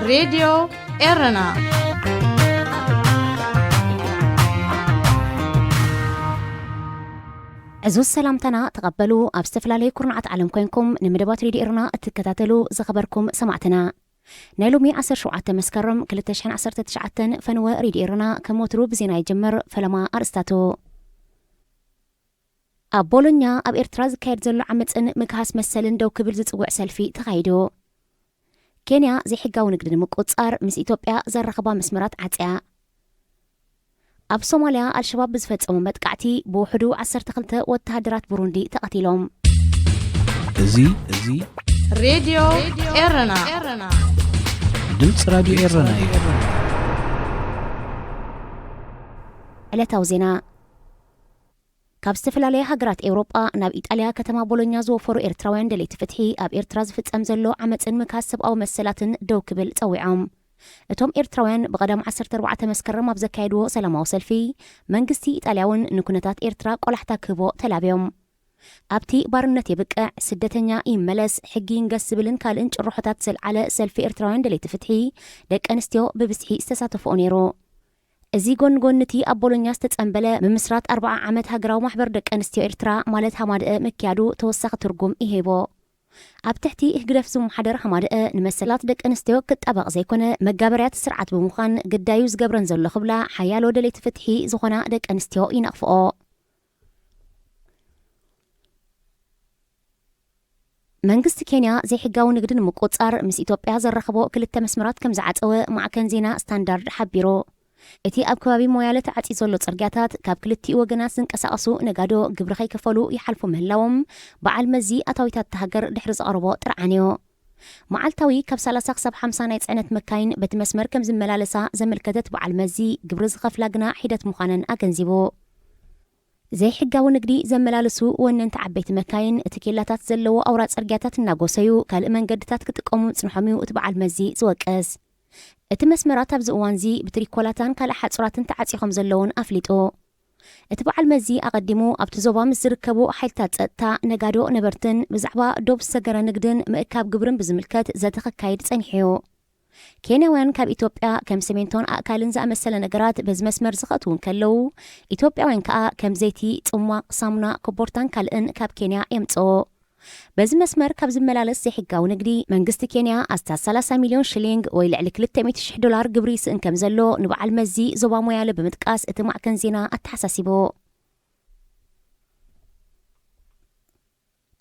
ሬድዮ ኤረና። ዕዙዝ ሰላምታና ተቐበሉ። ኣብ ዝተፈላለዩ ኩርናዓት ዓለም ኮይንኩም ንመደባት ሬድዮ ኤረና እትከታተሉ ዝኸበርኩም ሰማዕትና፣ ናይ ሎሚ ዓሰርተ ሸውዓተ መስከረም ክልተ ሽሕን ዓሰርተ ትሽዓተን ፈነወ ሬድዮ ኤረና ከም ወትሩ ብዜና ይጅምር። ፈለማ ኣርእስታቱ። ኣብ ቦሎኛ ኣብ ኤርትራ ዝካየድ ዘሎ ዓመጽን ምግሃስ መሰልን ደው ክብል ዝጽውዕ ሰልፊ ተኻይዱ። ኬንያ ዘይሕጋዊ ንግዲ ንምቁጽጻር ምስ ኢትዮጵያ ዘራኽባ መስመራት ዓጽያ። ኣብ ሶማልያ ኣልሸባብ ብዝፈጸሞ መጥቃዕቲ ብውሕዱ ዓሰርተ ክልተ ወተሃደራት ብሩንዲ ተቐቲሎም። እዚ፣ እዚ ሬድዮ ኤረና። ድምፂ ራድዮ ኤረና እዩ። ዕለታዊ ዜና። ካብ ዝተፈላለያ ሃገራት ኤውሮጳ ናብ ኢጣልያ ከተማ ቦሎኛ ዝወፈሩ ኤርትራውያን ደለይቲ ፍትሒ ኣብ ኤርትራ ዝፍጸም ዘሎ ዓመጽን ምካስ ሰብኣዊ መሰላትን ደው ክብል ጸዊዖም። እቶም ኤርትራውያን ብቐዳም ዓሰርተ ኣርባዕተ መስከረም ኣብ ዘካየድዎ ሰላማዊ ሰልፊ፣ መንግስቲ ኢጣልያ እውን ንኩነታት ኤርትራ ቆላሕታ ክህቦ ተላብዮም። ኣብቲ ባርነት የብቅዕ፣ ስደተኛ ይመለስ፣ ሕጊ ይንገስ ዝብልን ካልእን ጭርሖታት ዘልዓለ ሰልፊ ኤርትራውያን ደለይቲ ፍትሒ ደቂ ኣንስትዮ ብብዝሒ ዝተሳተፍኦ ነይሩ። እዚ ጎን ጎን እቲ ኣብ ቦሎኛ ዝተጸንበለ ምምስራት ኣርብዓ ዓመት ሃገራዊ ማሕበር ደቂ ኣንስትዮ ኤርትራ ማለት ሃማደአ ምክያዱ ተወሳኺ ትርጉም ይሄቦ። ኣብ ትሕቲ ህግደፍ ዝመሓደር ሃማደአ ንመሰላት ደቂ ኣንስትዮ ክጣበቕ ዘይኮነ መጋበርያት ስርዓት ብምዃን ግዳዩ ዝገብረን ዘሎ ክብላ ሓያሎ ደለይቲ ፍትሒ ዝኾና ደቂ ኣንስትዮ ይነቕፍኦ። መንግስቲ ኬንያ ዘይሕጋዊ ንግዲ ንምቁጽጻር ምስ ኢትዮጵያ ዘራኽቦ ክልተ መስመራት ከም ዝዓጸወ ማዕከን ዜና ስታንዳርድ ሓቢሩ። እቲ ኣብ ከባቢ ሞያለ ተዓጽዩ ዘሎ ጽርግያታት ካብ ክልቲኡ ወገናት ዝንቀሳቐሱ ነጋዶ ግብሪ ከይከፈሉ ይሓልፉ ምህላዎም በዓል መዚ ኣታዊታት እታ ሃገር ድሕሪ ዘቕረቦ ጥርዓንዮ። መዓልታዊ ካብ ሰላሳ ክሳብ ሓምሳ ናይ ጽዕነት መካይን በቲ መስመር ከም ዝመላለሳ ዘመልከተት በዓል መዚ፣ ግብሪ ዝኸፍላ ግና ሒደት ምዃነን ኣገንዚቡ። ዘይሕጋዊ ንግዲ ዘመላልሱ ወነንቲ ዓበይቲ መካይን፣ እቲ ኬላታት ዘለዎ ኣውራ ጽርግያታት እናጎሰዩ ካልእ መንገድታት ክጥቀሙ ምጽንሖም እዩ እቲ በዓል መዚ ዝወቅስ። እቲ መስመራት ኣብዚ እዋንዚ ብትሪኮላታን ካልእ ሓጹራትን ተዓጽዩ ከም ዘለውን ኣፍሊጡ። እቲ በዓል መዚ ኣቐዲሙ ኣብቲ ዞባ ምስ ዝርከቡ ሓይልታት ጸጥታ፣ ነጋዶ፣ ነበርትን ብዛዕባ ዶብ ዝሰገረ ንግድን ምእካብ ግብርን ብዝምልከት ዘተ ከካይድ ጸኒሑ እዩ። ኬንያውያን ካብ ኢትዮጵያ ከም ሰሜንቶን ኣእካልን ዝኣመሰለ ነገራት በዚ መስመር ዝኸእትዉ እንከለዉ፣ ኢትዮጵያውያን ከኣ ከም ዘይቲ፣ ጽሟቕ፣ ሳሙና፣ ኮቦርታን ካልእን ካብ ኬንያ የምጽኡ። በዚ መስመር ካብ ዝመላለስ ዘይሕጋዊ ንግዲ መንግስቲ ኬንያ ኣስታት ሰላሳ ሚልዮን ሽሊንግ ወይ ልዕሊ ክልተ ሚእቲ ሽሕ ዶላር ግብሪ ይስእን ከም ዘሎ ንበዓል መዚ ዞባ ሞያለ ብምጥቃስ እቲ ማዕከን ዜና ኣተሓሳሲቡ።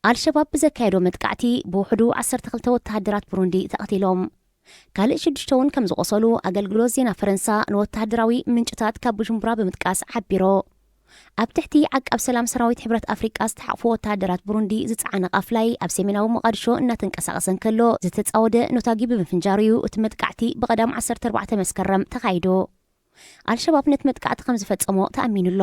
ኣልሸባብ ብዘካየዶ መጥቃዕቲ ብውሕዱ ዓሰርተ ክልተ ወተሃደራት ብሩንዲ ተቐቲሎም። ካልእ ሽዱሽተ እውን ከም ዝቖሰሉ ኣገልግሎት ዜና ፈረንሳ ንወተሃደራዊ ምንጭታት ካብ ቡጁምቡራ ብምጥቃስ ሓቢሮ። ኣብ ትሕቲ ዓቃብ ሰላም ሰራዊት ሕብረት ኣፍሪቃ ዝተሓቕፉ ወተሃደራት ብሩንዲ ዝጸዓነ ቃፍላይ ኣብ ሰሜናዊ ሞቓድሾ እናተንቀሳቐሰ እንከሎ ዝተጻወደ ኖታጊ ብምፍንጃሩ እዩ እቲ መጥቃዕቲ ብቐዳም ዓሰርተ ኣርባዕተ መስከረም ተኻይዱ። ኣልሸባብ ነቲ መጥቃዕቲ ከም ዝፈጸሞ ተኣሚኑ ኣሎ።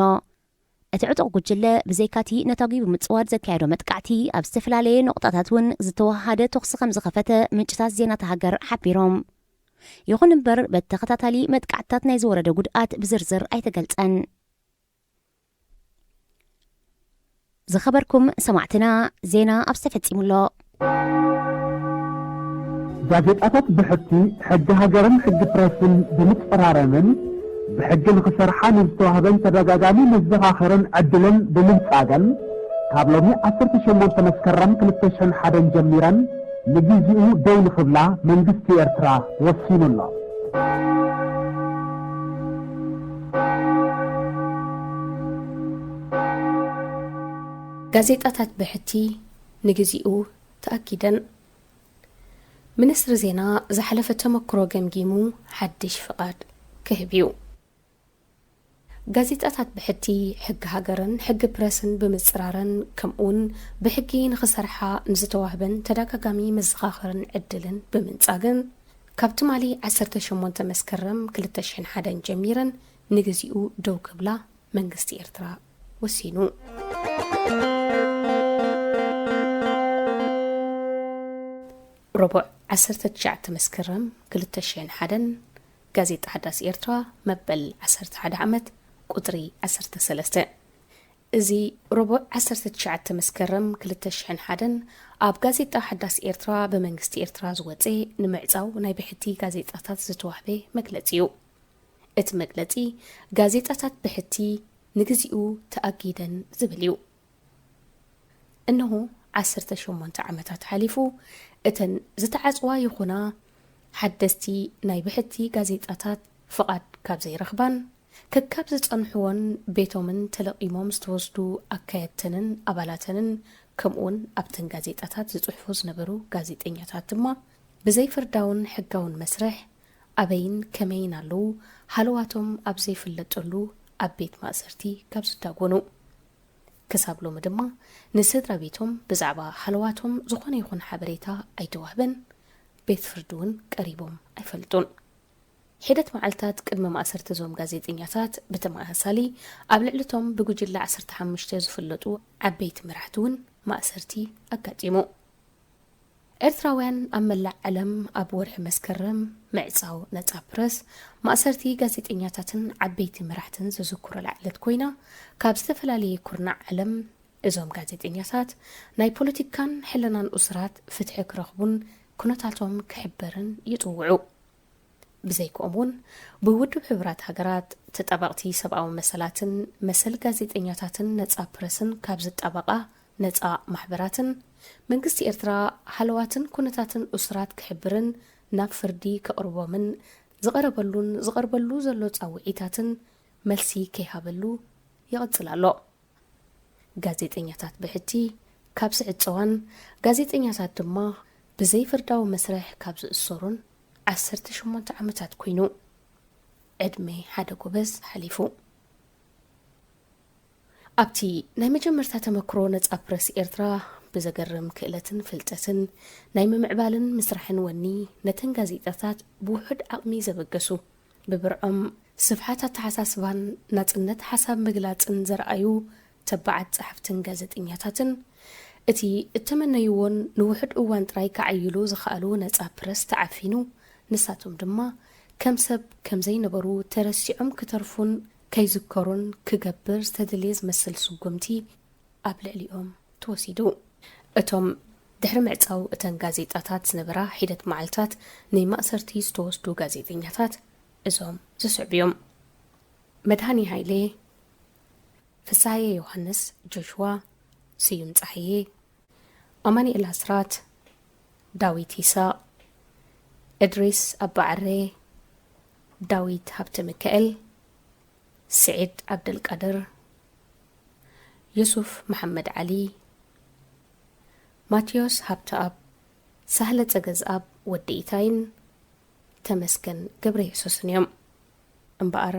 እቲ ዕጡቕ ጉጅለ ብዘይካቲ ነታጒ ብምጽዋድ ዘካየዶ መጥቃዕቲ ኣብ ዝተፈላለየ ነቑጣታት እውን ዝተወሃሃደ ተኹሲ ከም ዝኸፈተ ምንጭታት ዜና እታ ሃገር ሓቢሮም። ይኹን እምበር በቲ ተኸታታሊ መጥቃዕትታት ናይ ዝወረደ ጉድኣት ብዝርዝር ኣይተገልጸን። ዝኸበርኩም ሰማዕትና፣ ዜና ኣብዚ ተፈጺሙ ኣሎ። ጋዜጣታት ብሕቲ ሕጊ ሃገርን ሕጊ ፕረስን ብምጽራረምን ብሕጊ ንኽሰርሓ ንዝተዋህበን ተደጋጋሚ መዘኻኸርን ዕድልን ብምንጻገን ካብ ሎሚ ዓሰርተ ሸሞንተ መስከረም ክልተ ሽሕን ሓደን ጀሚረን ንግዜኡ ደው ንኽብላ መንግስቲ ኤርትራ ወሲኑ ኣሎ። ጋዜጣታት ብሕቲ ንግዜኡ ተኣጊደን። ሚኒስትሪ ዜና ዝሓለፈ ተመክሮ ገምጊሙ ሓድሽ ፍቓድ ክህብ እዩ። ጋዜጣታት ብሕቲ ሕጊ ሃገርን ሕጊ ፕረስን ብምጽራረን ከምኡውን ብሕጊ ንኽሰርሓ ንዝተዋህበን ተደጋጋሚ መዘኻኸርን ዕድልን ብምንጻግን ካብ ትማሊ ዓሰርተ ሸሞንተ መስከረም ክልተ ሽሕን ሓደን ጀሚረን ንግዚኡ ደው ክብላ መንግስቲ ኤርትራ ወሲኑ። ረቡዕ ዓሰርተ ትሽዓተ መስከረም ክልተ ሽሕን ሓደን ጋዜጣ ሓዳስ ኤርትራ መበል ዓሰርተ ሓደ ዓመት ቁጽሪ ዓሰርተ ሰለስተ። እዚ ረቡዕ ዓሰርተ ትሽዓተ መስከረም ክልተ ሽሕን ሓደን ኣብ ጋዜጣ ሓዳስ ኤርትራ ብመንግስቲ ኤርትራ ዝወጸ ንምዕጻው ናይ ብሕቲ ጋዜጣታት ዝተዋህበ መግለጺ እዩ። እቲ መግለጺ፣ ጋዜጣታት ብሕቲ ንግዚኡ ተኣጊደን ዝብል እዩ። እንሆ ዓሰርተ ሸሞንተ ዓመታት ሓሊፉ፣ እተን ዝተዓጽዋ ይኹና ሓደስቲ ናይ ብሕቲ ጋዜጣታት ፍቓድ ካብ ዘይረኽባን፣ ከካብ ዝጸንሕዎን ቤቶምን ተለቒሞም ዝተወስዱ ኣካየድተንን ኣባላተንን፣ ከምኡውን ኣብተን ጋዜጣታት ዝጽሕፉ ዝነበሩ ጋዜጠኛታት ድማ፣ ብዘይፍርዳውን ሕጋውን መስርሕ ኣበይን ከመይን ኣለዉ፣ ሃለዋቶም ኣብ ዘይፍለጠሉ ኣብ ቤት ማእሰርቲ ካብ ዝዳጎኑ። ክሳብ ሎሚ ድማ ንስድራ ቤቶም ብዛዕባ ሃለዋቶም ዝኾነ ይኹን ሓበሬታ ኣይተዋህበን፣ ቤት ፍርዲ እውን ቀሪቦም ኣይፈልጡን። ሒደት መዓልታት ቅድሚ ማእሰርቲ እዞም ጋዜጠኛታት ብተመሳሳሊ ኣብ ልዕሊቶም ብጉጅለ ዓሰርተ ሓሙሽተ ዝፍለጡ ዓበይቲ መራሕቲ እውን ማእሰርቲ ኣጋጢሙ። ኤርትራውያን ኣብ መላእ ዓለም ኣብ ወርሒ መስከረም ምዕጻው ነጻ ፕረስ፣ ማእሰርቲ ጋዜጠኛታትን ዓበይቲ መራሕትን ዝዝክሩላ ዕለት ኮይና፣ ካብ ዝተፈላለየ ኩርናዕ ዓለም እዞም ጋዜጠኛታት ናይ ፖለቲካን ሕልናን እሱራት ፍትሒ ክረኽቡን ኩነታቶም ክሕበርን ይጽውዑ። ብዘይክኦም እውን ብውድብ ሕቡራት ሃገራት ተጣበቕቲ ሰብኣዊ መሰላትን መሰል ጋዜጠኛታትን ነጻ ፕረስን ካብ ዝጣበቓ ነጻ ማሕበራትን መንግስቲ ኤርትራ ሃለዋትን ኩነታትን እሱራት ክሕብርን ናብ ፍርዲ ከቕርቦምን ዝቐረበሉን ዝቐርበሉ ዘሎ ጻውዒታትን መልሲ ከይሃበሉ ይቕጽል ኣሎ። ጋዜጠኛታት ብሕቲ ካብ ዝዕጸዋን ጋዜጠኛታት ድማ ብዘይፍርዳዊ መስርሕ ካብ ዝእሰሩን ዓሰርተ ሸሞንተ ዓመታት ኮይኑ። ዕድመ ሓደ ጎበዝ ሓሊፉ። ኣብቲ ናይ መጀመርታ ተመክሮ ነጻ ፕረስ ኤርትራ ብዘገርም ክእለትን ፍልጠትን ናይ ምምዕባልን ምስራሕን ወኒ ነተን ጋዜጣታት ብውሑድ ዓቕሚ ዘበገሱ፣ ብብርዖም ስፍሓት ኣተሓሳስባን ናጽነት ሓሳብ ምግላጽን ዘርኣዩ ተባዓት ጸሓፍትን ጋዜጠኛታትን፣ እቲ እተመነይዎን ንውሑድ እዋን ጥራይ ከዓይሉ ዝኸኣሉ ነጻ ፕረስ ተዓፊኑ፣ ንሳቶም ድማ ከም ሰብ ከም ዘይነበሩ ተረሲዖም ክተርፉን ከይዝከሩን ክገብር ዝተደልየ ዝመስል ስጉምቲ ኣብ ልዕሊኦም ተወሲዱ። እቶም ድሕሪ ምዕጻው እተን ጋዜጣታት ዝነበራ ሒደት መዓልታት ንማእሰርቲ ዝተወስዱ ጋዜጠኛታት እዞም ዝስዕቡ እዮም። መድሃኒ ሃይሌ፣ ፍስሃየ ዮሃንስ፣ ጆሽዋ፣ ስዩም ጸሃየ፣ ኣማኑኤል ኣስራት፣ ዳዊት ይስሐቅ፣ እድሪስ ኣባዓሬ፣ ዳዊት ሃብተ ሚካኤል፣ ስዒድ ዓብደልቃድር፣ ዩሱፍ መሓመድ ዓሊ፣ ማቴዎስ ሃብተኣብ፣ ሳህለ ጸገዝኣብ ወዲ ኢታይን ተመስገን ገብረየሱስን እዮም። እምበኣር፣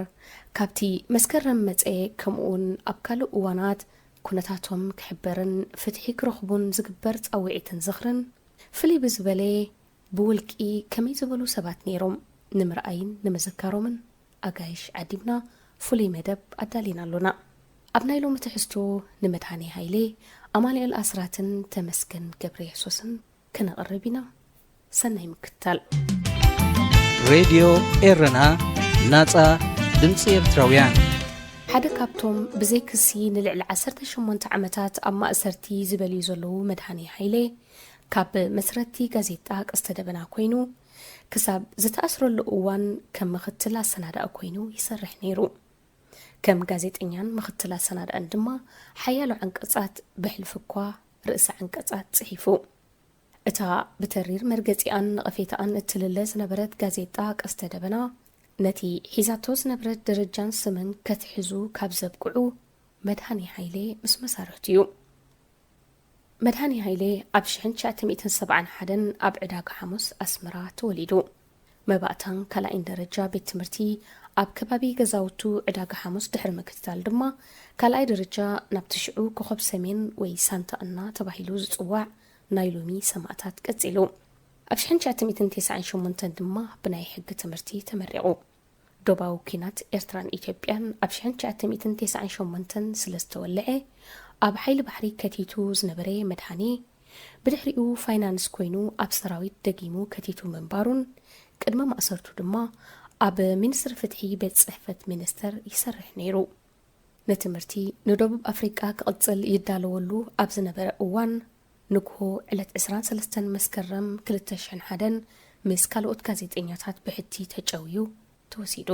ካብቲ መስከረም መጸ፣ ከምኡውን ኣብ ካልእ እዋናት ኩነታቶም ክሕበርን ፍትሒ ክረኽቡን ዝግበር ጻውዒትን ዝኽርን፣ ፍልይ ብዝበለ ብውልቂ ከመይ ዝበሉ ሰባት ነይሮም ንምርኣይን ንምዝካሮምን ኣጋይሽ ዓዲምና ፍሉይ መደብ ኣዳሊና ኣሎና። ኣብ ናይ ሎሚ ትሕዝቶ ንመድሃኔ ሃይሌ፣ ኣማኑኤል ኣስራትን ተመስገን ገብረየሱስን ከነቕርብ ኢና። ሰናይ ምክትታል። ሬድዮ ኤረና፣ ናጻ ድምጺ ኤርትራውያን። ሓደ ካብቶም ብዘይ ክሲ ንልዕሊ ዓሰርተ ሸሞንተ ዓመታት ኣብ ማእሰርቲ ዝበልዩ ዘለዉ መድሃኔ ሃይሌ፣ ካብ መስረቲ ጋዜጣ ቀስተ ደበና ኮይኑ፣ ክሳብ ዝተኣስረሉ እዋን ከም ምኽትል ኣሰናዳኢ ኮይኑ ይሰርሕ ነይሩ። ከም ጋዜጠኛን ምኽትል ኣሰናዳእን ድማ ሓያሎ ዓንቀጻት፣ ብሕልፊ እኳ ርእሰ ዓንቀጻት ጽሒፉ። እታ ብተሪር መርገጺኣን ነቐፌታኣን እትልለ ዝነበረት ጋዜጣ ቀስተ ደበና፣ ነቲ ሒዛቶ ዝነበረት ደረጃን ስምን ከትሕዙ ካብ ዘብቅዑ መድሃኔ ሃይሌ ምስ መሳርሕቱ እዩ። መድሃኔ ሃይሌ ኣብ ሽሕን ትሽዓተ ሚእትን ሰብዓን ሓደን ኣብ ዕዳጋ ሓሙስ ኣስመራ ተወሊዱ። መባእታን ካልኣይን ደረጃ ቤት ትምህርቲ ኣብ ከባቢ ገዛውቱ ዕዳጋ ሓሙስ ድሕሪ ምክትታል ድማ፣ ካልኣይ ደረጃ ናብቲ ሽዑ ኮኸብ ሰሜን ወይ ሳንታ እና ተባሂሉ ዝጽዋዕ ናይ ሎሚ ሰማእታት ቀጺሉ። ኣብ ሽሕን ትሽዓተ ሚእትን ተስዓን ሸሞንተን ድማ ብናይ ሕጊ ትምህርቲ ተመሪቑ። ዶባዊ ኲናት ኤርትራን ኢትዮጵያን ኣብ ሽሕን ትሽዓተ ሚእትን ተስዓን ሸሞንተን ስለ ዝተወልዐ፣ ኣብ ሓይሊ ባሕሪ ከቲቱ ዝነበረ መድሃኔ፣ ብድሕሪኡ ፋይናንስ ኮይኑ ኣብ ሰራዊት ደጊሙ ከቲቱ ምንባሩን፣ ቅድሚ ማእሰርቱ ድማ ኣብ ሚኒስትሪ ፍትሒ ቤት ጽሕፈት ሚኒስተር ይሰርሕ ነይሩ። ንትምህርቲ ንደቡብ ኣፍሪቃ ክቕጽል ይዳለወሉ ኣብ ዝነበረ እዋን፣ ንግሆ ዕለት ዕስራን ሰለስተን መስከረም ክልተ ሽሕን ሓደን ምስ ካልኦት ጋዜጠኛታት ብሕቲ ተጨውዩ ተወሲዱ።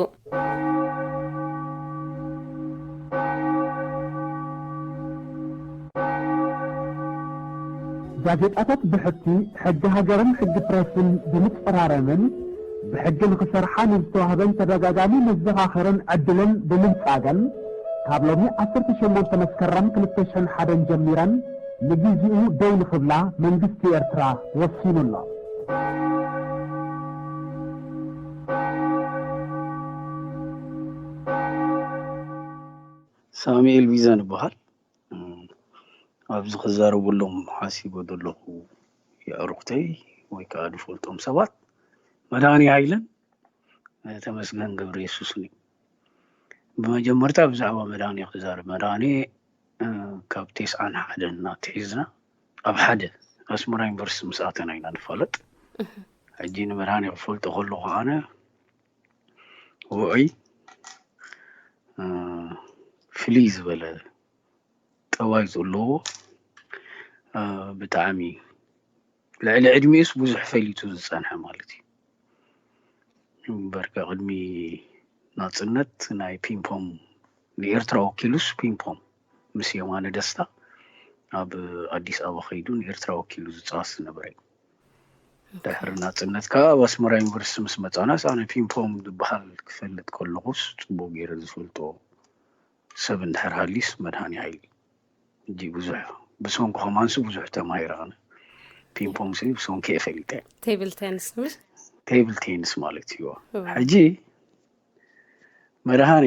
ጋዜጣታት ብሕቲ ሕጊ ሃገርን ሕጊ ፕረስን ብምጽራረምን ብሕጊ ንኽሰርሓ ንዝተዋህበን ተደጋጋሚ መዘኻኸርን ዕድልን ብምንጻገን ካብ ሎሚ ዓሰርተ ሸሞንተ መስከረም ክልተ ሽሕን ሓደን ጀሚረን ንግዚኡ ደው ንኽብላ መንግስቲ ኤርትራ ወሲኑ ኣሎ። ሳሙኤል ቢዘን እበሃል። ኣብዚ ክዛረበሎም ሓሲበ ዘለኹ የዕሩኽተይ ወይ ከዓ ዝፈልጦም ሰባት መድሃኔ ሃይለን ተመስገን ገብረየሱስን እዩ። ብመጀመርታ ብዛዕባ መድሃኔ ክዛረብ። መድሃኔ ካብ ቴስዓን ሓደን እናተሒዝና ኣብ ሓደ ኣስመራ ዩኒቨርሲቲ ምስ ኣተና ኢና ንፋለጥ። ሕጂ ንመድሃኔ ክፈልጦ ከለኹ ኣነ ውዑይ ፍልይ ዝበለ ጠባይ ዘለዎ ብጣዕሚ ልዕሊ ዕድሚኡስ ብዙሕ ፈሊጡ ዝፀንሐ ማለት እዩ። እምበርከ ቅድሚ ናፅነት ናይ ፒምፖም ንኤርትራ ወኪሉስ ፒምፖም ምስ የማነ ደስታ ኣብ ኣዲስ ኣበባ ከይዱ ንኤርትራ ወኪሉ ዝፃወት ዝነበረ እዩ። ድሕሪ ናፅነት ከዓ ኣብ ኣስመራ ዩኒቨርሲቲ ምስ መፃናስ ኣነ ፒምፖም ዝበሃል ክፈልጥ ከለኹስ ፅቡቅ ገይረ ዝፈልጦ ሰብ እንድሕር ሃልዩስ መድሃኔ ሃይለ። ሕጂ ብዙሕ ብሰንኩ ከማንስ ብዙሕ ተማሂረ ኣነ። ፒምፖም ሲ ብሰንኩ እየ ፈሊጠ። ቴብል ቴንስ ምሽ? ቴብል ቴንስ ማለት እዩ። ሕጂ መድሃኔ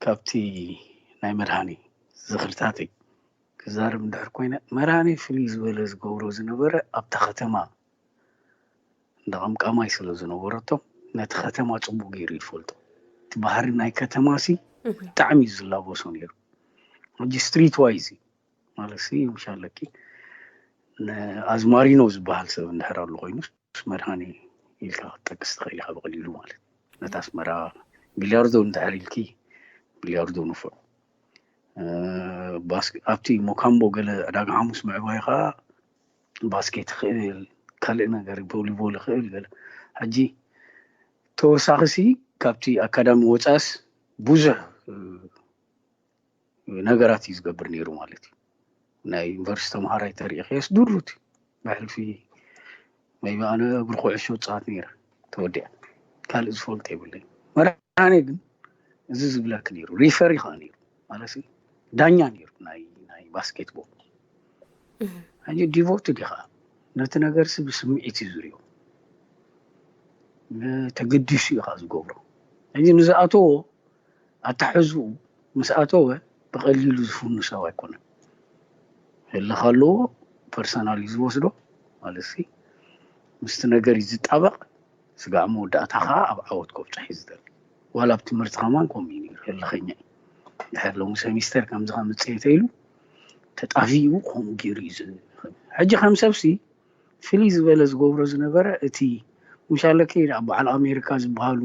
ካብቲ ናይ መድሃኔ ዝኽርታተይ ክዛረብ እንድሕር ኮይነ መድሃኔ ፍልይ ዝበለ ዝገብሮ ዝነበረ ኣብታ ከተማ እንዳ ቀምቃማይ ስለ ዝነበረቶም ነቲ ከተማ ፅቡቅ ገይሩ ይፈልጦ። እቲ ባህሪ ናይ ከተማ ሲ ብጣዕሚ እዩ ዝላበሶ ነይሩ። ሕጂ ስትሪት ዋይዝ ማለት ሲ ምሽ ኣለኪ ኣዝማሪኖ ዝበሃል ሰብ እንድሕር ኣሎ ኮይኑ መድሃኔ ኢልካ ክትጠቅስ ትኽእል ኢኻ ብቐሊሉ ማለት ነቲ ኣስመራ ቢልያርዶ እንድሕር ኢልኪ ቢልያርዶ ንፉዕ ኣብቲ ሞካምቦ ገለ ዕዳጋ ሓሙስ ምዕባይ ከዓ ባስኬት ይኽእል ካልእ ነገር ቮሊቦል ይኽእል ገለ ሕጂ ተወሳኺ ሲ ካብቲ ኣካዳሚ ወፃእስ ብዙሕ ነገራት እዩ ዝገብር ነይሩ ማለት እዩ። ናይ ዩኒቨርሲቲ ተምሃራይ ተሪእኽዮስ ድሩት ብሕልፊ ወይ ኣነ እግሪ ኩዕሾ ፃወት ነይረ ተወዲኣ ካልእ ዝፈልጦ የብለይ። መድሃኔ ግን እዚ ዝብለኪ ነይሩ ሪፈሪ ከዓ ነይሩ ማለት ዳኛ ነይሩ ናይ ናይ ባስኬትቦል። ሕጂ ዲቮትድ ኢኻ ነቲ ነገርሲ ብስምዒት እዩ ዝሪኦ ተገዲሱ ኢኻ ዝገብሮ። ሕጂ ንዝኣተዎ ኣታሕዝኡ ምስ ኣተወ ብቐሊሉ ዝፍኑ ሰብ ኣይኮነን። ህልኽ ኣለዎ ፐርሰናል እዩ ዝወስዶ ማለት ሲ ምስቲ ነገር እዩ ዝጣበቕ ስጋዕ መወዳእታ ከዓ ኣብ ዓወት ከብፅሕ እዩ ዝደሊ። ዋላ ኣብ ትምህርቲ ከማን ከምኡ እዩ ነይሩ ህልኸኛ እዩ። ድሕር ሎሚ ሰሚስተር ከምዚ ከምፅእ ተኢሉ ተጣፊኡ ከምኡ ገይሩ እዩ ዝብል። ሕጂ ከም ሰብሲ ፍልይ ዝበለ ዝገብሮ ዝነበረ እቲ ምሻለኪ ኣብ በዓል ኣሜሪካ ዝበሃሉ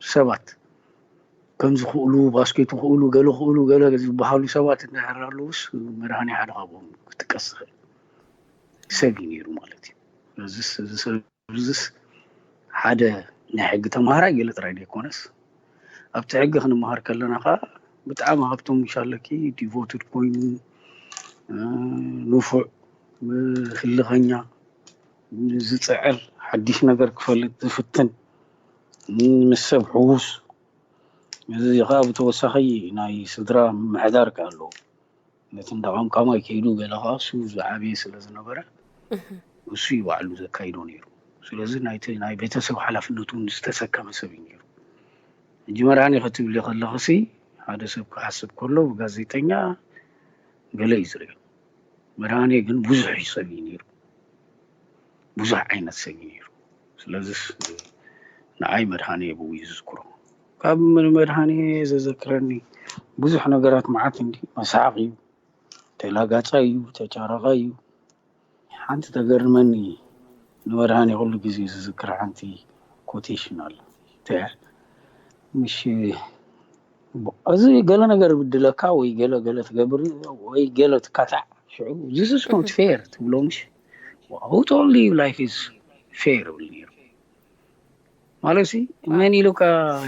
ሰባት ከም ዝኽእሉ ባስኬት ክእሉ ገለ ክእሉ ገለ ዝበሃሉ ሰባት እንድሕር ኣለውስ መድሃኔ ሓደ ካብኦም ክጥቀስ ዝኽእል ሰብ እዩ ነይሩ ማለት እዩ። ስለዚስ እዚ ሰብ እዚስ ሓደ ናይ ሕጊ ተምሃራይ ገለ ጥራይ ዘይኮነስ ኣብቲ ሕጊ ክንመሃር ከለና ከዓ ብጣዕሚ ካብቶም ምሻለኪ ዲቮትድ ኮይኑ ንፉዕ ህልኸኛ ዝፅዕር ሓድሽ ነገር ክፈልጥ ዝፍትን ምስ ሰብ ሕዉስ እዚ ከዓ ብተወሳኺ ናይ ስድራ ምምሕዳር ከዓ ኣለዎ ነቲ እንዳ ቀምቃማይ ከይዱ ገለ ከዓ እሱ ዝዓበየ ስለ ዝነበረ እሱ እዩ ባዕሉ ዘካይዶ ነይሩ ስለዚ ናይቲ ናይ ቤተሰብ ሓላፍነቱ እውን ዝተሰከመ ሰብ እዩ ነይሩ ሕጂ መድሃኔ ክትብሊ ከለኽሲ ሓደ ሰብ ክሓስብ ከሎ ብጋዜጠኛ ገለ እዩ ዝሪኦ መድሃኔ ግን ብዙሕ እዩ ሰብ እዩ ነይሩ ብዙሕ ዓይነት ሰብ እዩ ነይሩ ስለዚ ንዓይ መድሃኔ ብኡ እዩ ዝዝክሮ ካብ መድሃኔ ዘዘክረኒ ብዙሕ ነገራት መዓት እንዲ መሳሓቕ እዩ ተላጋጻይ እዩ ተጫራቓይ እዩ ሓንቲ ተገርመኒ ንመድሃኔ ኩሉ ግዜ ዝዝክር ሓንቲ ኮቴሽን ኣሎ ምሽ እዚ ገለ ነገር ብድለካ ወይ ገለ ገለ ትገብር ወይ ገለ ትካታዕ ሽዑ this is not fair ትብሎ ምሽ who told you life is fair ይብል ነይሩ ማለት ሲ መን ኢሉካ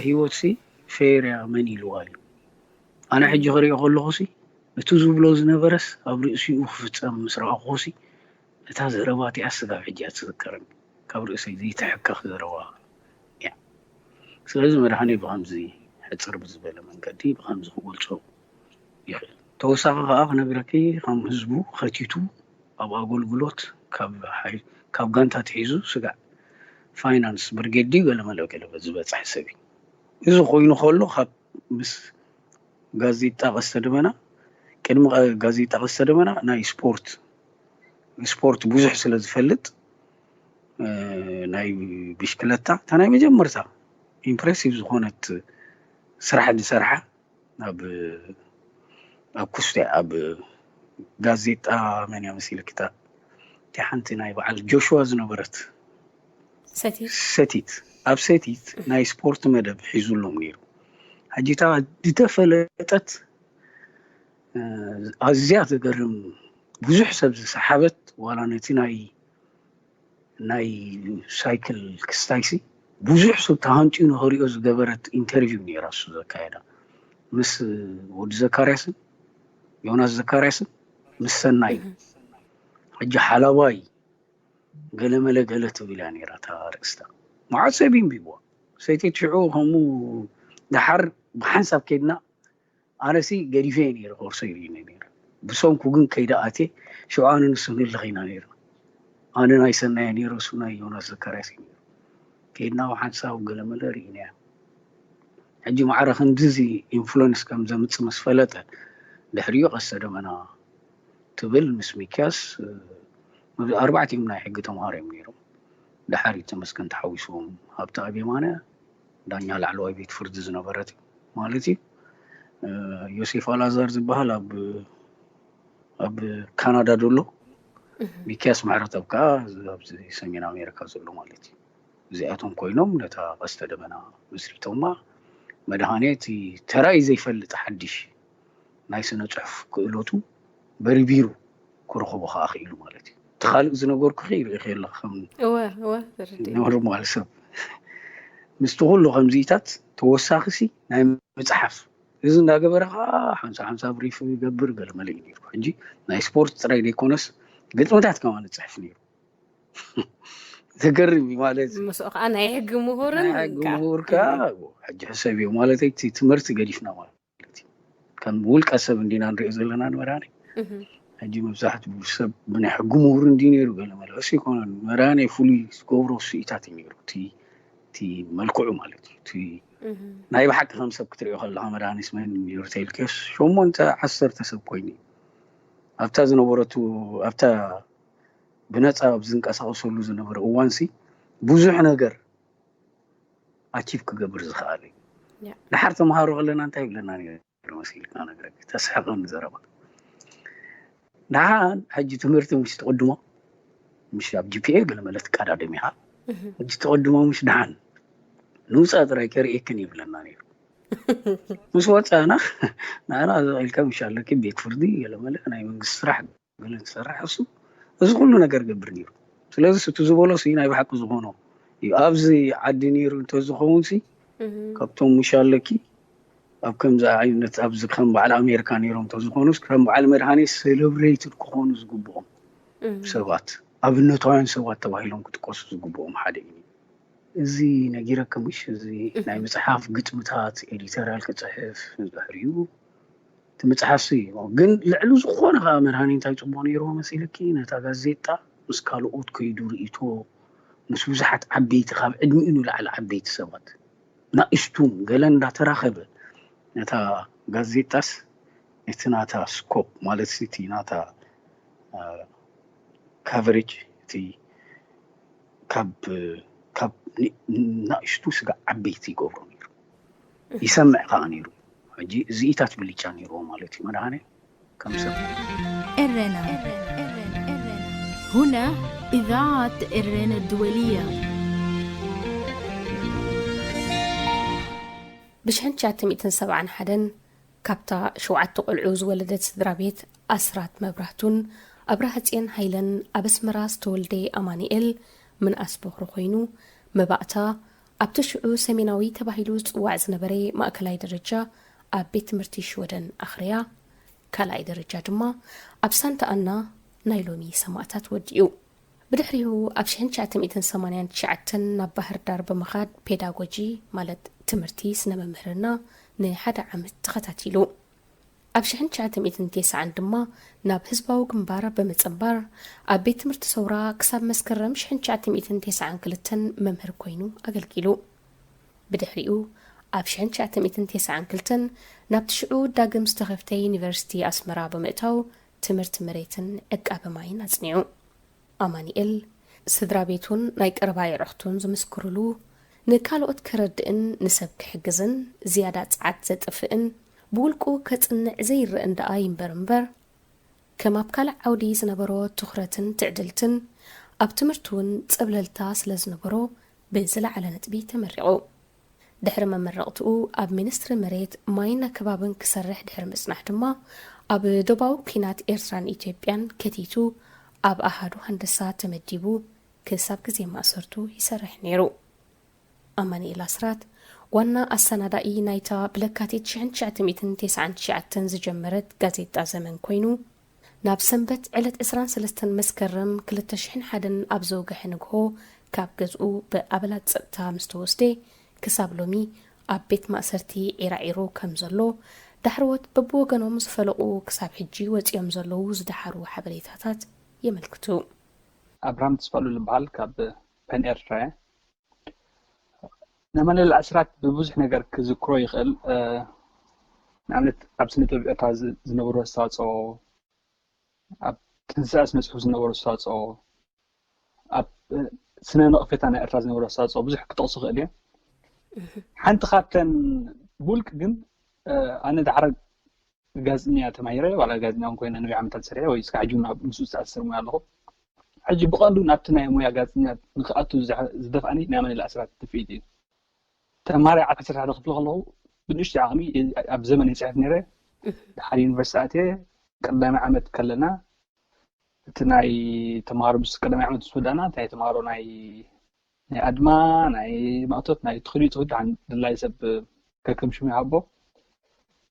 ህይወት ሲ fair እያ መን ኢልዋ እዩ ኣነ ሕጂ ክሪኦ ከለኹ ሲ እቲ ዝብሎ ዝነበረስ ኣብ ርእሲኡ ክፍጸም ምስ ረኣኹ ሲ እታ ዘረባ እቲኣ ስጋብ ሕጂ እያ ትዝከረኒ ካብ ርእሰይ ዘይትሕከኽ ዘረባ እያ ስለዚ መድሓኒ ብከምዚ ሕፅር ብዝበለ መንገዲ ብከምዚ ክገልፆ ይኽእል ተወሳኺ ከዓ ክነግረኪ ከም ህዝቡ ከቲቱ ኣብ ኣገልግሎት ካብ ጋንታ ትሒዙ ስጋዕ ፋይናንስ ብርጌድ ድዩ ገለመለ ገለ ዝበፅሐ ሰብ እዩ እዚ ኮይኑ ከሎ ካብ ምስ ጋዜጣ ቀስተ ደመና ቅድሚ ጋዜጣ ቀስተ ደመና ናይ ስፖርት ስፖርት ብዙሕ ስለ ዝፈልጥ ናይ ብሽክለታ እታ ናይ መጀመርታ ኢምፕሬሲቭ ዝኾነት ስራሕ ዝሰርሓ ኣብ ኣብ ኩስተ ኣብ ጋዜጣ መን እያ መሲልክታ እቲ ሓንቲ ናይ በዓል ጆሽዋ ዝነበረት ሰቲት ኣብ ሰቲት ናይ ስፖርት መደብ ሒዙሎም ነይሩ ሕጂታ ዝተፈለጠት ኣዝያ ዘገርም ብዙሕ ሰብ ዝሰሓበት ዋላ ነቲ ናይ ናይ ሳይክል ክስታይሲ ብዙሕ ሰብ ተሃንጥዩ ንኽሪኦ ዝገበረት ኢንተርቪው ነይራ እሱ ዘካየዳ ምስ ወዲ ዘካርያስን ዮናስ ዘካርያስን ምስ ሰናይ ሕጂ ሓላባይ ገለመለ ገለ ትብል እያ ነይራ እታ ርእስታ መዓት ሰብ ይንቢብዋ ሰይቲ ሽዑ ከምኡ ደሓር ብሓንሳብ ከድና ኣነሲ ገዲፈ እየ ነይረ ኮርሶ ይርእነ ነይረ ብሰንኩ ግን ከይደ ኣትየ ሽዑ ኣነ ንሱ ንልኽ ኢና ነይርና ኣነ ናይ ሰናየ ነይረ እሱ ናይ ዮናስ ዘካርያስ እዩ ነይሩ ከይድና ብሓንሳብ ገለመለ ርኢናያ ሕጂ ማዕረ ክንድዚ ኢንፍሉንስ ከም ዘምፅእ ምስ ፈለጠ ድሕሪኡ ቀስተ ደመና ትብል ምስ ሚክያስ ኣርባዕቲኦም ናይ ሕጊ ተምሃሮ እዮም ነይሮም ድሓር ተመስገን ተሓዊስዎም ሃብተኣብ የማነ ዳኛ ላዕለዋይ ቤት ፍርዲ ዝነበረት ማለት እዩ ዮሴፍ ኣላዛር ዝበሃል ኣብ ኣብ ካናዳ ዘሎ ሚክያስ ማሕረተብ ከዓ ኣብዚ ሰሜን ኣሜሪካ ዘሎ ማለት እዩ እዚኣቶም ኮይኖም ነታ ቀስተ ደመና መስሪቶማ መድሃኔ እቲ ተራይ ዘይፈልጥ ሓድሽ ናይ ስነ ፅሑፍ ክእለቱ በርቢሩ ክረኽቦ ከዓ ክኢሉ ማለት እዩ እቲ ካልእ ዝነገርኩ ይርኢ ከለካ ከም ኖርማል ሰብ ምስቲ ኩሉ ከምዚታት ተወሳኺ ሲ ናይ ምፅሓፍ እዚ እንዳገበረ ከዓ ሓንሳ ሓንሳ ብሪፍ ይገብር ገለመለ እዩ ነይሩ ሕጂ ናይ ስፖርት ጥራይ ዘይኮነስ ግጥምታት ከማ ንፅሕፍ ነይሩ ዘገርም እዩ ማለት ምስኡ ከዓ ናይ ሕጊ ምሁርን ናይ ሕጊ ምሁር ከዓ ሕጂ ሕሰብ እዩ ማለት እቲ ትምህርቲ ገዲፍና ማለት እዩ ከም ውልቀ ሰብ እንዲና ንሪኦ ዘለና ንመድሃኒ ሕጂ መብዛሕትኡ ሰብ ብናይ ሕጊ ምሁር እንዲ ነይሩ ገለ መለ እሱ ይኮነ መድሃኒ ፍሉይ ዝገብሮ ስኢታት እዩ ነይሩ እቲ እቲ መልክዑ ማለት እዩ እቲ ናይ ብሓቂ ከም ሰብ ክትሪኦ ከለካ መድሃኒስ መን ነይሩ ተይልከስ ሸሞንተ ዓሰርተ ሰብ ኮይኑ እዩ ኣብታ ዝነበረቱ ኣብታ ብነፃ ኣብ ዝንቀሳቀሰሉ ዝነበረ እዋንሲ ብዙሕ ነገር ኣቺቭ ክገብር ዝኽኣል እዩ። ድሓር ተምሃሮ ከለና እንታይ ይብለና ነይሩ መሲልካ ነግረክ ተስሕቐኒ ዘረባ። ደሓን ሕጂ ትምህርቲ ምሽ ትቕድሞ ምሽ ኣብ ጂፒኤ ገለ መለ ትቀዳደም ኢኻ። ሕጂ ትቕድሞ ምሽ ደሓን ንውፃእ ጥራይ ከርእየክን ይብለና ነይሩ። ምስ ወፃእና ንዓና ኢልካ ምሽ ኣለኪ ቤት ፍርዲ ገለ መለ ናይ መንግስቲ ስራሕ ገለ ዝሰርሕ እሱ እዚ ኩሉ ነገር ገብር ነይሩ። ስለዚ እቲ ዝበሎ ሲ ናይ ብሓቂ ዝኾኖ እዩ። ኣብዚ ዓዲ ነይሩ እንተዝኸውን ሲ ካብቶም ሙሽ ኣለኪ ኣብ ከምዚ ዓይነት ኣብዚ ከም በዓል ኣሜሪካ ነይሮም እንተዝኾኑስ ከም በዓል መድሃኔ ሴሌብሬትድ ክኾኑ ዝግብኦም ሰባት ኣብነታውያን ሰባት ተባሂሎም ክጥቀሱ ዝግብኦም ሓደ እዩ። እዚ ነጊረኪ ምሽ እዚ ናይ ምፅሓፍ ግጥምታት ኤዲተርያል ክፅሕፍ ድሕሪኡ እቲ ምፅሓፍሲ ግን ልዕሊ ዝኾነ ከዓ መድሃኒ እንታይ ፅቡቅ ነይርዎ መሲልኪ ነታ ጋዜጣ ምስ ካልኦት ከይዱ ርእይቶ ምስ ብዙሓት ዓበይቲ ካብ ዕድሚኡ ንላዕሊ ዓበይቲ ሰባት ናእሽቱን ገለ እንዳተራኸበ ነታ ጋዜጣስ እቲ ናታ ስኮፕ ማለት እቲ ናታ ካቨሬጅ እቲ ካብ ካብ ናእሽቱ ስጋ ዓበይቲ ይገብሮ ነይሩ ይሰምዕ ከዓ ነይሩ ሕጂ እዚኢታት ብልጫ ነይርዎ ማለት እዩ መድሃነ ከም ሰብ ኤረና هنا إذاعة إرينا الدولية ብሽሕን ትሽዓተ ሚእትን ሰብዓን ሓደን ካብታ ሸውዓተ ቆልዑ ዝወለደት ስድራ ቤት ኣስራት መብራህቱን ኣብርሃጽዮን ሃይለን ኣብ ኣስመራ ዝተወልደ ኣማኑኤል ምንኣስ ቦኽሪ ኮይኑ፣ መባእታ ኣብቲ ሽዑ ሰሜናዊ ተባሂሉ ዝጽዋዕ ዝነበረ ማእከላይ ደረጃ ኣብ ቤት ትምህርቲ ሽወደን ኣኽርያ፣ ካልኣይ ደረጃ ድማ ኣብ ሳንታ ኣና ናይ ሎሚ ሰማእታት ወዲኡ። ብድሕሪኡ ኣብ ሽሕን ትሽዓተ ሚእትን ሰማንያን ትሽዓተን ናብ ባህር ዳር ብምኻድ ፔዳጎጂ ማለት ትምህርቲ ስነ መምህርና ንሓደ ዓመት ተኸታቲሉ። ኣብ ሽሕን ትሽዓተ ሚእትን ተስዓን ድማ ናብ ህዝባዊ ግንባር ብምጽንባር ኣብ ቤት ትምህርቲ ሰውራ ክሳብ መስከረም ሽሕን ትሽዓተ ሚእትን ተስዓን ክልተን መምህር ኮይኑ ኣገልጊሉ። ብድሕሪኡ ኣብ ሽሕን ትሽዓተ ሚእትን ተስዓን ክልተን ናብቲ ሽዑ ዳግም ዝተኸፍተ ዩኒቨርሲቲ ኣስመራ ብምእታው ትምህርቲ መሬትን ዕቃበ ማይን ኣጽኒዑ። ኣማኑኤል ስድራ ቤቱን ናይ ቀረባ የዕሩኽቱን ዝምስክሩሉ፣ ንካልኦት ከረድእን ንሰብ ክሕግዝን ዝያዳ ጸዓት ዘጥፍእን ብውልቁ ከጽንዕ ዘይረእን ደኣ ይንበር እምበር፣ ከም ኣብ ካልእ ዓውዲ ዝነበሮ ትኹረትን ትዕድልትን ኣብ ትምህርቲ እውን ጸብለልታ ስለ ዝነበሮ ብዝለዓለ ነጥቢ ተመሪቑ። ድሕሪ መመረቕትኡ ኣብ ሚኒስትሪ መሬት ማይን ኣከባብን ክሰርሕ ድሕሪ ምጽናሕ ድማ ኣብ ዶባዊ ኲናት ኤርትራን ኢትዮጵያን ከቲቱ ኣብ ኣሃዱ ሃንደሳ ተመዲቡ ክሳብ ግዜ ማእሰርቱ ይሰርሕ ነይሩ። ኣማኑኤል ኣስራት ዋና ኣሰናዳኢ ናይታ ብለካቲት ሽሕን ትሽዓተ ሚእትን ተስዓን ትሽዓተን ዝጀመረት ጋዜጣ ዘመን ኮይኑ፣ ናብ ሰንበት ዕለት ዕስራን ሰለስተን መስከረም ክልተ ሽሕን ሓደን ኣብ ዘውግሐ ንግሆ ካብ ገዝኡ ብኣባላት ጸጥታ ምስ ተወስደ፣ ክሳብ ሎሚ ኣብ ቤት ማእሰርቲ ዒራዒሩ ከም ዘሎ፣ ዳሕረዎት በብወገኖም ዝፈለቑ ክሳብ ሕጂ ወጺኦም ዘለዉ ዝደሓሩ ሓበሬታታት የመልክቱ። ኣብርሃም ተስፋሉ ዝበሃል ካብ ፐን ኤርትራ እየ። ነማንኤል ኣስራት ብብዙሕ ነገር ክዝክሮ ይኽእል። እ፣ ንኣብነት ኣብ ስነ ጥበብ ኤርትራ ዝ-፣ ዝነበሩ ኣስተዋፅኦ፣ ኣብ ጥንስኣ ስነ ጽሑፍ ዝነበሩ ኣስተዋፅኦ፣ ኣብ፣ እ፣ ስነ ነቕፌታ ናይ ኤርትራ ዝነበሩ ኣስተዋፅኦ ብዙሕ ክጠቕሱ ይኽእል እየ። ሓንቲ ካብተን ብውልቂ ግን፣ እ፣ ኣነ ዳሕረ ጋዜጠኛ ተማሂረ፣ ዋላ ጋዜጠኛ እውን ኮይነ ነዊሕ ዓመታት ሰሪሐ ወይ እስካብ ሕጂ እውን ኣብ ምስኡ ዝተኣሳሰር ሙያ ኣለኹ። ሕጂ ብቐንዱ ናብቲ ናይ ሙያ ጋዜጠኛ ንክኣቱ ዝደፍኣኒ ናይ ኣማኑኤል ኣስራት ድፍኢት እዩ። ተምሃራይ ዓሰርተ ሓደ ክፍሊ ከለኹ ብንእሽተይ ዓቕሚ ኣብ ዘመን ይፅሕፍ ነይረ። ድሓር ዩኒቨርሲቲ ኣትየ ቀዳማይ ዓመት ከለና እቲ ናይ ተምሃሮ ምስ ቀዳማይ ዓመት ምስ ወዳእና እንታይ ተምሃሮ ናይ ናይ ኣድማ ናይ ማእቶት ናይ ትኽሊ ትኽሊ ድሓን ድላይ ሰብ ከከም ሽሙ ይሃቦ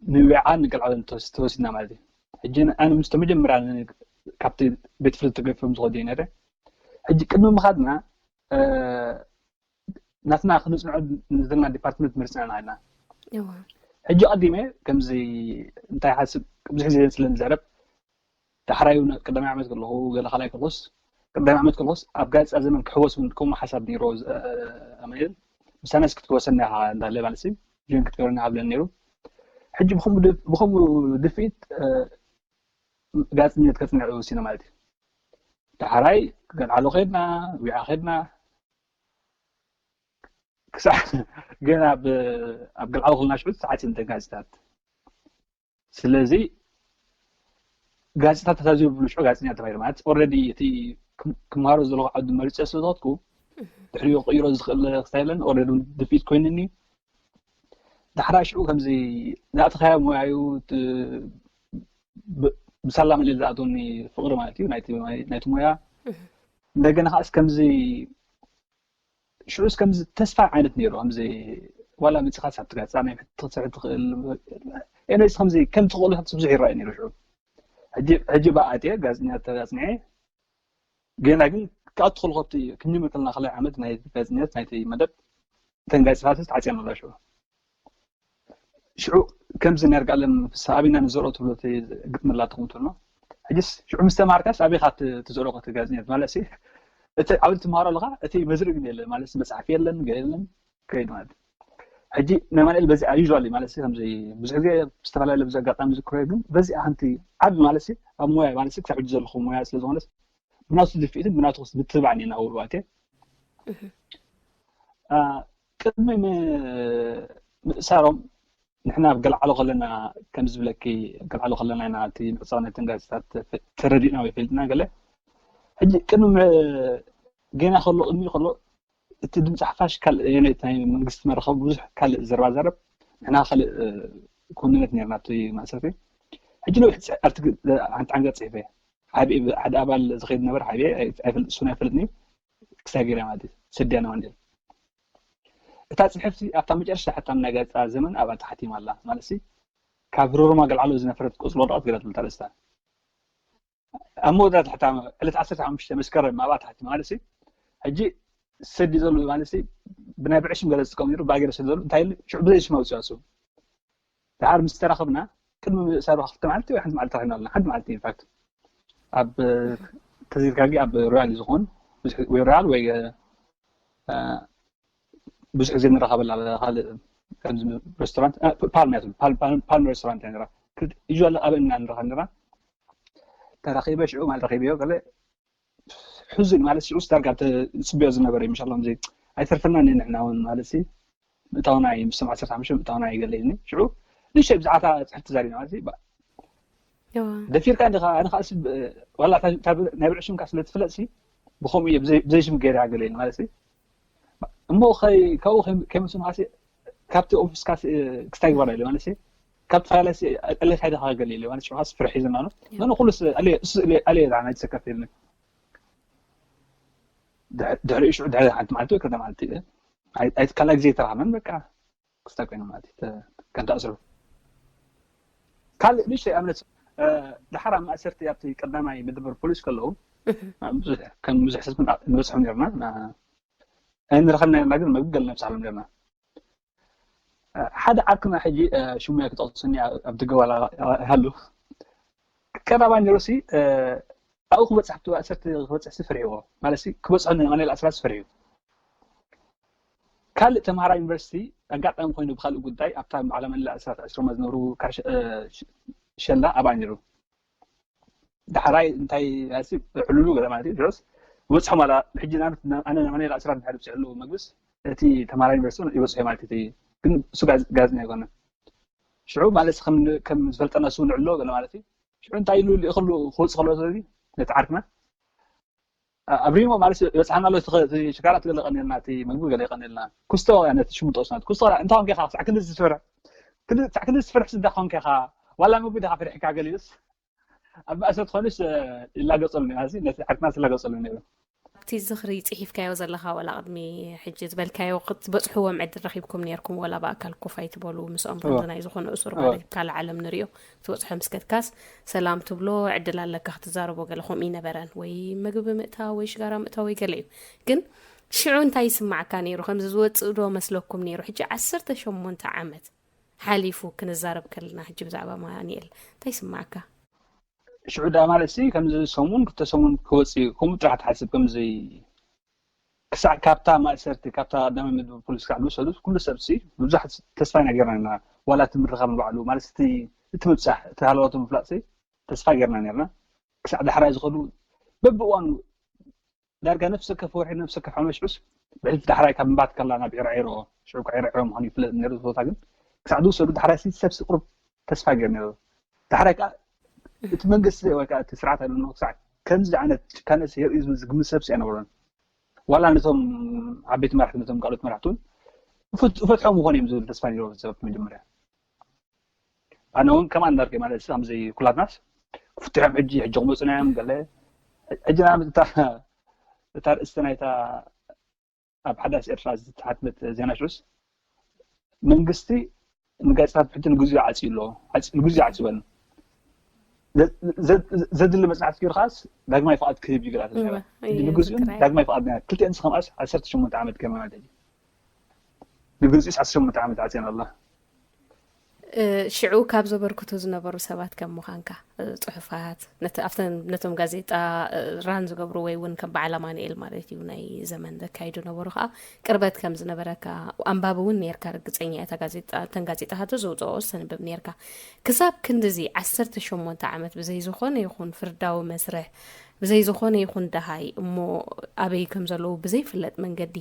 ንዊዓ ንገልዓለን ተወስ-፣ ተወሲድና ማለት እዩ። ሕጂ ኣነ ምስቶ መጀመርያ ን-፣ ካብቲ ቤት ፍልጥ ተገፊፎም ዝኸዱ እየ ነይረ። ሕጂ ቅድሚ ምኻድና፣ እ፣ ናትና ክንጽንዖ ንዘለና ዲፓርትመንት መሪጽና ኢና። እዋ። ሕጂ ቀዲመ ከምዚ እንታይ ሓስብ ብዙሕ ግዜ ስለ ንዛረብ ዳሕራዩ ነ-፣ ቀዳማይ ዓመት ከለኹ ገለ ካልኣይ ከለኹስ ቀዳማይ ዓመት ከለኹስ ኣብ ጋዜጣ ዘመን ክሕወስ እውን ከምኡ ሓሳብ ነይሮ ዝ-፣ እ፣ ኣማኑኤል ምሳና እስኪ ክትወሰና ኢኻ እንዳለ ማለት ሲ ጆይን ክትገብረና ሃብለን ነይሩ። ሕጂ ብኸምኡ ድ-፣ ብኸምኡ ድፍኢት፣ እ፣ ጋዜጠኝነት ከጽንዕ ወሲነ ማለት እዩ። ዳሕራይ ገልዓሎ ከድና፣ ዊዓ ከድና፣ ክሳዕ ገና ኣብ፣ ኣብ ገልዓሎ ከለና ሽዑ ተዓጽየን እተን ጋዜጣታት። ስለዚ ጋዜጣታት ኣዝዩ ብልሽዑ ጋዜጠኛ ተባሂሉ ማለት ኦልሬዲ እቲ ክም-፣ ክመሃሮ ዘለኹ ዓውዲ መሪጸ ስለ ዝኸድኩ ድሕሪኡ ክቕይሮ ዝኽእል ስታይለን ኦልሬዲ እውን ድፍኢት ኮይኑኒ። ዳሕራይ ሽዑ ከምዚ ዝኣተኻዮ ሞያ እዩ፣ ት-፣ ብ-፣ ብሳላ መሊል ዝኣተወኒ ፍቕሪ ማለት እዩ ናይቲ፣ ናይቲ ሞያ። እንደገና ከዓስ ከምዚ ሽዑስ ከምዚ ተስፋ ዓይነት ነይሩ፣ ከምዚ ዋላ መጺኻስ ኣብቲ ጋዜጣ ናይ ክትሰርሕ ትኽእል። ኤኒዌይስ ከምዚ ከም ትኽእሉ ብዙሕ ይረኣይ ነይሩ ሽዑ። ሕጂ፣ ሕጂ ብኣትየ ጋዜጠኛ ተጋጽንዐ። ገና ግን ክኣቱ ከለኹ ኣብቲ ክንጅምር ከለና ካልኣይ ዓመት ናይ ጋዜጠኛት ናይቲ መደብ እተን ጋዜጣታት ተዓጽየን ኣለዋ ሽዑ። ሽዑ ከምዚ ናይ ይርጋለም ፍስሃ ኣቢና ንዘርኦ ትብሎ እቲ ግጥሚ ኣላትኹም ትብሎ። ሕጂስ ሽዑ ምስ ተማሃርካስ ኣበይ ኢኻ ት-፣ ትዘርኦ እቲ ጋዜጠኛት ማለት ሲ፣ እቲ ዓውዲ ትመሃሮ ኣለኻ፣ እቲ መዝርእ ግን የለን ማለት መጽሓፍ የለን፣ ገለ የለን፣ ከይድ ማለት። ሕጂ ናይ ኣማኑኤል በዚኣ ዩዥዋሊ ማለት ሲ፣ ከምዚ ብዙሕ ግዜ ብዝተፈላለየ ብዙሕ ኣጋጣሚ ዝዝክሮ እዩ፣ ግን በዚኣ ሓንቲ ዓቢ ማለት ሲ፣ ኣብ ሞያ ማለት ሲ፣ ክሳብ ሕጂ ዘለኹ ሞያ ስለ ዝኾነስ ብናቱ ድፍኢትን ብናቱ ምትብባዕን እየ ናብኡ ኣትየ። እ፣ ቅድሚ ም-፣ ምእሳሮም ንሕና ኣብ ገልዓሎ ከለና፣ ከም ዝብለኪ፣ ገልዓሎ ከለና ኢና እቲ ምዕጻው ናይተን ጋዜጣታት ፈ-፣ ተረዲእና ወይ ፈሊጥና ገለ። ሕጂ ቅድሚ ም-፣ ገና ከሎ፣ ቅድሚ ከሎ እቲ ድምፂ ሓፋሽ ካልእ፣ የኔ ናይ መንግስቲ መራኸቢ ብዙሕ ካልእ ዘረባ ዘረብ፣ ንሕና ካልእ ኩንነት ነርና ኣብቲ ማእሰርቲ። ሕጂ ነዊሕ ኣርትግ ሓንቲ ዓንቀፅ ፅሒፈ። ሓደ ኣባል ዝኸይድ ነበረ ሓብየ ኣይፈልጥ እሱን ኣይፈልጥኒ። ክሳብ ገይረ ማለት እዩ ሰድያ ነዋንዴል እታ ፅሕፍቲ ኣብታ መጨረሻ ሕታም ናይ ጋዜጣ ዘመን ኣብኣ ተሓቲማ ኣላ። ማለት ካብ ሮሮማ ገልዓሎ ዝነፈረት ቁፅሪ ወረቐት ገለ ትብል ኣርእስታ። ኣብ መወዳእታ ሕታም ዕለት ዓሰርተ ሓሙሽተ መስከረም ኣብኣ ተሓቲማ። ማለት ሕጂ ሰዲ ዘሎ ማለት ብናይ ብዕሽም ገለ ዝጥቀም ነሩ ባጌር ሰዲ ዘሎ እንታይ ኢሉ ሽዑ ብዘይ ሽም ኣውፅኡ ኣሱ ድሓር ምስ ተራኸብና ቅድሚ ምእሳሩ ክልተ መዓልቲ ወይ ሓንቲ መዓልቲ ተራኺብና ኣለና። ሓንቲ መዓልቲ ኢንፋክት ኣብ ተዚርካ ጊ ኣብ ሮያል እዩ ዝኸውን ወይ ሮያል ወይ ብዙሕ ግዜ ንራኸበላ ካልእ ከምዚ ሬስቶራንት ፓልም እያ ትብል ፓልም ሬስቶራንት እያ ነራ። ዩዋል ኣብ እና ንራኸብ ነራ ተራኺበ ሽዑ ማለት ረኺበዮ ገለ ሕዙን ማለት ሽዑስ ዳርጋ ዝፅበዮ ዝነበረ እዩ። ምሻሎም ዘይ ኣይተርፈና ንንሕና እውን ማለት ምእታውና እዩ ምስቶም ዓሰርተ ሓሙሽተ ምእታውና እዩ ገለ ኢልኒ። ሽዑ ንእሽተይ ብዛዕባ እታ ፅሕፍቲ ተዛሪብና ማለት እዩ። ደፊርካ እንዲኻ ኣነ ከዓ ስብ ዋላ ናይ ብልዕ ሽምካ ስለ ትፍለጥ ሲ ብከምኡ እየ ብዘይ ሽም ገይረ ገለ ኢልኒ ማለት እዩ። እሞ ካብኡ ከይመስሉ ከዓ ካብቲ ኦፊስካ ክስታይ ግባር ኢለ ማለት ካብቲ ፋይላ ቀለት ሓይደ ከዓ ገለ ኢለ ማለት ሽዑ ከዓ ስፍርሕ እዩ ዘናኖ መን ኩሉ ኣለ ዝዓና ይሰከፍ ኢልኒ። ድሕሪኡ ሽዑ ድሕሪ ሓንቲ መዓልቲ ወይ ክልተ መዓልቲ ኣይትካላ ግዜ ተራኸበን በቃ ክስታይ ኮይኑ ማለት እዩ። ከም ተኣስሩ ካልእ ንእሽተይ ኣብነት ድሓር ኣብ ማእሰርቲ ኣብቲ ቀዳማይ መደበር ፖሊስ ከለዉ ከም ብዙሕ ሰብ ንበፅሖም ነርና። ኣይንረኸብና ነርና ግን መግቢ ገለ ነብፅሓሎም ነርና። ሓደ ዓርክና ሕጂ ሽሙያ ክጠቕሱኒ ኣብ ድገባላ ሃሉ ቀዳማይ ነሩሲ ኣብኡ ክበፅሕ ኣብቲ ማእሰርቲ ክበፅሕ ስፍርሕዎ ማለት ክበፅሖ ንቀኔል ኣስራት ስፍርሕዩ። ካልእ ተምሃራይ ዩኒቨርሲቲ ኣጋጣሚ ኮይኑ ብካልእ ጉዳይ ኣብታ ዓለመላ ኣስራት ኣስሮማ ዝነብሩ ሸላ ኣብኣ ነይሩ። ዳሕራይ እንታይ ዕሉሉ ገለ ማለት እዩ ድሮስ ዝበፅሖም ኣላ። ሕጂ ንኣብነት ኣነ ንቀኔል ኣስራት ድሕሪ ብፅሕሉ መግብስ እቲ ተምሃራይ ዩኒቨርሲቲ ይበፅሖ ማለት እቲ ግን እሱ ጋዜጠኛ ኣይኮነ። ሽዑ ማለት ከም ዝፈልጠና እሱ ንዕሎ ገለ ማለት እዩ። ሽዑ እንታይ ኢሉ ልእኽሉ ክወፅ ከሎ ስለዚ ነቲ ዓርክና ኣብሪሞ ማለት ይበፅሓና ኣሎ። ሽጋራ ትገለ ቀኒልና እቲ ምግቢ ገለ ይቀኒልና ኩስቶ ነቲ ሽሙ ጠቅስና ኩስቶ እንታይ ኮንካ ኢኻ ክሳዕ ክንዲ ዝፈርሕ ክሳዕ ክንዲ ዝፈርሕ ስዳ ኮንካ ኢኻ ዋላ ምግቢ ዲኻ ፈሪሕካ ገሊሉስ ኣብ ማእሰር ትኾንስ ይላገፀሉ ነቲ ዓርክና ዝላገፀሉ ነይሩ። ኣብቲ ዝኽሪ ፅሒፍካዮ ዘለኻ ዋላ ቅድሚ ሕጂ ዝበልካዮ ክትበፅሕዎም ዕድል ረኺብኩም ነርኩም ዋላ ብኣካል ኮፍ ኣይትበሉ ምስኦም ከምዚ ናይ ዝኾነ እሱር ማለት ካልእ ዓለም ንሪኦ ክትበፅሖ ምስ ከድካስ ሰላም ትብሎ ዕድል ኣለካ ክትዛረቦ ገለ ከምኡ ይነበረን ወይ ምግቢ ምእታው ወይ ሽጋራ ምእታው ወይ ገለ እዩ ግን ሽዑ እንታይ ይስማዕካ ነይሩ ከምዚ ዝወፅእ ዶ መስለኩም ነይሩ ሕጂ ዓሰርተ ሸሞንተ ዓመት ሓሊፉ ክንዛረብ ከለና ሕጂ ብዛዕባ ኣማኑኤል እንታይ ይስማዕካ? ሽዑ ዳ ማለት ሲ ከምዚ ሰሙን ክልተ ሰሙን ክወፅእ እዩ ከምኡ ጥራሕ ትሓስብ ከምዚ ክሳዕ ካብታ ማእሰርቲ ካብታ ቀዳማይ መድብ ፖሊስ ክሳዕ ዝወሰዱ ኩሉ ሰብ ሲ ብዙሕ ተስፋ ኢና ጌርና ኢና ዋላ እቲ ምርኻብ ንባዕሉ ማለት እቲ እቲ ምብፃሕ እቲ ሃለዋቱ ምፍላጥ ሲ ተስፋ ጌርና ኔርና ክሳዕ ዳሕራይ ዝኸዱ በብእዋኑ ዳርጋ ነፍሲ ወከፍ ወርሒ ነፍሲ ወከፍ ሓሙሽተ ሽዑስ ብሕልፊ ዳሕራይ ካብ ምባት ከላ ናብ ዒራዒሮ ሽዑ ዒራዒሮ ምዃኑ ይፍለጥ ነይሩ እቲ ቦታ ግን ክሳዕ ዝውሰዱ ዳሕራይ ሲ ሰብ ቁሩብ ተስፋ ገይሩ ነይሩ ዳሕራይ ከዓ እቲ መንግስቲ ወይ ከዓ እቲ ስርዓት ኣለኖ ክሳዕ ከምዚ ዓይነት ጭካነ የርኢ ዝብል ዝግምት ሰብ ኣይነበሮን ዋላ ነቶም ዓበይቲ መራሕቲ ነቶም ካልኦት መራሕቲ እውን እፈትሖም ምኾኑ እዮም ዝብል ተስፋ ነይሩ ሰብ መጀመርያ ኣነ እውን ከማን ዳርገ ማለት እዚ ከምዚ ኩላትናስ ክፍትሖም ሕጂ ሕጂ ክመፁና እዮም ገለ ሕጂ ንኣብነት እታ እታ ርእስቲ ናይታ ኣብ ሓዳስ ኤርትራ ዝተሓትመት ዜና ሽዑስ መንግስቲ ንጋዜጣታት ሕጂ ንግዚኡ ዓፅዩ ኣሎ ንግዚኡ ዓፅበን ዘድሊ መፅናዕቲ ገይሩ ከዓስ ዳግማይ ፍቓድ ክህብ ይግራት ንግዚኡን ዳግማይ ፍቓድ ክልቲአን ዝኸምኣስ ዓሰርተ ሸሞንተ ዓመት ገርማ ማለት እዩ ንግብፂስ ዓሰርተ ሸሞንተ ዓመት ዓፅየን ኣላ። ሽዑ ካብ ዘበርክቱ ዝነበሩ ሰባት ከም ምዃንካ ፅሑፋት ኣብተን ነቶም ጋዜጣ ራን ዝገብሩ ወይ እውን ከም በዓል ኣማኑኤል ማለት እዩ ናይ ዘመን ዘካይዱ ነበሩ ከዓ ቅርበት ከም ዝነበረካ ኣንባቢ እውን ነርካ ርግፀኛ እታ ጋዜጣ እተን ጋዜጣታት ዘውፅኦ ዝተንብብ ነርካ ክሳብ ክንድዚ ዓሰርተ ሸሞንተ ዓመት ብዘይ ዝኾነ ይኹን ፍርዳዊ መስርሕ ብዘይ ዝኾነ ይኹን ደሃይ እሞ ኣበይ ከም ዘለዉ ብዘይፍለጥ መንገዲ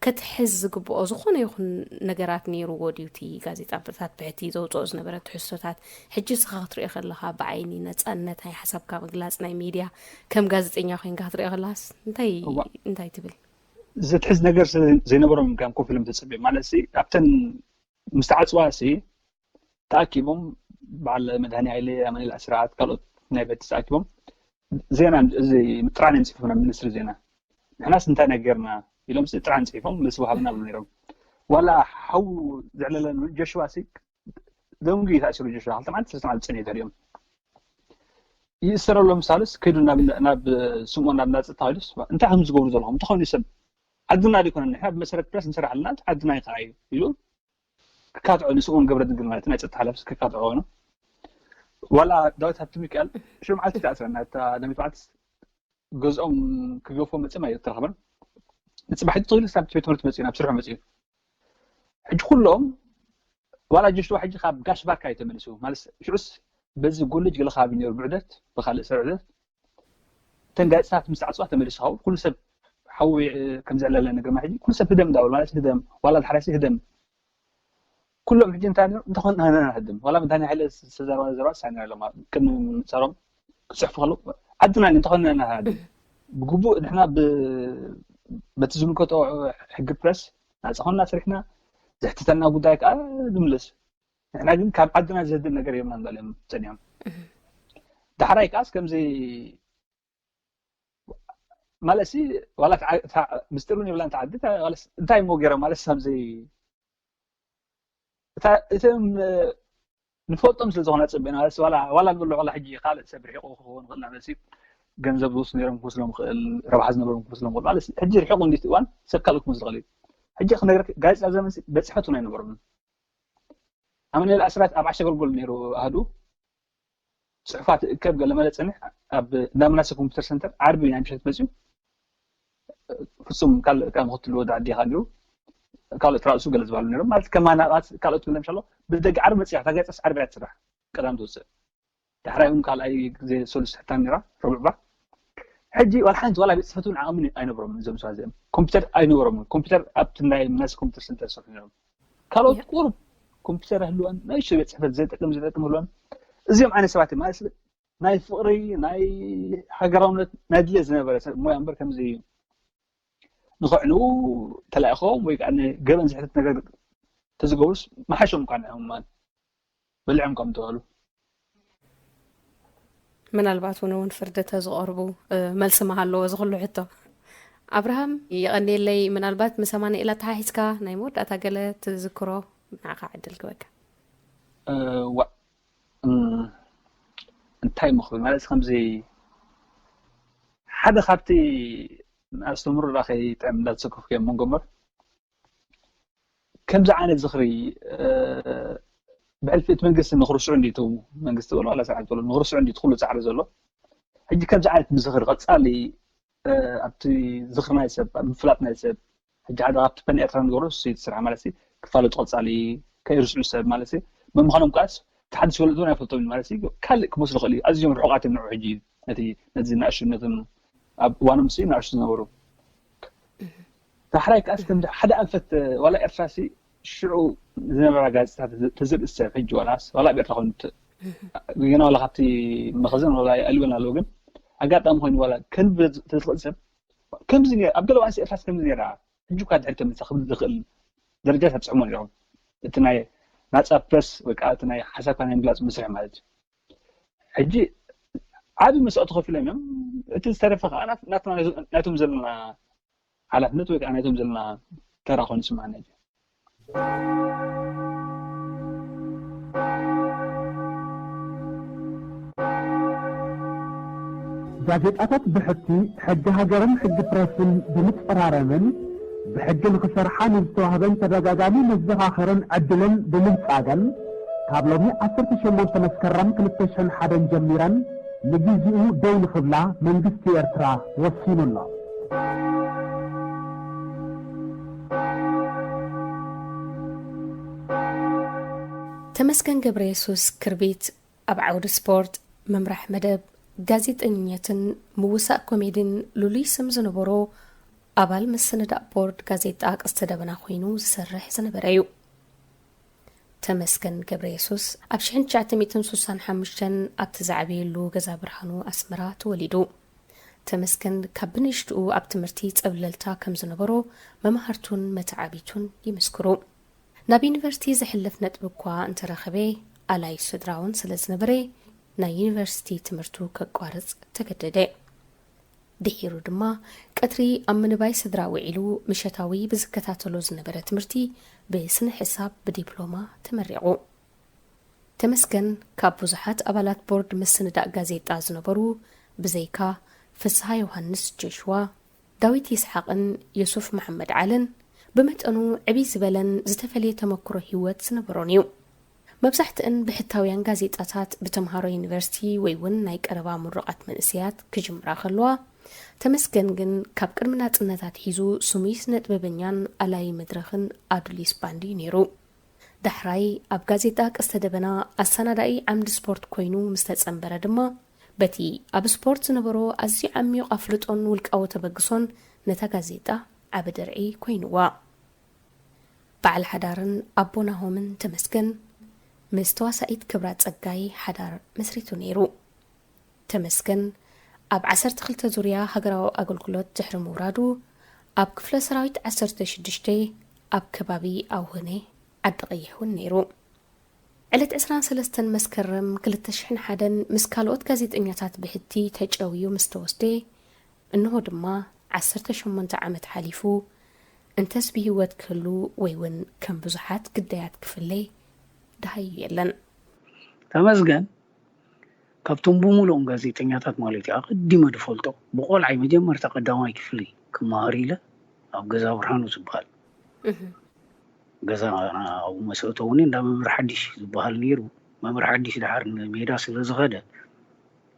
ክትሕዝ ዝግብኦ ዝኾነ ይኹን ነገራት ነይርዎ ድዩ እቲ ጋዜጣ ብታት ብሕቲ ዘውፅኦ ዝነበረ ትሕዝቶታት ሕጂ እስኻ ክትሪኦ ከለኻ ብዓይኒ ነፃነት ናይ ሓሳብካ ምግላፅ ናይ ሚድያ ከም ጋዜጠኛ ኮይንካ ክትሪኦ ከለኻስ እንታይ እንታይ ትብል ዘትሕዝ ነገር ዘይነበሮም ከም ኮፍ ኢሎም ተፀብዮም ማለት ኣብተን ምስ ተዓፅዋ ሲ ተኣኪቦም በዓል መድሃኒ ሃይለ ኣማኒኤል ኣስራት ካልኦት ናይ ቤት ተኣኪቦም ዜና እዚ ጥራን እዮም ፅሒፎም ናብ ሚኒስትሪ ዜና። ንሕናስ እንታይ ነገር ጌርና ኢሎም ጥራን ፅሒፎም ምስ ወሃብና ብሉ ነይሮም። ዋላ ሓው ዘዕለለን ጆሽዋ ሲ ደንጉ ተኣሲሩ ጆሽዋ ክልተ መዓልቲ ሰለስተ መዓልቲ ፀኒሑ ተሪኦም ይእሰረሎም ሳልስ ከይዱ ናብ ስምኦን ናብ ናፅታ ኢሉስ እንታይ ከም ዝገብሩ ዘለኹም እንተኾይኑ ሰብ ዓድና ዲኮነ ንሕና ብመሰረት ፕረስ ንሰራሕ ኣለና ዓድና ይኸዓ እዩ ኢሉ ክካትዖ ንስምኦን ገብረ ድንግል ማለት ናይ ፀጥታ ሓላፊ ክካትዖ ኮይኑ ዋላ ዳዊት ሃብቲ ሚካኤል ሽዑ መዓልቲ ተኣስረና እታ ደሚት መዓልቲ ገዝኦም ክገፎ መፅም ኣይተረኸበን ንፅባሕ ተኽሉ ሳብ ቤት ትምህርቲ መፅኡ ናብ ስርሑ መፅኡ ሕጂ ኩሎም ዋላ ጆሽዋ ሕጂ ካብ ጋሽ ባርካ እዩ ተመሊሱ ማለት ሽዑስ በዚ ጎለጅ ገለ ከባቢ ነሩ ብዕደት ብካልእ ሰብ ዕደት እተን ጋዜጣታት ምስ ተዓፅዋ ተመሊሱ ካብ ኩሉ ሰብ ሓዊ ከም ዘዕለለ ነገር ማለት ኩሉ ሰብ ህደም እንዳበሉ ማለት ህደም ዋላ ሓራሲ ህደም ኩሎም ሕጂ እንታይ እንተኾን ንህና ህድም ዋላ መድሃኒ ሓይለ ዝተዘረባ ዘረባ ሳይና ኣለማ ቅድሚ ምንፃሮም ክፅሕፉ ከለዉ ዓድና እንተኾን ንህና ህድም ብግቡእ ንሕና በቲ ዝምልከቶ ሕጊ ፕረስ ናፃ ኮንና ስሪሕና ዘሕትተና ጉዳይ ከዓ ንምልስ ንሕና ግን ካብ ዓድና ዘህድም ነገር የብና እንዳለ እዮም ፀኒሖም ዳሕራይ ከዓስ ከምዚ ማለት ሲ ዋላ ምስጢር እውን የብላን ተዓዲ እንታይ እሞ ገይሮም ማለት ሳብ ዘይ እቶም ንፈልጦም ስለ ዝኾነ ፅበና ዋላ ንብሎ ዋላ ሕጂ ካልእ ሰብ ርሒቑ ክኸውን ክእል ማለት ገንዘብ ዝወስዱ ነሮም ክመስሎም ክእል ረብሓ ዝነበሮም ክመስሎም ክእል ማለት ሕጂ ርሒቑ እንዲቲ እዋን ሰብ ካልእ ክመስሉ ክእል እዩ ሕጂ ክነግረክ ጋዜጣ ዘመን በፅሐቱ ናይ ነበሮም ኣማኑኤል ኣስራት ኣብ ዓሸ ገልጎል ነይሩ ኣህዱ ፅሑፋት እከብ ገለ መለ ፅንሕ ኣብ እንዳምናሰ ኮምፒተር ሰንተር ዓርቢ ናይ ምሸት መፅኡ ፍፁም ካልእ ካብ ምክትል ወዲ ዓዲ ኢኻ ነይሩ ካልኦት ራእሱ ገለ ዝበሃሉ ነይሮም ማለት ከም ሃናቃት ካልኦት ክብለ ምሻሎ ብደቂ ዓርቢ መፅያ እታ ገፀስ ዓርቢ እያ ትስራሕ ቀዳም ትወፅእ ዳሕራይ እውን ካልኣይ ግዜ ሰሉስ ሕታም ነይራ ረቡዕ ባ ሕጂ ዋላ ሓንቲ ዋላ ቤት ፅሕፈት እውን ዓቕሚ ኣይነበሮም እዞም ሰባት እዚኦም ኮምፒተር ኣይነበሮም ኮምፒተር ኣብቲ ናይ ምናሰ ኮምፒተር ሰንተር ዝሰርሑ ነይሮም ካልኦት ቁሩብ ኮምፒተር ህልወን ናይ ሽቶ ቤት ፅሕፈት ዘይጠቅም ዘይጠቅም ህልወን እዚኦም ዓይነት ሰባት ማለት ናይ ፍቅሪ ናይ ሃገራውነት ናይ ድሌት ዝነበረ ሰብ ሞያ እምበር ከምዚ ንክዕንኡ ተላኢኾም ወይ ከዓ ገበን ዝሕተት ነገር ተዝገብሩስ መሓሾም እኳ ንዕም ማለት በሊዖም ከም ተበሉ ምናልባት እውን እውን ፍርዲ ተዝቐርቡ መልሲ መሃለዎ እዚ ኩሉ ሕቶ ኣብርሃም የቐንየለይ ምናልባት ምሰማነ ኢላ ተሓሒዝካ ናይ መወዳእታ ገለ ትዝክሮ ንዓኻ ዕድል ክበካ ዋ እንታይ ምኽብል ማለት ከምዚ ሓደ ካብቲ ኣስተምሩ ዳ ከይጥዕም እንዳተሰከፍኩ እዮም መንጎ እምበር ከምዚ ዓይነት ዝኽሪ ብሕልፊ እቲ መንግስቲ ንክርስዑ እንዲቱ መንግስቲ በሎ ዋላ ስርዓት በሎ ንክርስዑ እንዲቱ ኩሉ ፃዕሪ ዘሎ ሕጂ ከምዚ ዓይነት ምዝኽሪ ቀፃሊ ኣብቲ ዝኽሪ ናይ ሰብ ምፍላጥ ናይ ሰብ ሕጂ ሓደ ካብቲ ፐን ኤርትራ ንገብሮ እሱ እቲ ስራሕ ማለት ክፋለጡ ቀፃሊ ከይርስዑ ሰብ ማለት መምዃኖም ከዓስ ተሓድሽ ወለዶ ናይ ፈልጦም ማለት ካልእ ክመስሉ ክእል እዩ ኣዝዮም ርሑቃት እዮም ንዑ ሕጂ ነቲ ነዚ ናእሽነትን ኣብ እዋኖም ሲ ናእሽቱ ዝነበሩ ዳሕራይ ከዓስ ከም ሓደ ኣንፈት ዋላ ኤርትራ ሲ ሽዑ ዝነበራ ጋዜጣታት ተዝርኢ ሰብ ሕጂ ዋላስ ዋላ ኣብ ኤርትራ ኮይኑ ገና ዋላ ካብቲ መኸዘን ዋላ ኣልበን ኣለዎ ግን ኣጋጣሚ ኮይኑ ዋላ ከንብብ ተዝኽእል ሰብ ከምዚ ኣብ ገለ ዋንስ ኤርትራስ ከምዚ ነራ ሕጂ እኳ ድሕሪ ተመልሳ ክብል ዝኽእል ደረጃ ተብፅሕሞ ነሮም እቲ ናይ ናፃ ፕረስ ወይ ከዓ እቲ ናይ ሓሳብካ ናይ ምግላፅ መስርሕ ማለት እዩ ሕጂ ዓብ መስዋእቲ ከፊሎም እዮም እቲ ዝተረፈ ከዓ ናይቶም ዘለና ሓላፍነት ወይ ከዓ ናይቶም ዘለና ተራ ኮይኑ ይስማዓና እዩ ጋዜጣታት ብሕቲ ሕጊ ሃገርን ሕጊ ፕረስን ብምፅራረምን ብሕጊ ንኽሰርሓ ንዝተዋህበን ተደጋጋሚ መዘኻኸርን ዕድልን ብምንጻገን ካብ ሎሚ ዓሰርተ ሸሞንተ መስከረም ክልተ ሽሕን ሓደን ጀሚረን ንግዜኡ ደው ንኽብላ መንግስቲ ኤርትራ ወሲኑ ኣሎ። ተመስገን ገብረየሱስ ክርቢት ኣብ ዓውዲ ስፖርት፣ ምምራሕ መደብ፣ ጋዜጠኝነትን ምውሳእ ኮሜድን ልሉይ ስም ዝነበሮ ኣባል ምስንዳእ ቦርድ ጋዜጣ ቀስተ ደበና ኮይኑ ዝሰርሕ ዝነበረ እዩ። ተመስገን ገብረየሱስ ኣብ ሽሕን ትሽዓተ ሚእትን ስሳን ሓሙሽተን ኣብቲ ዝዓበየሉ ገዛ ብርሃኑ ኣስመራ ተወሊዱ። ተመስገን ካብ ብንእሽትኡ ኣብ ትምህርቲ ጸብለልታ ከም ዝነበሮ መማህርቱን መተዓቢቱን ይምስክሩ። ናብ ዩኒቨርሲቲ ዘሕልፍ ነጥቢ እኳ እንተረኸበ፣ ኣላይ ስድራውን ስለ ዝነበረ፣ ናይ ዩኒቨርሲቲ ትምህርቱ ከቋርጽ ተገደደ። ድሒሩ ድማ፣ ቀትሪ ኣብ ምንባይ ስድራ ውዒሉ፣ ምሸታዊ ብዝከታተሎ ዝነበረ ትምህርቲ ብስነ ሕሳብ ብዲፕሎማ ተመሪቑ። ተመስገን ካብ ብዙሓት ኣባላት ቦርድ ምስንዳእ ጋዜጣ ዝነበሩ፣ ብዘይካ ፍስሃ ዮሃንስ ጆሽዋ፣ ዳዊት ይስሓቕን ዮሱፍ መሓመድ ዓልን፣ ብመጠኑ ዕብይ ዝበለን ዝተፈልየ ተመክሮ ህይወት ዝነበሮን እዩ። መብዛሕትእን ብሕታውያን ጋዜጣታት ብተምሃሮ ዩኒቨርሲቲ ወይ እውን ናይ ቀረባ ምሩቓት መንእሰያት ክጅምራ ከለዋ፣ ተመስገን ግን ካብ ቅድሚ ናጽነት ኣትሒዙ ስሙይ ስነ ጥበበኛን ኣላዪ መድረኽን ኣዱሊስ ባንድ እዩ ነይሩ። ዳሕራይ ኣብ ጋዜጣ ቀስተ ደበና ኣሰናዳኢ ዓምዲ ስፖርት ኮይኑ ምስ ተጸንበረ ድማ፣ በቲ ኣብ ስፖርት ዝነበሮ ኣዝዩ ዓሚቕ ኣፍልጦን ውልቃዊ ተበግሶን ነታ ጋዜጣ ዓቢ ድርዒ ኮይንዋ። በዓል ሓዳርን ኣቦ ናሆምን ተመስገን ምስ ተዋሳኢት ክብራ ጸጋይ ሓዳር መስሪቱ ነይሩ። ተመስገን ኣብ ዓሰርተ ክልተ ዙርያ ሃገራዊ ኣገልግሎት ድሕሪ ምውራዱ፣ ኣብ ክፍለ ሰራዊት ዓሰርተ ሽዱሽተ ኣብ ከባቢ ኣውህነ ዓዲ ቀይሕ እውን ነይሩ። ዕለት ዕስራን ሰለስተን መስከረም ክልተ ሽሕን ሓደን ምስ ካልኦት ጋዜጠኛታት ብሕቲ ተጨውዩ ምስ ተወስደ፣ እንሆ ድማ ዓሰርተ ሸሞንተ ዓመት ሓሊፉ፣ እንተስ ብህይወት ክህሉ ወይ እውን ከም ብዙሓት ግዳያት ክፍለ ደሃዩ የለን። ተመስገን ካብቶም ብምሉኦም ጋዜጠኛታት ማለት እዩ፣ ኣቐዲመ ዝፈልጦ፣ ብቆልዓይ መጀመርታ ቀዳማይ ክፍሊ ክመሃር ኢለ ኣብ ገዛ ብርሃኑ ዝበሃል፣ ገዛ ኣብኡ መሰእተውኒ እንዳ መምህር ሓዲሽ ዝበሃል ነይሩ። መምህር ሓዲሽ ድሓር ንሜዳ ስለ ዝኸደ፣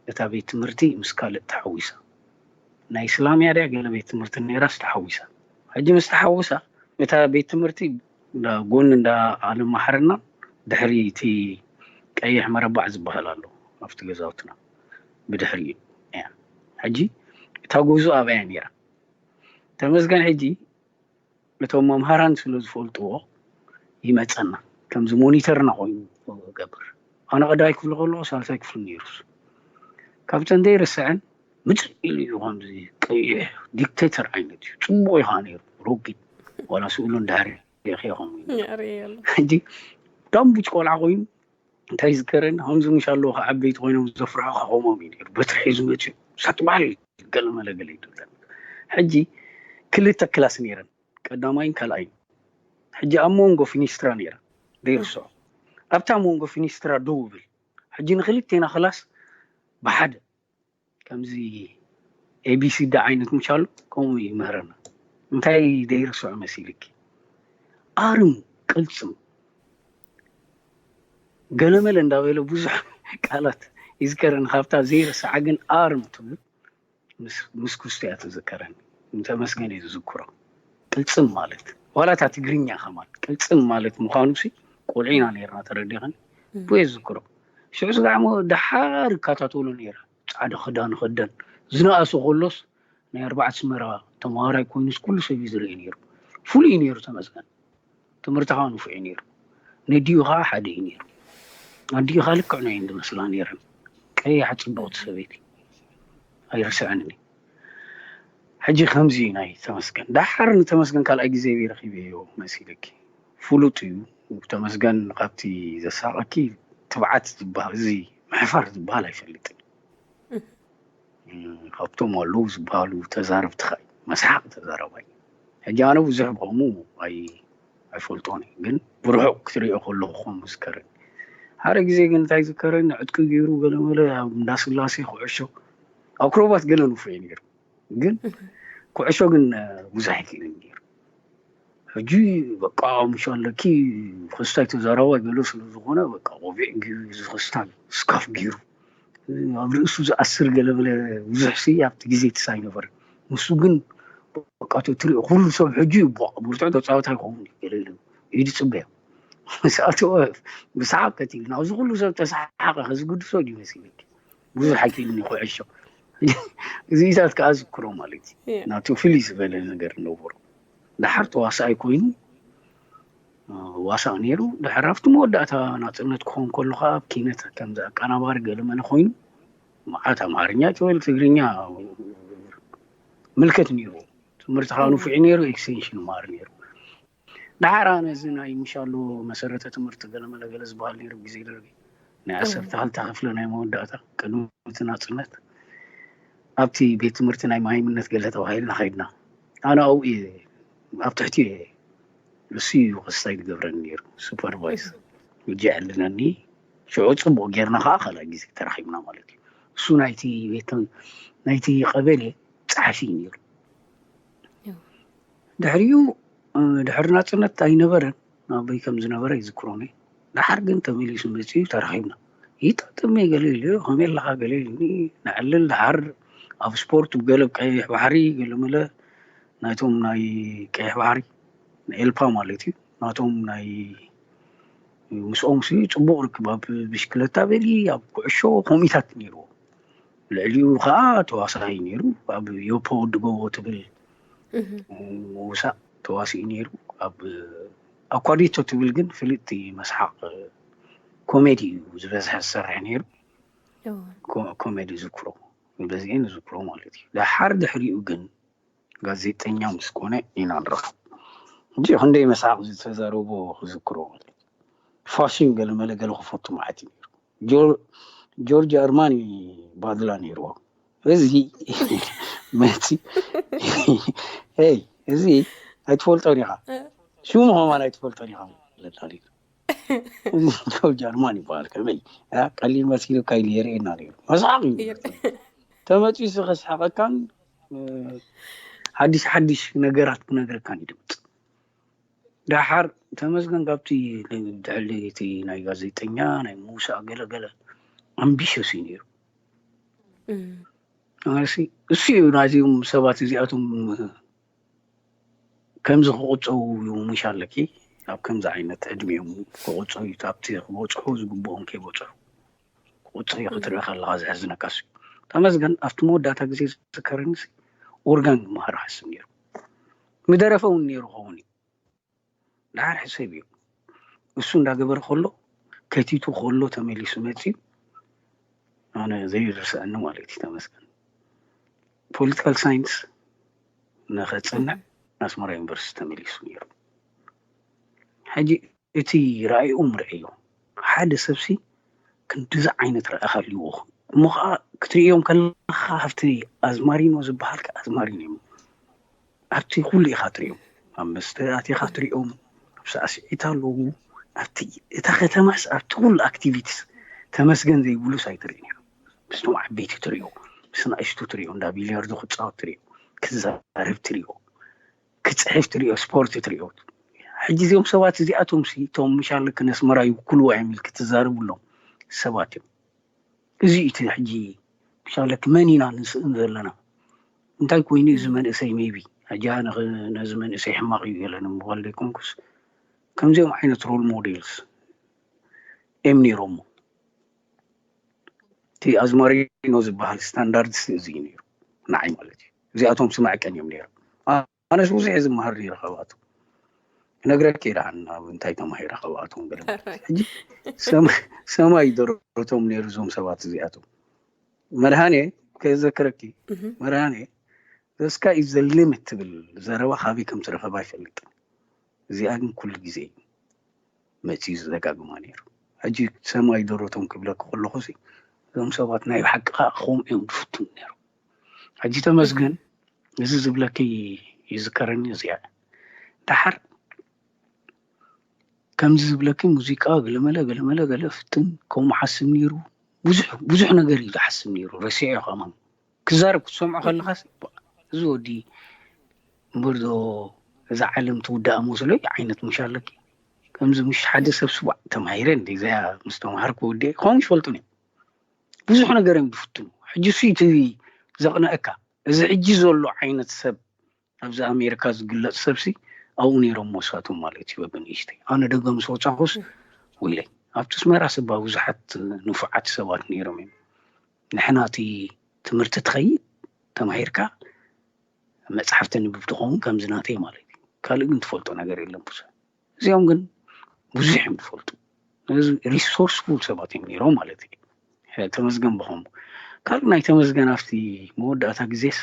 እታ ቤት ትምህርቲ ምስ ካልእ ተሓዊሳ፣ ናይ እስላምያ ድያ ገለ ቤት ትምህርቲ ነይራስ ተሓዊሳ። ሕጂ ምስ ተሓውሳ፣ እታ ቤት ትምህርቲ እንዳ ጎኒ እንዳ ኣለማሕረና፣ ድሕሪ እቲ ቀይሕ መረባዕ ዝበሃል ኣሎ ኣብቲ ገዛውትና ብድሕሪኡ እያ። ሕጂ እታ ጉዞ ኣብያ ነይራ። ተመስገን ሕጂ እቶም መምሃራን ስለ ዝፈልጥዎ ይመጸና፣ ከምዚ ሞኒተርና ኮይኑ ገብር። ኣነ ቀዳማይ ክፍሊ ከለኹ ሳልሳይ ክፍሊ ነይሩስ፣ ካብተን ዘይርስዐን ምጽእ ኢሉ እዩ፣ ከምዚ ቀይሕ ዲክቴተር ዓይነት እዩ። ጽቡቕ እዩ ከዓ ነይሩ፣ ረጒድ፣ ዋላ ስእሉ እንዳርኢኺ ከምኡ እዩ። የርኢ ኣሎ። ሕጂ ዳምቡጭ ቆልዓ ኮይኑ እንታይ ይዝከረኒ፣ ከምዚ ምሽ ኣለዉ ከዓ ዓበይቲ ኮይኖም ዘፍርሑኻ ከምኦም እዩ ነይሩ። በትሪ ሒዙ መፅዩ፣ ሳጥ በሃል እዩ፣ ገለ መለ ገለ ይትብለኒ። ሕጂ ክልተ ክላስ ነይረን፣ ቀዳማይን ካልኣይን። ሕጂ ኣብ መንጎ ፊኒስትራ ነይራ፣ ዘይርስዖ። ኣብታ መንጎ ፊኒስትራ ደው እብል። ሕጂ ንክልቴና ክላስ ብሓደ ከምዚ ኤቢሲዲ ዓይነት ምሻሉ ከምኡ ይምህረና። እንታይ ዘይርስዖ መሲልኪ? ኣርም፣ ቅልጽም፣ ገለመለ እንዳበለ ብዙሕ ቃላት ይዝከረኒ። ካብታ ዘይርስዓ ግን ኣርም ትብል ምስ- ምስ ኩስቶ እያ ትዝከረኒ። ንተመስገን እየ ዝዝክሮ። ቅልጽም ማለት ዋላ እታ ትግርኛ ከማን ቅልጽም ማለት ምዃኑ ሲ ቆልዒና ነይርና፣ ተረዲኸን። ብየ ዝዝክሮ። ሽዑ ስጋዕሞ ደሓር ይከታተሎ ነይረ። ጻዕዳ ክዳን ኸደን ዝነኣሰ ከሎስ ናይ ኣርባዕተ ኣስመራ ተምሃራይ ኮይኑስ ኩሉ ሰብ እዩ ዝርኢ ነይሩ። ፍሉይ እዩ ነይሩ ተመስገን። ትምህርቲ ከዓ ንፉዕ እዩ ነይሩ። ነዲኡ ከዓ ሓደ እዩ ነይሩ። ኣዲኡ ከዓ ልክዕ ናይ እንዲ መስላ ነይረን። ቀያሕ ጽብቕቲ ሰበይቲ ኣይርስዐንን እዩ። ሕጂ ከምዚ እዩ ናይ ተመስገን። ደሓር ንተመስገን ካልኣይ ግዜ በይ ረኺበዮ መሲልኪ። ፍሉጥ እዩ ተመስገን። ካብቲ ዘሳቐኪ ትብዓት ዝበሃል፣ እዚ ምሕፋር ዝበሃል ኣይፈልጥን። ካብቶም ኣለዉ ዝበሃሉ ተዛረብቲ ኸ መስሓቕ ተዛረባይ። ሕጂ ኣነ ብዙሕ ብኸምኡ ኣይ ኣይፈልጦን እየ፣ ግን ብርሑቕ ክትሪኦ ከለኹ ከም ዝከረኒ። ሓደ ግዜ ግን እንታይ ዝከረኒ፣ ዕጥቂ ገይሩ ገለመለ ኣብ እንዳ ስላሴ ኩዕሾ ኣክሮባት ገለ ንፉዕ እዩ ነይሩ፣ ግን ኩዕሾ ግን ብዙሕ ኣይክእልን ነይሩ። ሕጂ በቃ ምሽ ኣለኪ ክስታይ ተዛራባይ ገለ ስለ ዝኾነ በቃ ቆቢዕ ገይሩ፣ እዚ ክስታይ ስካፍ ገይሩ ኣብ ርእሱ ዝኣስር ገለመለ ብዙሕ ሲ ኣብቲ ግዜ ትስ ኣይነበረ። ንሱ ግን በቃ ተትሪኦ ኩሉ ሰብ ሕጂ ይቦቕ ብርቱዕ ተፃወታይ ይኸውን እዩ ገለ ኢሉ ኢዱ ፅበዮ። ምስ ኣተወ ብሰሓቅ ቀቲሉ ናብዚ ኩሉ ሰብ ተሰሓሓቀ ከዚ ግድሶ ድዩ መሲልኪ? ብዙሕ ሓኪሉኒ ኩዕሾ እዚታት ከዓ ዝክሮ ማለት እዩ። ናቱ ፍልይ ዝበለ ነገር ነበሩ። ድሓር ተዋሳኣይ ኮይኑ ዋሳእ ነይሩ። ድሕር ኣብቲ መወዳእታ ናፅነት ክኸውን ከሎ ከዓ ኣብ ኪነት ከምዚ ኣቀናባሪ ገለመለ ኮይኑ መዓት ኣምሓርኛ ትበል ትግርኛ ምልከት ነይሩ። ትምህርቲ ከዓ ንፉዕ ነይሩ። ኤክስቴንሽን ማር ነይሩ። ደሓር ኣነ እዚ ናይ ምሻሉ መሰረተ ትምህርቲ ገለመለ ገለ ዝበሃል ነይሩ ግዜ ደርጊ ናይ ዓሰርተ ክልተ ክፍሊ ናይ መወዳእታ ቅድሚ እቲ ናፅነት ኣብቲ ቤት ትምህርቲ ናይ መሃይምነት ገለ ተባሂልና ከይድና ኣነ ኣብኡ እየ ኣብ ትሕቲ እየ እሱ እዩ ክስታይ ዝገብረኒ ነይሩ ሱፐርቫይዝ እጅ ዕልነኒ ሽዑ ፅቡቅ ጌርና ከዓ ካልኣይ ግዜ ተራኪብና ማለት እዩ እሱ ናይቲ ቤት ናይቲ ቀበሌ ፀሓፊ እዩ ነይሩ ድሕሪኡ ድሕሪ ናፅነት ኣይነበረን ናበይ ከም ዝነበረ ይዝክሮኒ ደሓር ግን ተመሊሱ መፅኡ ተራኺብና ይጠጥመ ገለ ኢሉ ከመይ ኣለካ ገለ ኢሉኒ ንዕልል ደሓር ኣብ ስፖርት ገለ ቀይሕ ባሕሪ ገለመለ ናይቶም ናይ ቀይሕ ባሕሪ ኤልፓ ማለት እዩ ናቶም ናይ ምስኦም ሲ ፅቡቅ ርክብ ኣብ ብሽክለታ በሊ ኣብ ኩዕሾ ኮሚታት ነይርዎ ልዕሊኡ ከዓ ተዋሳኢ ነይሩ ኣብ ዮፖ ወዲ ጎቦ ትብል ምውሳእ ተዋሲኡ ነይሩ ኣብ ኣኳዲቶ ትብል ግን ፍልጥቲ መስሓቅ ኮሜዲ እዩ ዝበዝሐ ዝሰርሕ ነይሩ ኮሜዲ ዝክሮ በዚአን ዝክሮ ማለት እዩ ደሓር ድሕሪኡ ግን ጋዜጠኛ ምስ ኮነ ኢና ንረኽብ እንጂ ክንደይ መስሓቅ ዝተዛረቦ ክዝክሮ ማለት እዩ ፋሽን ገለመለ ገለ ክፈቱ ማለት እዩ ጆርጅ ኣርማኒ ባድላ ነይርዎ እዚ መቲ ይ እዚ ኣይትፈልጦን ኢኻ ሽሙ ከማን ኣይትፈልጦን ኢኻ ጆርጅ ኣርማኒ ይበሃል ከመይ ቀሊል መሲሉ ካይሉ የርእየና ነይሩ መስሓቅ እዩ ተመፂሱ ከስሓቀካን ሓድሽ ሓድሽ ነገራት ክነግረካን ይድምፅ ዳሓር ተመስገን ካብቲ ድሕሊ እቲ ናይ ጋዜጠኛ ናይ ሙሳ ገለገለ ኣምቢሽስ እዩ ነይሩ እሱ እዩ ናዚም ሰባት እዚኣቶም ከምዚ ክቁፀው ይሙሽ ኣለኪ ኣብ ከምዚ ዓይነት ዕድሚኦም ክቁፀው ኣብቲ ክበፅሑ ዝግብኦም ከይበፅሑ ክቁፀው ክትርኢ ከለካ ዘሕዝነካ እዩ ተመስገን ኣብቲ መወዳእታ ግዜ ዝዝከረኒ ኦርጋን ክመሃር ሓስብ ነይሩ ምደረፈ እውን ነይሩ ከውን እዩ ዳሓር ሕሰብ እዩ እሱ እንዳገበረ ከሎ ከቲቱ ከሎ ተመሊሱ መፅዩ ኣነ ዘይርስአኒ ማለት እዩ ተመስገን ፖለቲካል ሳይንስ ንኸፅንዕ ኣስመራ ዩኒቨርሲቲ ተመሊሱ ነይሩ ሕጂ እቲ ራእይኦም ርአዮ ሓደ ሰብሲ ክንድዚ ዓይነት ረኣኻ ኣለዎ እሞ ከዓ ክትርእዮም ከለካ ካብቲ ኣዝማሪኖ ዝበሃል ከዓ ኣዝማሪኖ እዮም ኣብቲ ኩሉ ኢኻ ትሪኦም ኣብ መስተ ኣቲኻ ትሪኦም ኣብ ሳዕስዒት ኣለዉ ኣብቲ እታ ከተማስ ኣብቲ ኩሉ ኣክቲቪቲስ ተመስገን ዘይብሉስ ኣይትርእን እዮም ምስቶም ዓበይቲ ትሪኦ ምስ ናእሽቱ ትሪኦ እንዳ ቢልያርዶ ክፃወት ትሪኦ ክዛረብ ትሪኦ ክፅሕፍ ትሪኦ ስፖርት ትሪኦ ሕጂ እዚኦም ሰባት እዚኣቶም ሲ እቶም ምሻለክ ነስመራ ይውክልዋ እዮም ኢልክ ትዛረብሎም ሰባት እዮም እዚ እቲ ሕጂ ምሻለክ መን ኢና ንስእን ዘለና እንታይ ኮይኑ እዚ መንእሰይ ሜቢ ሕጂ ነዚ መንእሰይ ሕማቕ እዩ ገለ ንምባል ዘይኮንኩስ ከምዚኦም ዓይነት ሮል ሞዴልስ እዮም ነይሮሞ እቲ ኣዝማሪኖ ዝበሃል ስታንዳርድስ እዚ እዩ ነይሩ ንዓይ ማለት እዩ እዚኣቶም ስማዕቀን እዮም ነይሮም ኣነስ ብዙሕ ዝመሃር ነይረ ካብኣቶም ክነግረኪ ይደሓን ኣብ እንታይ ተማሂረ ካብኣቶም ገለ ሕጂ ሰማይ ደረቶም ነይሩ እዞም ሰባት እዚኣቶም መድሃኔ ከዘክረኪ መድሃኔ ዘስካ ኢዘ ሊሚት ትብል ዘረባ ካበይ ከም ትረኸባ ይፈልጥ እዚኣ ግን ኩሉ ግዜ እዩ መፅዩ ዝደጋግማ ነይሩ ሕጂ ሰማይ ደረቶም ክብለኪ ከለኹ እዞም ሰባት ናይ ብሓቂ ከዓ ክኾም እዮም ዝፍትኑ ነይሩ ሕጂ ተመስገን እዚ ዝብለኪ ይዝከረኒ እዚኣ ደሓር ከምዚ ዝብለኪ ሙዚቃ ገለመለ ገለመለ ገለ ፍትን ከምኡ ሓስብ ነይሩ ብዙሕ ብዙሕ ነገር እዩ ዝሓስብ ነይሩ ረሲዖ ከማን ክዛረብ ክትሰምዖ ከለኻስ እዚ ወዲ እምበር ዶ እዛ ዓለም ትውዳእ መስሎ ዓይነት ምሽ ኣለኪ ከምዚ ምሽ ሓደ ሰብ ስዋዕ ተማሂረ እንደ እዚኣ ምስ ተማሃርኩ ወዲ ከምኡ ይፈልጡን እዮም ብዙሕ ነገር እዮም ዝፍትኑ ሕጂ ሱ እቲ ዘቕነአካ እዚ ሕጂ ዘሎ ዓይነት ሰብ ኣብዚ ኣሜሪካ ዝግለፅ ሰብሲ ኣብኡ ነይሮም ወሳቶም ማለት እዩ በብንእሽተይ ኣነ ደገ ምስ ወፃኹስ ውይለይ ኣብቲ ኣስመራ ስባ ብዙሓት ንፉዓት ሰባት ነይሮም እዮም ንሕና እቲ ትምህርቲ ትኸይድ ተማሂርካ መፅሓፍ ተንብብ ትኸውን ከምዚ ናተይ ማለት እዩ ካልእ ግን ትፈልጦ ነገር የለን ብዙሕ እዚኦም ግን ብዙሕ እዮም ትፈልጡ ሪሶርስፉል ሰባት እዮም ነይሮም ማለት እዩ ተመስገን ብኸሙ ካልእ ናይ ተመስገን ኣብቲ መወዳእታ ግዜስ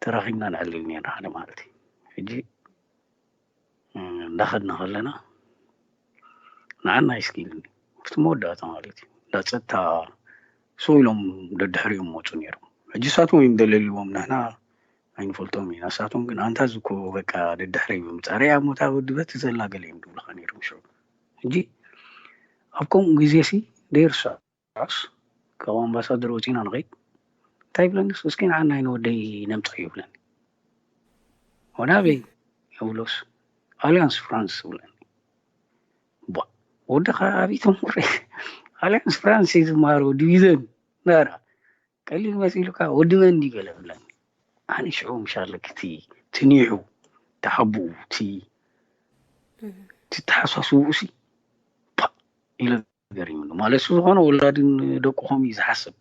ተራኺብና ንዕልል ነርና ሓደ ማለት እዩ ሕጂ እንዳኸድና ከለና ንዓና ይስኪልኒ ኣብቲ መወዳእታ ማለት እዩ። እንዳ ጸጥታ ስቕ ኢሎም ደድሕሪኦም መፁ ነይሮም። ሕጂ ንሳቶም እዮም ደለልዎም፣ ንሕና ኣይንፈልጦም ኢና። ንሳቶም ግን ኣንታ ዝኮ በቃ ደድሕረይ ብምፃ ሪኣ ሞታ ወዲ በት ዘላ ገለ እዮም ድብሉካ ነይሮም ሽዑ። ሕጂ ኣብ ከምኡ ግዜ ሲ ደይርሳስ ካብ ኣምባሳደር ወፂና ንኸይድ እንታይ ይብለኒ? እስኪ ንዓናይ ንወደይ ነምፃ ይብለኒ። ወናበይ ይብሎስ ኣሊያንስ ፍራንስ ይብለኒ። ቧ ወድኻ ኣብይ ተምሪ ኣሊያንስ ፍራንስ ዝመሃሮ ዲቪዘን ናራ ቀሊል መሲሉካ ወዲ መን ድዩ ገለ ብለኒ። ኣነ ሽዑ ምሻለክ እቲ ትኒሑ ተሓብኡ እቲ እቲ ተሓሳስብኡ ሲ ፓ ኢለ ገሪሙኒ። ማለት እሱ ዝኾነ ወላድን ደቁ ከምኡ እዩ ዝሓስብ።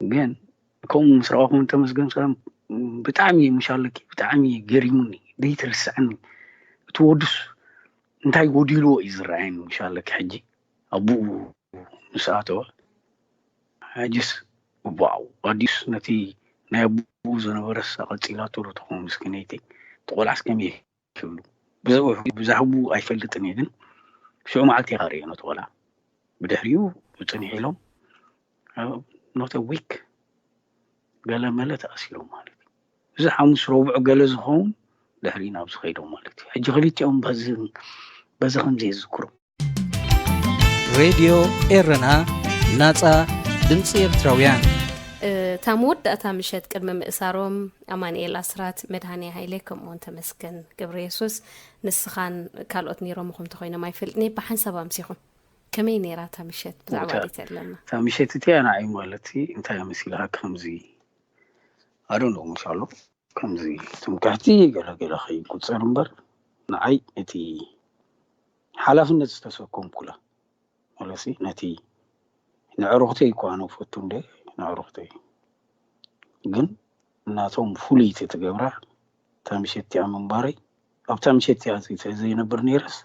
ግን ከምኡ ምስ ረኣኹም ተመስገን ሰላም ብጣዕሚ ምሻለኪ ብጣዕሚ ገሪሙኒ። ዘይትርስዕኒ እቲ ወዱስ እንታይ ጎዲልዎ እዩ ዝረኣየኒ ምሻለኪ ሕጂ ኣቡኡ ምስ ኣተወ ሕጅስ ዋው ኣዲስ ነቲ ናይ ኣቡኡ ዝነበረስ ኣቐጺላቶ ዶ ትኸውን ምስኪነይቲ። እቲ ቆልዓስ ከመይ ክብሉ ብዝሕቡ ኣይፈልጥን እየ ግን ሽዑ መዓልቲ ኢኻ ርእዮ ነቲ ቆልዓ። ብድሕሪኡ ጽኒሕ ኢሎም ኖተ ዊክ ገለ መለ ተኣሲሮም ማለት እዩ። እዚ ሓሙስ ረቡዕ ገለ ዝኸውን ድሕሪ ናብ ዝኸይዶም ማለት እዩ። ሕጂ ክልቲኦም በዚ በዚ ከምዚ የዝክሮም። ሬድዮ ኤረና ናጻ ድምፂ ኤርትራውያን። እታ መወዳእታ ምሸት ቅድሚ ምእሳሮም ኣማንኤል ኣስራት፣ መድሃኔ ሃይለ ከምኡውን ተመስገን ገብረ የሱስ ንስኻን ካልኦት ነይሮምኹም እንተኾይኖም ኣይፈልጥን እየ ብሓንሳብ ኣምሲኹም ከመይ ነይራ እታ ምሸት ብዛዕባ እታ- ዲት ኣለና እታ ምሸት እቲኣ ንዓይ ማለት እንታይ መሲልካ ከምዚ ኣዶ ነው ምሻሎ ከምዚ ትምክሕቲ ገለገለ ከይቁፀር እምበር ንዓይ እቲ ሓላፍነት ዝተሰከምኩላ ማለትሲ ነቲ ንዕሩኽተይ እኳ ኣነ ፈቱ እንደ ንዕሩኽተይ ግን እናቶም ፍሉይቲ ትገብራ እታ ምሸት እቲኣ ምንባረይ ኣብታ ምሸት እቲኣ ዘይነብር ነይረስ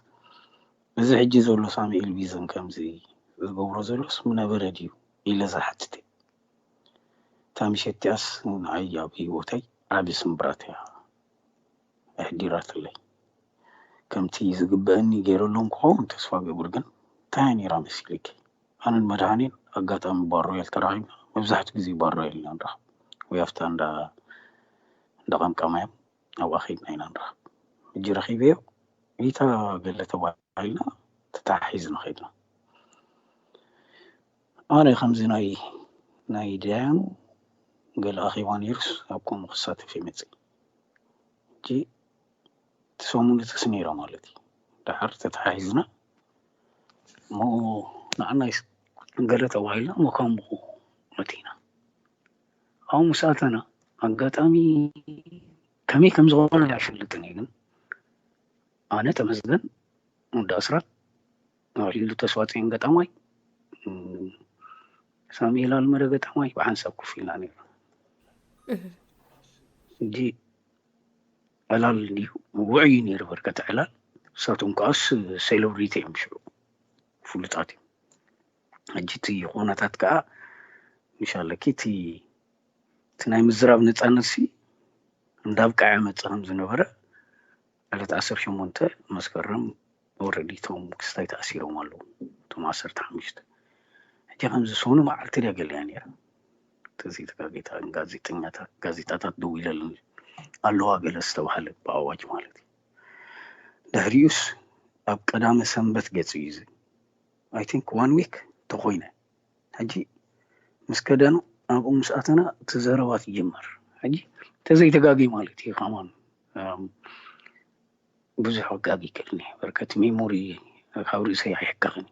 እዚ ሕጂ ዘሎ ሳሙኤል ቢዝን ከምዚ ዝገብሮ ዘሎስ ምነበረ ድዩ ኢለ ዝሓትት እየ። እታ ምሸት እቲኣስ ንዓይ ኣብ ህይወተይ ዓቢ ስምብራት እያ ኣሕዲራትለይ። ከምቲ ዝግበኣኒ ገይረሎም ክኸውን ተስፋ እገብር ግን እንታይ እያ ነይራ መሲልኪ? ኣነን መድሃኔን ኣጋጣሚ ባር ሮያል ተራኺብና። መብዛሕትኡ ግዜ ባር ሮያል ኢና ንራኸብ ወይ ኣብታ እንዳ እንዳ ቀምቀማዮም ኣብኣ ከይድና ኢና ንራኸብ። ሕጂ ረኺበዮ ሪታ ገለ ተባሂልና ተተሓሒዝና ከይድና። ኣነ ከምዚ ናይ ናይ ዳያኑ ገለ ኣኼባ ነይሩስ ኣብ ከምኡ ክሳተፍ እየ መፅእ። ሕጂ እቲ ሰሙን እትስ ነይራ ማለት እዩ። ደሓር ተተሓሒዝና እሞ ንዓናይ ገለ ተባሂልና እሞ ከምኡ መቲና። ኣብኡ ምስ ኣተና ኣጋጣሚ ከመይ ከም ዝኾነ ኣይፈልጥን እየ ግን ኣነ ተመስገን ወዲ ኣስራት ኣክሊሉ ተስፋጽዮን ገጣማይ ሳሙኤል ኣልመረ ገጣማይ ብሓንሳብ ኮፍ ኢልና ነይርና። ሕጂ ዕላል ድዩ ውዑይ እዩ ነይሩ በርከት ዕላል። ንሳቶም ከኣስ ሴሌብሪቲ እዮም ሽዑ ፍሉጣት እዮም። ሕጂ እቲ ኩነታት ከዓ ምሻለኪ እቲ እቲ ናይ ምዝራብ ነፃነት ሲ እንዳብቃዐ መፀ ከም ዝነበረ ዕለት ዓሰርተ ሸሞንተ መስከረም ኦረዲ እቶም ክስታይ ተኣሲሮም ኣለዉ እቶም ዓሰርተ ሓሙሽተ ሕጂ ከምዚ ሰኑ መዓልቲ ድያ ገለያ ነይራ ተዘይተጋጌታ ጋዜጠኛታት ጋዜጣታት ደው ኢለልን ኣለዋ ገለ ዝተባሃለ ብኣዋጅ ማለት እዩ ድሕሪኡስ ኣብ ቀዳመ ሰንበት ገፂ እዩ እዚ I think one week ተኾይነ ሕጂ ምስ ከደኑ ኣብኡ ምስ ኣተና እቲ ዘረባ ትጅመር ሕጂ ተዘይተጋጊ ማለት እዩ ከማን ብዙሕ ኣጋጊ ይክእልኒ በርከት ሜሞሪ ካብ ርእሰይ ኣይሕከኽን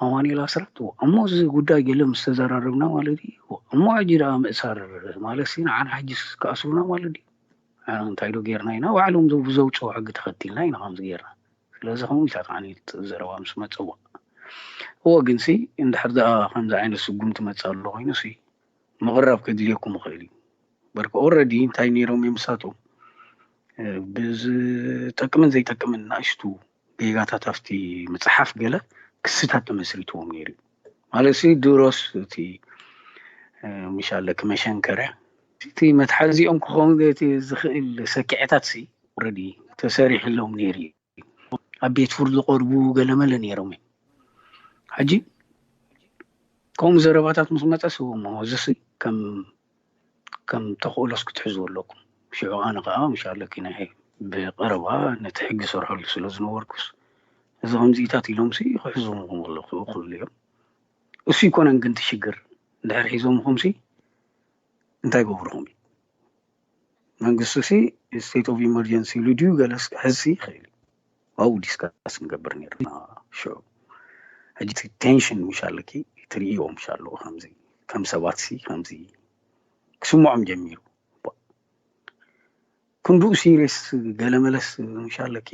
ኣማኑኤል ኣስራት እሞ እዚ ጉዳይ ገለ ምስ ተዘራረብና ማለት እዩ እሞ ሕጂ ደኣ ምእሳር ማለት ሲ ንዓና ሕጂ ክኣስሩና ማለት እዩ እንታይ ዶ ጌርና ኢና ባዕሎም ዘውፅኦ ሕጊ ተኸቲልና ኢና ከምዚ ጌርና ስለዚ ከምኡ ኢታት ዓኔት ዘረባ ምስ መፀዋ እዎ ግንሲ እንድሕር ደኣ ከምዚ ዓይነት ስጉምቲ መፅእ ኣሎ ኮይኑሲ ምቕራብ ከድልየኩም ይኽእል እዩ በርክ ኦረዲ እንታይ ነይሮም እዮም ንሳቶም ብዝጠቅምን ዘይጠቅምን ናእሽቱ ጌጋታት ኣብቲ ምፅሓፍ ገለ ክስታት ተመስሪትዎም ነይሩ ማለት ሲ ድሮስ እቲ ምሻለክ መሸንከርያ እቲ መትሓዚኦም ክኸውን ዝኽእል ሰኪዐታት ሲ ኦረዲ ተሰሪሕሎም ነይሩ እዩ። ኣብ ቤት ፍርዲ ዝቐርቡ ገለመለ ነይሮም እዮም። ሕጂ ከምኡ ዘረባታት ምስ መፀ ስብሞ እዚሲ ከም ከም ተኽእሎስ ክትሕዙ ኣለኩም። ሽዑ ኣነ ከዓ ምሻለኪ ናይ ብቀረባ ነቲ ሕጊ ሰርሐሉ ስለ ዝነበርኩስ እዚ ከምዚታት ኢሎምሲ ክሕዙምኹም ኣለኹ ክብሉ እዮም። እሱ ይኮነን ግን ትሽግር እንድሕር ሒዞምኹምሲ እንታይ ገብርኹም እዩ? መንግስቲ ሲ state of emergency ኢሉ ድዩ ገለስ ሕዚ ይኽእል እዩ። ኣብኡ ዲስካስ ንገብር ነርና ሽዑ። ሕጂ ቴንሽን ምሻለኪ ትርእይዎ ምሻለዎ ከምዚ ከም ሰባት ሲ ከምዚ ክስምዖም ጀሚሩ። ክንድኡ ሲሪየስ ገለመለስ ምሻለኪ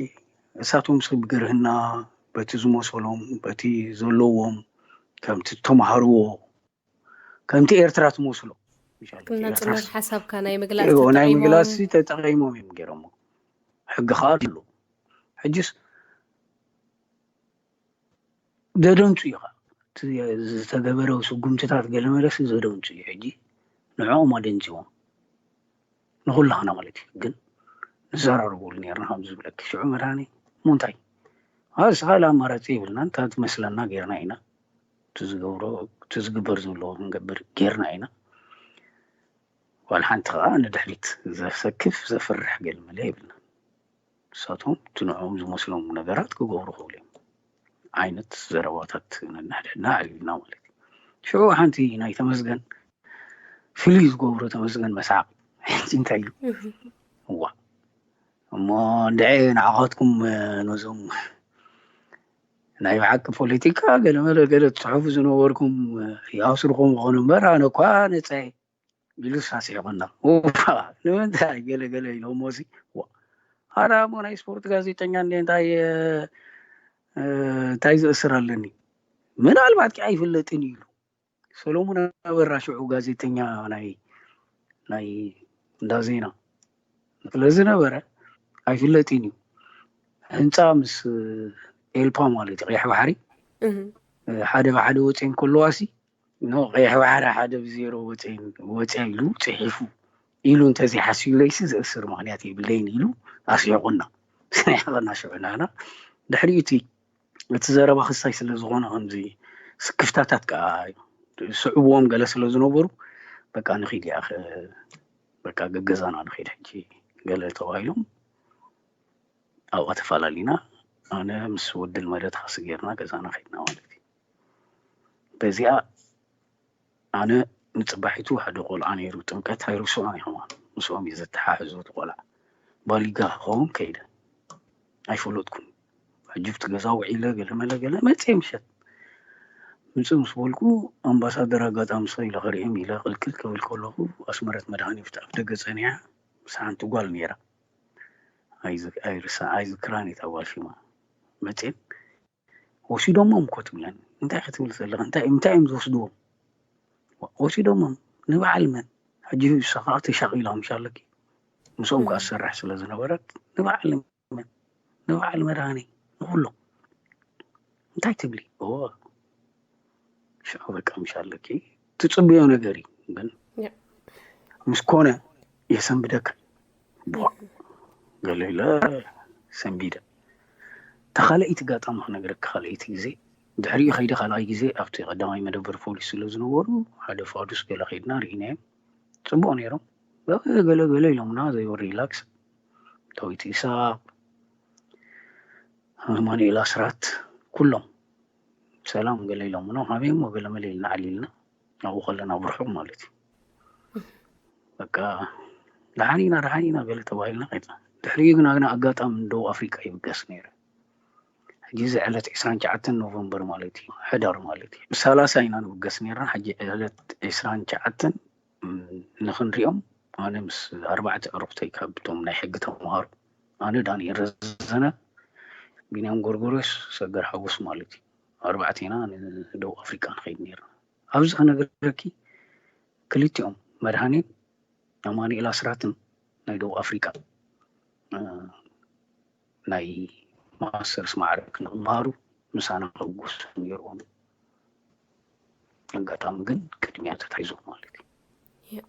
እሳቶም ሲ ብግርህና በቲ ዝመሰሎም በቲ ዘለዎም ከምቲ ተማሃርዎ ከምቲ ኤርትራ ትመስሎ ናጽነት ሓሳብካ ናይ ምግላጽ ናይ ምግላጽ ተጠቂሞም እዮም ገይሮሞ። ሕጊ ከዓ ኣሎ። ሕጅስ ዘደንጹ እዩ። ዝተገበረ ስጉምትታት ገለመለስ ዘደንጹ እዩ። ሕጂ ንዕኦም ኣደንጺዎም ንኩላህና ማለት እዩ። ግን ንዘራረበሉ ነርና ከም ዝብለኪ ሽዑ መድሃኒ እሞ እንታይ ኣስ ካልእ ኣማራፂ የብልና። እንታ ትመስለና ጌርና ኢና። እቲ ዝገብሮ እቲ ዝግበር ዘሎ ክንገብር ጌርና ኢና። ዋላ ሓንቲ ከዓ ንድሕሪት ዘሰክፍ ዘፍርሕ ገልመለ የብልና። ንሳቶም እቲ ንዕኦም ዝመስሎም ነገራት ክገብሩ ክእሉ እዮም ዓይነት ዘረባታት ነናሕድሕድና ኣዕሊልና ማለት እዩ። ሽዑ ሓንቲ ናይ ተመስገን ፍልይ ዝገብሮ ተመስገን መስሓቕ ሕጂ እንታይ ኢሉ እዋ እሞ እንድዐ ንዓኻትኩም ነዞም ናይ ብሓቂ ፖለቲካ ገለመለ ገለ ትፅሕፉ ዝነበርኩም ይኣስርኩም ይኾኑ እምበር ኣነ እኳ ነፃ ኢሉ ሳስሒቑና። ንምንታይ ገለ ገለ ኢሎሞ ሲ ኣረ እሞ ናይ ስፖርት ጋዜጠኛ እንደ እንታይ እንታይ ዘእስር ኣለኒ ምናልባት ኪ ኣይፍለጥን ኢሉ ሰሎሙን ኣበራ ሽዑ ጋዜጠኛ ናይ ናይ እንዳ ዜና ስለ ዝነበረ ኣይፍለጥን እዩ። ህንፃ ምስ ኤልፓ ማለት እዩ ቀይሕ ባሕሪ ሓደ ብሓደ ወፅኤን ከለዋሲ ኖ ቀይሕ ባሕሪ ሓደ ብዜሮ ወፅኤን ወፅያ ኢሉ ፅሒፉ ኢሉ እንተዘይሓስዩለይሲ ዘእስር ምክንያት የብለይን ኢሉ ኣስሒቁና። ስሒቅና ሽዑ ናና ድሕሪኡ እቲ እቲ ዘረባ ክሳይ ስለ ዝኾነ ከምዚ ስክፍታታት ከዓ ስዕብዎም ገለ ስለ ዝነበሩ በቃ ንኺድ እያ በቃ ገገዛና ንኺድ ሕጂ ገለ ተባሂሎም ኣብኣ ተፈላለና። ኣነ ምስ ወዲ ልመደት ካሲ ጌርና ገዛና ከድና ማለት እዩ። በዚኣ ኣነ ንፅባሒቱ ሓደ ቆልዓ ነይሩ ጥምቀት ኣይርስዖን እየ ከማን ምስኦም እዩ ዘተሓሕዞ እቲ ቆልዓ ባሊጋ ክኸውን ከይደ ኣይፈለጥኩን። ሕጂ ኣብቲ ገዛ ውዒለ ገለ መለ ገለ መፅየ ምሸት ምፅእ ምስ በልኩ ኣምባሳደር ኣጋጣሚ ስቕ ኢለ ክርእዮም ኢለ ቅልቅል ክብል ከለኹ ኣስመረት መድሃኒ ኣብቲ ኣፍ ደገ ፀኒሓ ምስ ሓንቲ ጓል ነይራ ኣይርሳ ኣይዝክራን እታ ጓል ሽማ መፅየን ወሲዶሞም እኮ ትብለኒ እንታይ ክትብል ዘለኻ እንታይ እንታይ እዮም ዝወስድዎም ወሲዶሞም ንበዓል መን ሕጂ ንሳ ከዓ ተሻቒላ ምሻለኪ ምስኦም ከዓ ዝሰርሕ ስለ ዝነበረት ንበዓል መን ንበዓል መድሃኒ ንኩሎም እንታይ ትብሊ ሽዑ በቃ ምሻለኪ ትፅብዮ ነገር እዩ ግን ምስ ኮነ የሰንብደካ ገለ ኢለ ሰንቢደ ተኻልኣይቲ ጋጣሚ ክነግረካ ካልኣይቲ ግዜ ድሕሪኡ ከይደ ካልኣይ ግዜ ኣብቲ ቀዳማይ መደበር ፖሊስ ስለ ዝነበሩ ሓደ ፋዱስ ገለ ከይድና ርኢናዮም ፅቡቅ ነይሮም ገለ ገለ ኢሎምና ዘይወር ሪላክስ ዳዊት ኢሳቅ ኣማኑኤል ኣስራት ኩሎም ሰላም ገለ ኢሎምና ሃበይ እሞ ገለ መለ ኢልና ዓሊልና ኣብኡ ከለና ብርሑቅ ማለት እዩ በቃ ደሓን ኢና ደሓን ኢና ገለ ተባሂልና ከይድና ድሕሪኡ ግና ግና ኣጋጣሚ ንደቡብ ኣፍሪቃ ይብገስ ነይረ ሕጂ እዚ ዕለት ዕስራን ትሽዓተን ኖቨምበር ማለት እዩ ሕዳር ማለት እዩ ብሳላሳ ኢና ንብገስ ነይርና ሕጂ ዕለት ዕስራን ትሽዓተን ንክንሪኦም ኣነ ምስ ኣርባዕተ ዕሩክተይ ካብቶም ናይ ሕጊ ተምሃሩ ኣነ ዳንኤል ረዘነ ቢንያም ጎርጎርዮስ ሰገር ሓጎስ ማለት እዩ ኣርባዕቴና ንደቡብ ኣፍሪቃ ንኸይድ ነርና ኣብዚ ክነግረኪ ክልቲኦም መድሃኔን ኣማኑኤል ኣስራትን ናይ ደቡብ ኣፍሪቃ ናይ ማስተርስ ማዕረ ክንምሃሩ ምሳና ከጉስ ነይርዎም ኣጋጣሚ ግን ቅድሚያ ተታሒዞም ማለት እዩ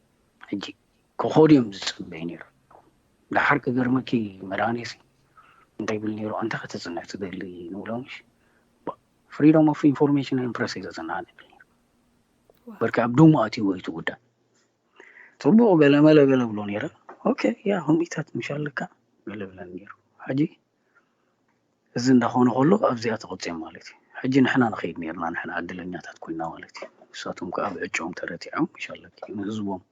ሕጂ ክኸዱ እዮም ዝፅበዩ ነይሩ ደሓር ክገርመኪ መድሃኔ እንታይ ይብል ነይሩ? ኣንታ ከተፅንዕ ትደሊ ንብሎ ምሽ፣ freedom of information and press እዩ ዘፅንዓ ነብል ነይሩ። በርካ ኣብ ዶሞ ኣትይዎ እዩ እቲ ጉዳይ። ፅቡቅ ገለ መለ ገለ ብሎ ነይረ። ኦኬ፣ ያ ከምኢታት ምሽ ኣለካ ገለ ብለን ነይሩ። ሕጂ እዚ እንዳኾነ ከሎ ኣብዚኣ ተቆፅዮም ማለት እዩ። ሕጂ ንሕና ንኸይድ ነርና፣ ንሕና ዕድለኛታት ኮይና ማለት እዩ። ንሳቶም ከዓ ብዕጭኦም ተረቲዖም ምሽ ኣለኪ ንህዝቦም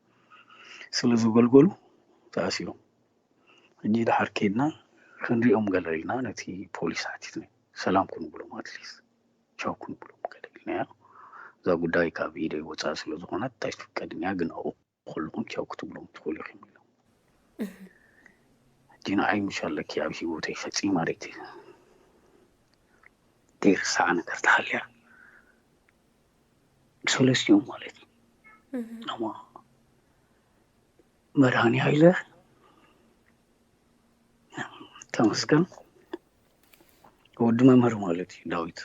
ስለ ዘገልገሉ ተኣሲሮም። ሕጂ ድሓር ከይድና ክንሪኦም ገለ ኢልና ነቲ ፖሊስ ሓቲትና፣ ሰላም ክንብሎም ኣትሊስ ቻው ክንብሎም ገለ ኢልና እያ። እዛ ጉዳይ ካብ ኢደይ ወፃእ ስለ ዝኾነት ኣይትፍቀድን እያ፣ ግን ኣብኡ ከለኹም ቻው ክትብሎም ትኽእሉ ኢኹም ኢሎም። ሕጂ ንዓይ ምሽ ኣለኪ ኣብ ሂወተይ ፈፂማ ደይቲ ዘይርሳዓ ነገር ተሃልያ ሰለስቲኦም ማለት እዩ። ኣማ መድሃኒ ሃይለ ተመስገን ወዲ መምህር ማለት እዩ ዳዊት።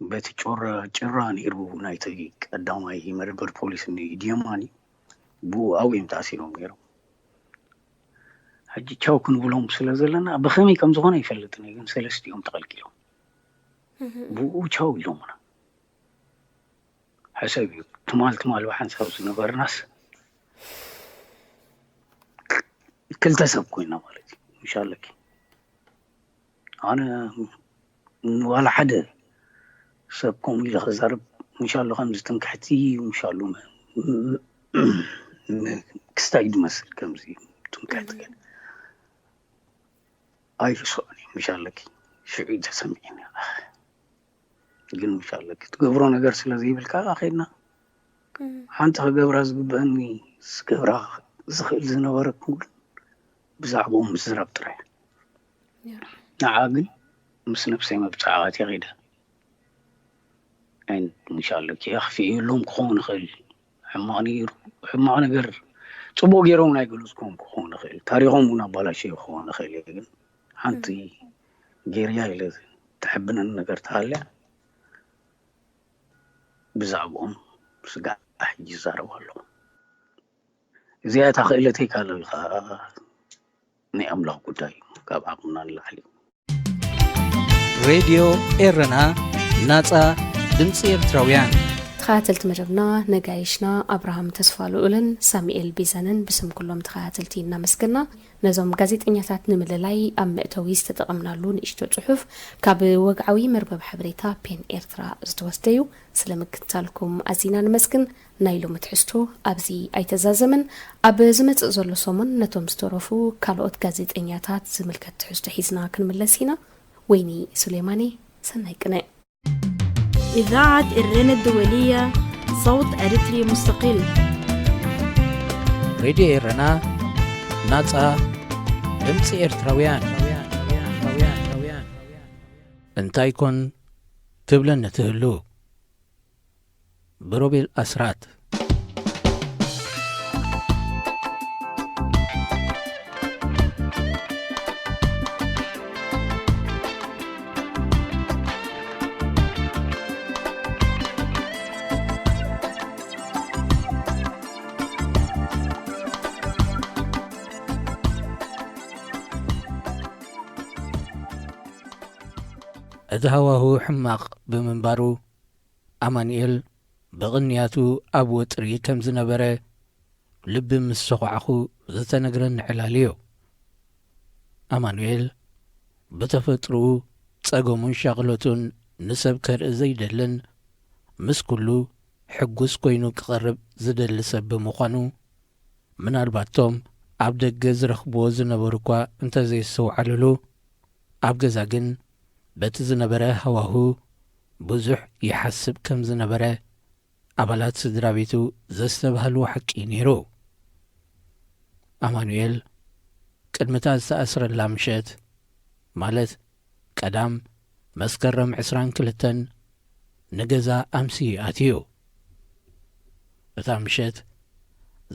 በቲ ጭራ ጭራ ነይሩ ናይቲ ቀዳማይ መደበር ፖሊስ ዲየማኒ ብኡ ኣብኡ እዮም ተኣሲሮም ነይሮም። ሕጂ ቻው ክንብሎም ስለ ዘለና ብኸመይ ከም ዝኾነ ኣይፈልጥን እየ፣ ግን ሰለስቲኦም ተቐልቂሎም ብኡ ቻው ኢሎምና። ሕሰብ እዩ ትማል ትማል ብሓንሳብ ዝነበርናስ ክልተ ሰብ ኮይና ማለት እዩ። ምሽ ኣለኪ ኣነ ዋላ ሓደ ሰብ ከምኡ ኢለ ክዛረብ ምሽ ኣሎ ከምዚ ትምክሕቲ ምሽ ኣሎ ክስታይ ድመስል ከምዚ ትምክሕቲ ግን ኣይርስዖን እዩ። ምሽ ኣለኪ ሽዑ እዩ ተሰሚዕኒ። ግን ምሽ ኣለኪ ትገብሮ ነገር ስለ ዘይብልካ ከይድና ሓንቲ ክገብራ ዝግበአኒ ዝገብራ ዝኽእል ዝነበረኩም ግን ብዛዕባኦም ምዝራብ ጥራይ። ንዓ ግን ምስ ነብሰይ መብፅዓት የኺደ ምሽ ኣለኪ ኣኽፊእሎም ክኸውን ይኽእል። ሕማቕ ነይሩ፣ ሕማቕ ነገር ፅቡቅ ገይሮም ናይ ገለፅኩም ክኸውን ይኽእል፣ ታሪኾም እውን ኣባላሸ ክኸውን ይኽእል እዩ። ግን ሓንቲ ጌርያ ኢለ ተሕብነኒ ነገር ተሃልያ ብዛዕባኦም ስጋዕ ሕጂ ይዛረብ ኣለኹ። እዚኣ እታ ክእለተይ ካልእ ኢልካ ናይ ኣምላኽ ጉዳይ እዩ፣ ካብ ዓቕምና ንላዕሊ እዩ። ሬድዮ ኤረና፣ ናጻ ድምጺ ኤርትራውያን። ተኸታተልቲ መደብና፣ ነጋይሽና ኣብርሃም ተስፋልኡልን ሳሙኤል ቢዘንን ብስም ኩሎም ተኸታተልቲ እናመስገና፣ ነዞም ጋዜጠኛታት ንምልላይ ኣብ መእተዊ ዝተጠቐምናሉ ንእሽቶ ጽሑፍ ካብ ወግዓዊ መርበብ ሓበሬታ ፔን ኤርትራ ዝተወስደ እዩ። ስለ ምክትታልኩም ኣዚና ንመስግን። ናይ ሎሚ ትሕዝቶ ኣብዚ ኣይተዛዘመን። ኣብ ዝመጽእ ዘሎ ሰሙን ነቶም ዝተረፉ ካልኦት ጋዜጠኛታት ዝምልከት ትሕዝቶ ሒዝና ክንምለስ ኢና። ወይኒ ሱሌማኒ፣ ሰናይ ቅነ። إذاعة إرنا الدولية، صوت أريتري مستقل. ሬድዮ ኤረና፣ ናጻ ድምጺ ኤርትራውያን። እንታይ ኮን ትብለኒ ትህሉ? ብሮቤል ኣስራት። እቲ ሃዋሁ ሕማቕ ብምንባሩ፣ ኣማኑኤል ብቕንያቱ ኣብ ወጥሪ ከም ዝነበረ ልቢ ምስ ሰዃዕኹ ዝተነግረኒ ዕላል እዩ። ኣማኑኤል ብተፈጥርኡ ጸገሙን ሻቕሎቱን ንሰብ ከርኢ ዘይደልን፣ ምስ ኩሉ ሕጉስ ኮይኑ ክቐርብ ዝደሊ ሰብ ብምዃኑ፣ ምናልባቶም ኣብ ደገ ዝረኽብዎ ዝነበሩ እኳ እንተዘይስተውዓልሉ፣ ኣብ ገዛ ግን በቲ ዝነበረ ሃዋሁ ብዙሕ ይሓስብ ከም ዝነበረ ኣባላት ስድራ ቤቱ ዘስተብሃልዎ ሓቂ እዩ ነይሩ። ኣማኑኤል ቅድሚ እታ ዝተኣስረላ ምሸት፣ ማለት ቀዳም መስከረም ዕስራን ክልተን፣ ንገዛ ኣምስዩ ኣትዩ። እታ ምሸት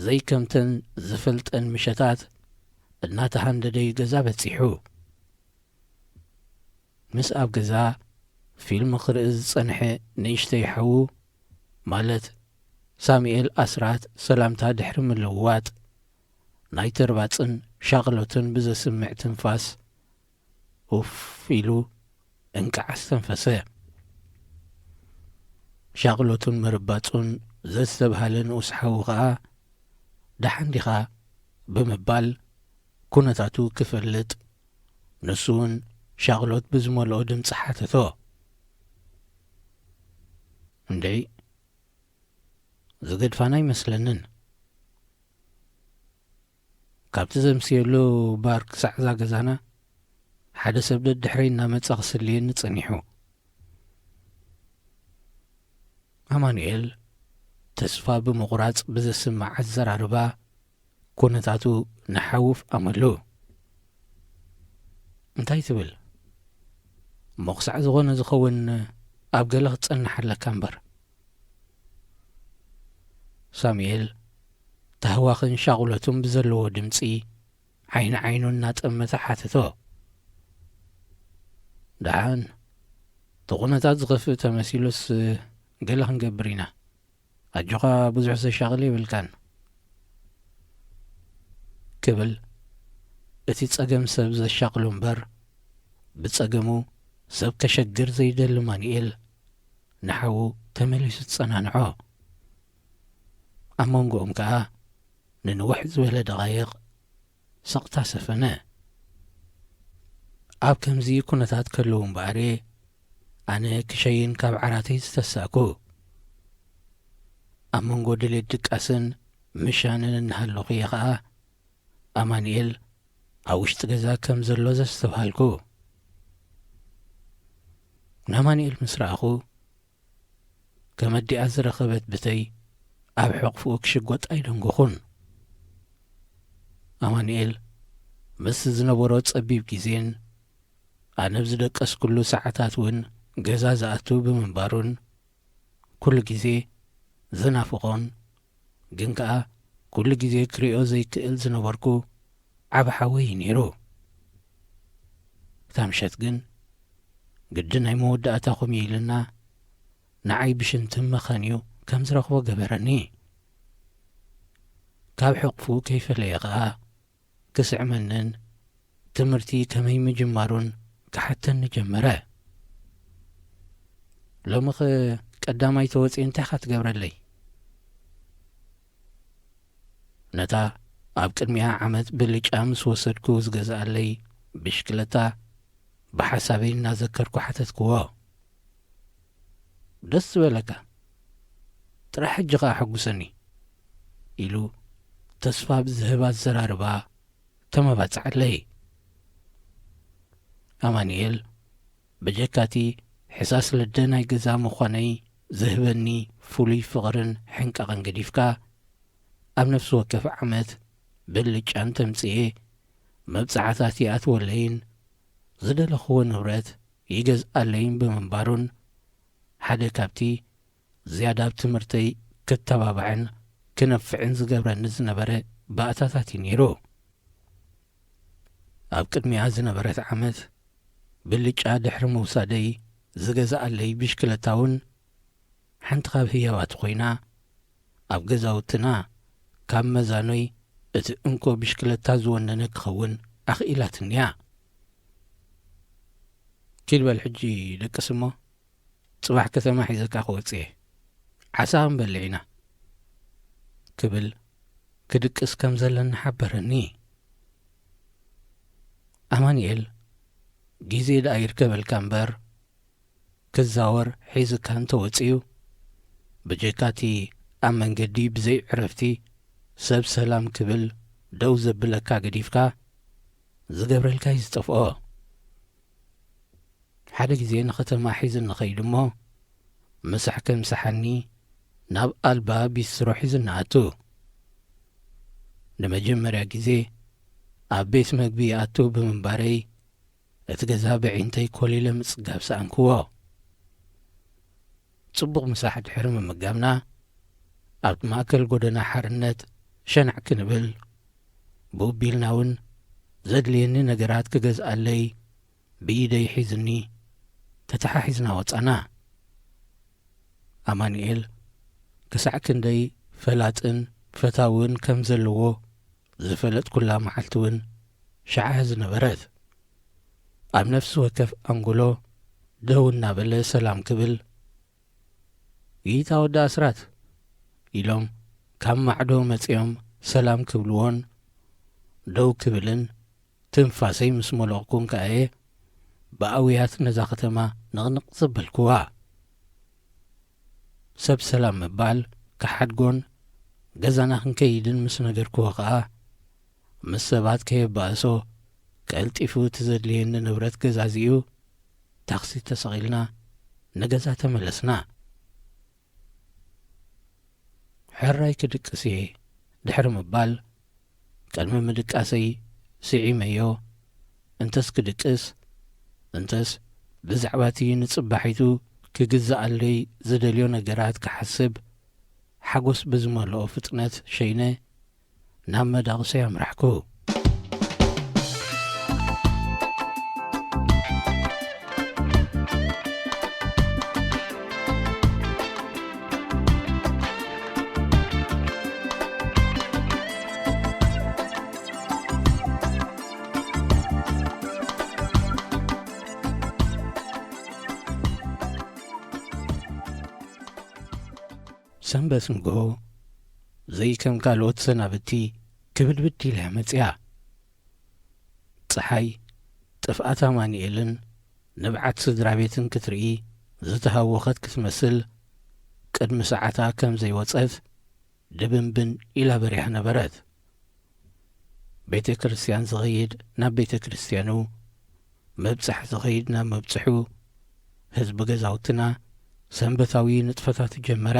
ዘይከምተን ዝፈልጠን ምሸታት እናተሃንደደ እዩ ገዛ በጺሑ። ምስ ኣብ ገዛ ፊልም ክርኢ ዝጸንሐ ንእሽተይ ሓዉ፣ ማለት ሳሙኤል ኣስራት ሰላምታ ድሕሪ ምልውዋጥ፣ ናይ ተርባጽን ሻቕሎትን ብዘስምዕ ትንፋስ ኡፍ ኢሉ እንቃዕ ኣስተንፈሰ። ሻቕሎቱን ምርባጹን ዘስተብሃለ ንኡስ ሓዉ ኸኣ፣ "ደሓን ዲኻ?" ብምባል ኩነታቱ ክፈልጥ፣ ንሱ እውን ሻቕሎት ብዝመልኦ ድምጺ ሓተቶ። "እንድዒ፣ ዝገድፋና ኣይመስለንን። ካብቲ ዘምስየሉ ባር ክሳዕ እዛ ገዛና፣ ሓደ ሰብ ደድሕረይ እናመጸ ክስልየኒ ጸኒሑ።" ኣማኑኤል ተስፋ ብምቑራጽ ብዘስምዕ ኣዘራርባ ኩነታቱ ንሓውፍ ኣመሉ። "እንታይ ትብል? እሞ ክሳዕ ዝኾነ ዝኸውን ኣብ ገለ ክትጸንሕ ኣለካ እምበር።" ሳሙኤል ታህዋኽን ሻቕሎትን ብዘለዎ ድምጺ ዓይኒ ዓይኑ እናጠመተ ሓተቶ። "ደሓን፣ እቲ ኩነታት ዝኸፍእ ተመሲሉስ ገለ ክንገብር ኢና። ኣጆኻ፣ ብዙሕ ዘሻቕል የብልካን" ክብል፣ እቲ ጸገም ሰብ ዘሻቕሎ እምበር፣ ብጸገሙ ሰብ ከሸግር ዘይደሊ ማኑኤል ንሓዉ ተመሊሱ ጸናንዖ። ኣብ መንጎኦም ከኣ ንንውሕ ዝበለ ደቓይቕ ስቕታ ሰፈነ። ኣብ ከምዚ ኩነታት ከለዉ እምበኣር እየ ኣነ ክሸይን ካብ ዓራተይ ዝተሳእኩ። ኣብ መንጎ ድሌት ድቃስን ምሻንን እናሃለኹ እየ ኸኣ ኣማኑኤል ኣብ ውሽጢ ገዛ ከም ዘሎ ዘስተብሃልኩ። ንኣማኑኤል ምስ ረኣኹ፣ ከም ኣዲኣ ዝረኸበት ብተይ ኣብ ሕቕፍኡ ክሽጎጥ ኣይደንጎኹን። ኣማኑኤል ምስ ዝነበሮ ጸቢብ ግዜን ኣነ ኣብ ዝደቀስኩሉ ሰዓታት እውን ገዛ ዝኣቱ ብምንባሩን፣ ኩሉ ግዜ ዝናፍቖን ግን ከኣ ኩሉ ግዜ ክሪኦ ዘይክእል ዝነበርኩ ዓቢ ሓወይ እዩ ነይሩ። እታ ምሸት ግን ግዲ ናይ መወዳእታ ኮም ኢልና ንዓይ ብሽንትን መኻንዩ ከም ዝረኽቦ ገበረኒ። ካብ ሕቕፉ ከይፈለየ ከኣ ክስዕመንን ትምህርቲ ከመይ ምጅማሩን ክሓተኒ ጀመረ። "ሎሚኸ ቀዳማይ ተወጺኤ እንታይ ኢኻ ትገብረለይ?" ነታ ኣብ ቅድሚኣ ዓመት ብልጫ ምስ ወሰድኩ ዝገዝኣለይ ብሽክለታ ብሓሳበይ እናዘከርኩ ሓተትክዎ። "ደስ ዝበለካ፣ ጥራሕ ሕጂ ኸኣ ሕጉሰኒ" ኢሉ ተስፋ ብዝህብ ኣዘራርባ ተመባጽዓለይ። ኣማኑኤል፣ ብጀካቲ ሕሳስ ልደ ናይ ገዛ ምዃነይ ዝህበኒ ፍሉይ ፍቕርን ሕንቃቕን ገዲፍካ፣ ኣብ ነፍሲ ወከፍ ዓመት ብልጫን ተምጽኤ መብጽዓታት ይኣትወለይን ዝደለኽዎ ንብረት ይገዝኣለይን ብምንባሩን፣ ሓደ ካብቲ ዝያዳ ኣብ ትምህርተይ ክተባባዕን ክነፍዕን ዝገብረኒ ዝነበረ ባእታታት እዩ ነይሩ። ኣብ ቅድሚኣ ዝነበረት ዓመት ብልጫ ድሕሪ ምውሳደይ ዝገዝኣለይ ብሽክለታ እውን ሓንቲ ካብ ህያባቱ ኮይና፣ ኣብ ገዛውትና ካብ መዛኖይ እቲ እንኮ ብሽክለታ ዝወነነ ክኸውን ኣኽኢላትኒ እያ። "ኪድ በል ሕጂ ደቅስ እሞ፣ ጽባሕ ከተማ ሒዘካ ክወጽእ እየ። ዓሳ ክንበልዕ ኢና" ክብል ክድቅስ ከም ዘለኒ ሓበረኒ። ኣማኑኤል ግዜ ደኣ ይርከበልካ እምበር፣ ክዛወር ሒዝካ እንተወጺኡ፣ ብጀካቲ ኣብ መንገዲ ብዘይ ዕረፍቲ ሰብ ሰላም ክብል ደው ዘብለካ ገዲፍካ፣ ዝገብረልካ እዩ ዝጠፍኦ። ሓደ ግዜ ንኸተማ ሒዙ ንኸይድ እሞ፣ ምሳሕ ከምስሓኒ ናብ ኣልባ ቢስትሮ ሒዙ ንኣቱ። ንመጀመርያ ግዜ ኣብ ቤት መግቢ ይኣቱ ብምንባረይ፣ እቲ ገዛ ብዒንተይ ኮሊለ ምጽጋብ ሰኣንክዎ። ጽቡቕ ምሳሕ ድሕሪ ምምጋብና፣ ኣብ ማእከል ጎደና ሓርነት ሸናዕ ክንብል፣ ብኡቢልና እውን ዘድልየኒ ነገራት ክገዝኣለይ ብኢደይ ሒዝኒ ተተሓሒዝና ወጻና። ኣማኑኤል ክሳዕ ክንደይ ፈላጥን ፈታውን ከም ዘለዎ ዝፈለጥኩላ መዓልቲ እውን ሸዓ ዝነበረት። ኣብ ነፍሲ ወከፍ ኣንጎሎ ደው እናበለ ሰላም ክብል፣ "ይታ ወዲ ኣስራት" ኢሎም ካብ ማዕዶ መጺኦም ሰላም ክብልዎን ደው ክብልን ትንፋሰይ ምስ መለቕኩን ከኣየ ብኣውያት ነዛ ከተማ ንቕንቕ ዘበልክዋ። ሰብ ሰላም ምባል ክሓድጎን ገዛና ክንከይድን ምስ ነገርክዎ ከኣ፣ ምስ ሰባት ከየባእሶ ቀልጢፉ እቲ ዘድልየኒ ንብረት ገዛዚኡ ታክሲ ተሰቒልና ንገዛ ተመለስና። "ሕራይ ክድቅስ እየ" ድሕሪ ምባል፣ ቅድሚ ምድቃሰይ ስዒመዮ፣ እንተስ ክድቅስ፣ እንተስ ብዛዕባ እቲ ንጽባሒቱ ክግዝኣለይ ዝደልዮ ነገራት ክሓስብ፣ ሓጎስ ብዝመልኦ ፍጥነት ሸይነ ናብ መዳቕሰይ ኣምራሕኩ። ሰንበት ንግሆ ዘይከም ካልኦት ሰናብቲ ክብድብድ ኢላ እያ መጺኣ። ጸሓይ ጥፍኣት ኣማኑኤልን ንብዓት ስድራ ቤትን ክትርኢ ዝተሃወኸት ክትመስል፣ ቅድሚ ሰዓታ ከም ዘይወጸት ድብንብን ኢላ በሪሃ ነበረት። ቤተ ክርስቲያን ዝኸይድ ናብ ቤተ ክርስቲያኑ፣ መብጽሕ ዝኸይድ ናብ መብጽሑ፣ ህዝቢ ገዛውትና ሰንበታዊ ንጥፈታቱ ጀመረ።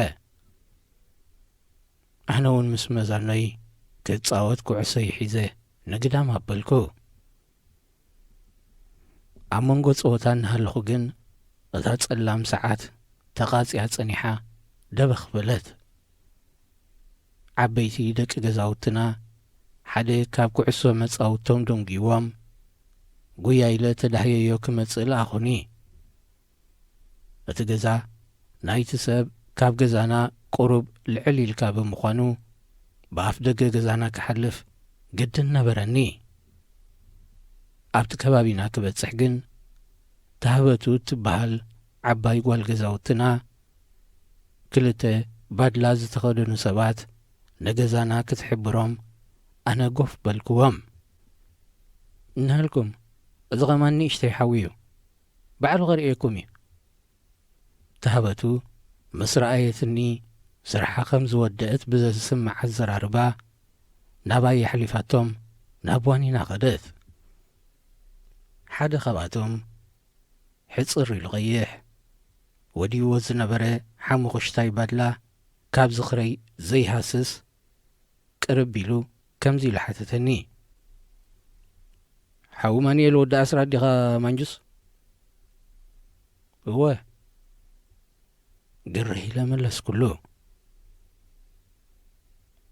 ኣነ እውን ምስ መዛኖይ ክጻወት ኩዕሶይ ሒዘ ንግዳም ኣበልኩ። ኣብ መንጎ ጸወታ እናሃለኹ ግን፣ እታ ጸላም ሰዓት ተቓጽያ ጸኒሓ ደበኽ በለት። ዓበይቲ ደቂ ገዛውትና ሓደ ካብ ኩዕሶ መጻውቶም ደንጊዎም፣ ጉያ ኢለ ተዳህየዮ ክመጽእ ለኣኹኒ። እቲ ገዛ ናይቲ ሰብ ካብ ገዛና ቁሩብ ልዕል ኢልካ ብምዃኑ፣ ብኣፍ ደገ ገዛና ክሓልፍ ግድን ነበረኒ። ኣብቲ ከባቢና ክበጽሕ ግን፣ ታህበቱ እትበሃል ዓባይ ጓል ገዛውትና፣ ክልተ ባድላ ዝተኸደኑ ሰባት ንገዛና ክትሕብሮም ኣነ ጎፍ በልክዎም። "እንሃልኩም፣ እዚ ኸማን ንእሽተይ ሓዊ እዩ። ባዕሉ ኸርእየኩም እዩ።" ታህበቱ ምስ ረኣየትኒ፣ ስርሓ ከም ዝወደአት ብዘስምዕ ኣዘራርባ ናባይ ኣሕሊፋቶም ናብ ዋኒና ኸደት። ሓደ ካብኣቶም ሕጽር ኢሉ ቐይሕ፣ ወዲዎ ዝነበረ ሓሙኽሽታይ ባድላ ካብ ዝኽረይ ዘይሃስስ ቅርብ ኢሉ ከምዚ ኢሉ ሓተተኒ። "ሓው ማንኤል ወዲ ኣስራት ዲኻ ማንጁስ?" "እወ" ግርህ ኢለ መለስኩሉ።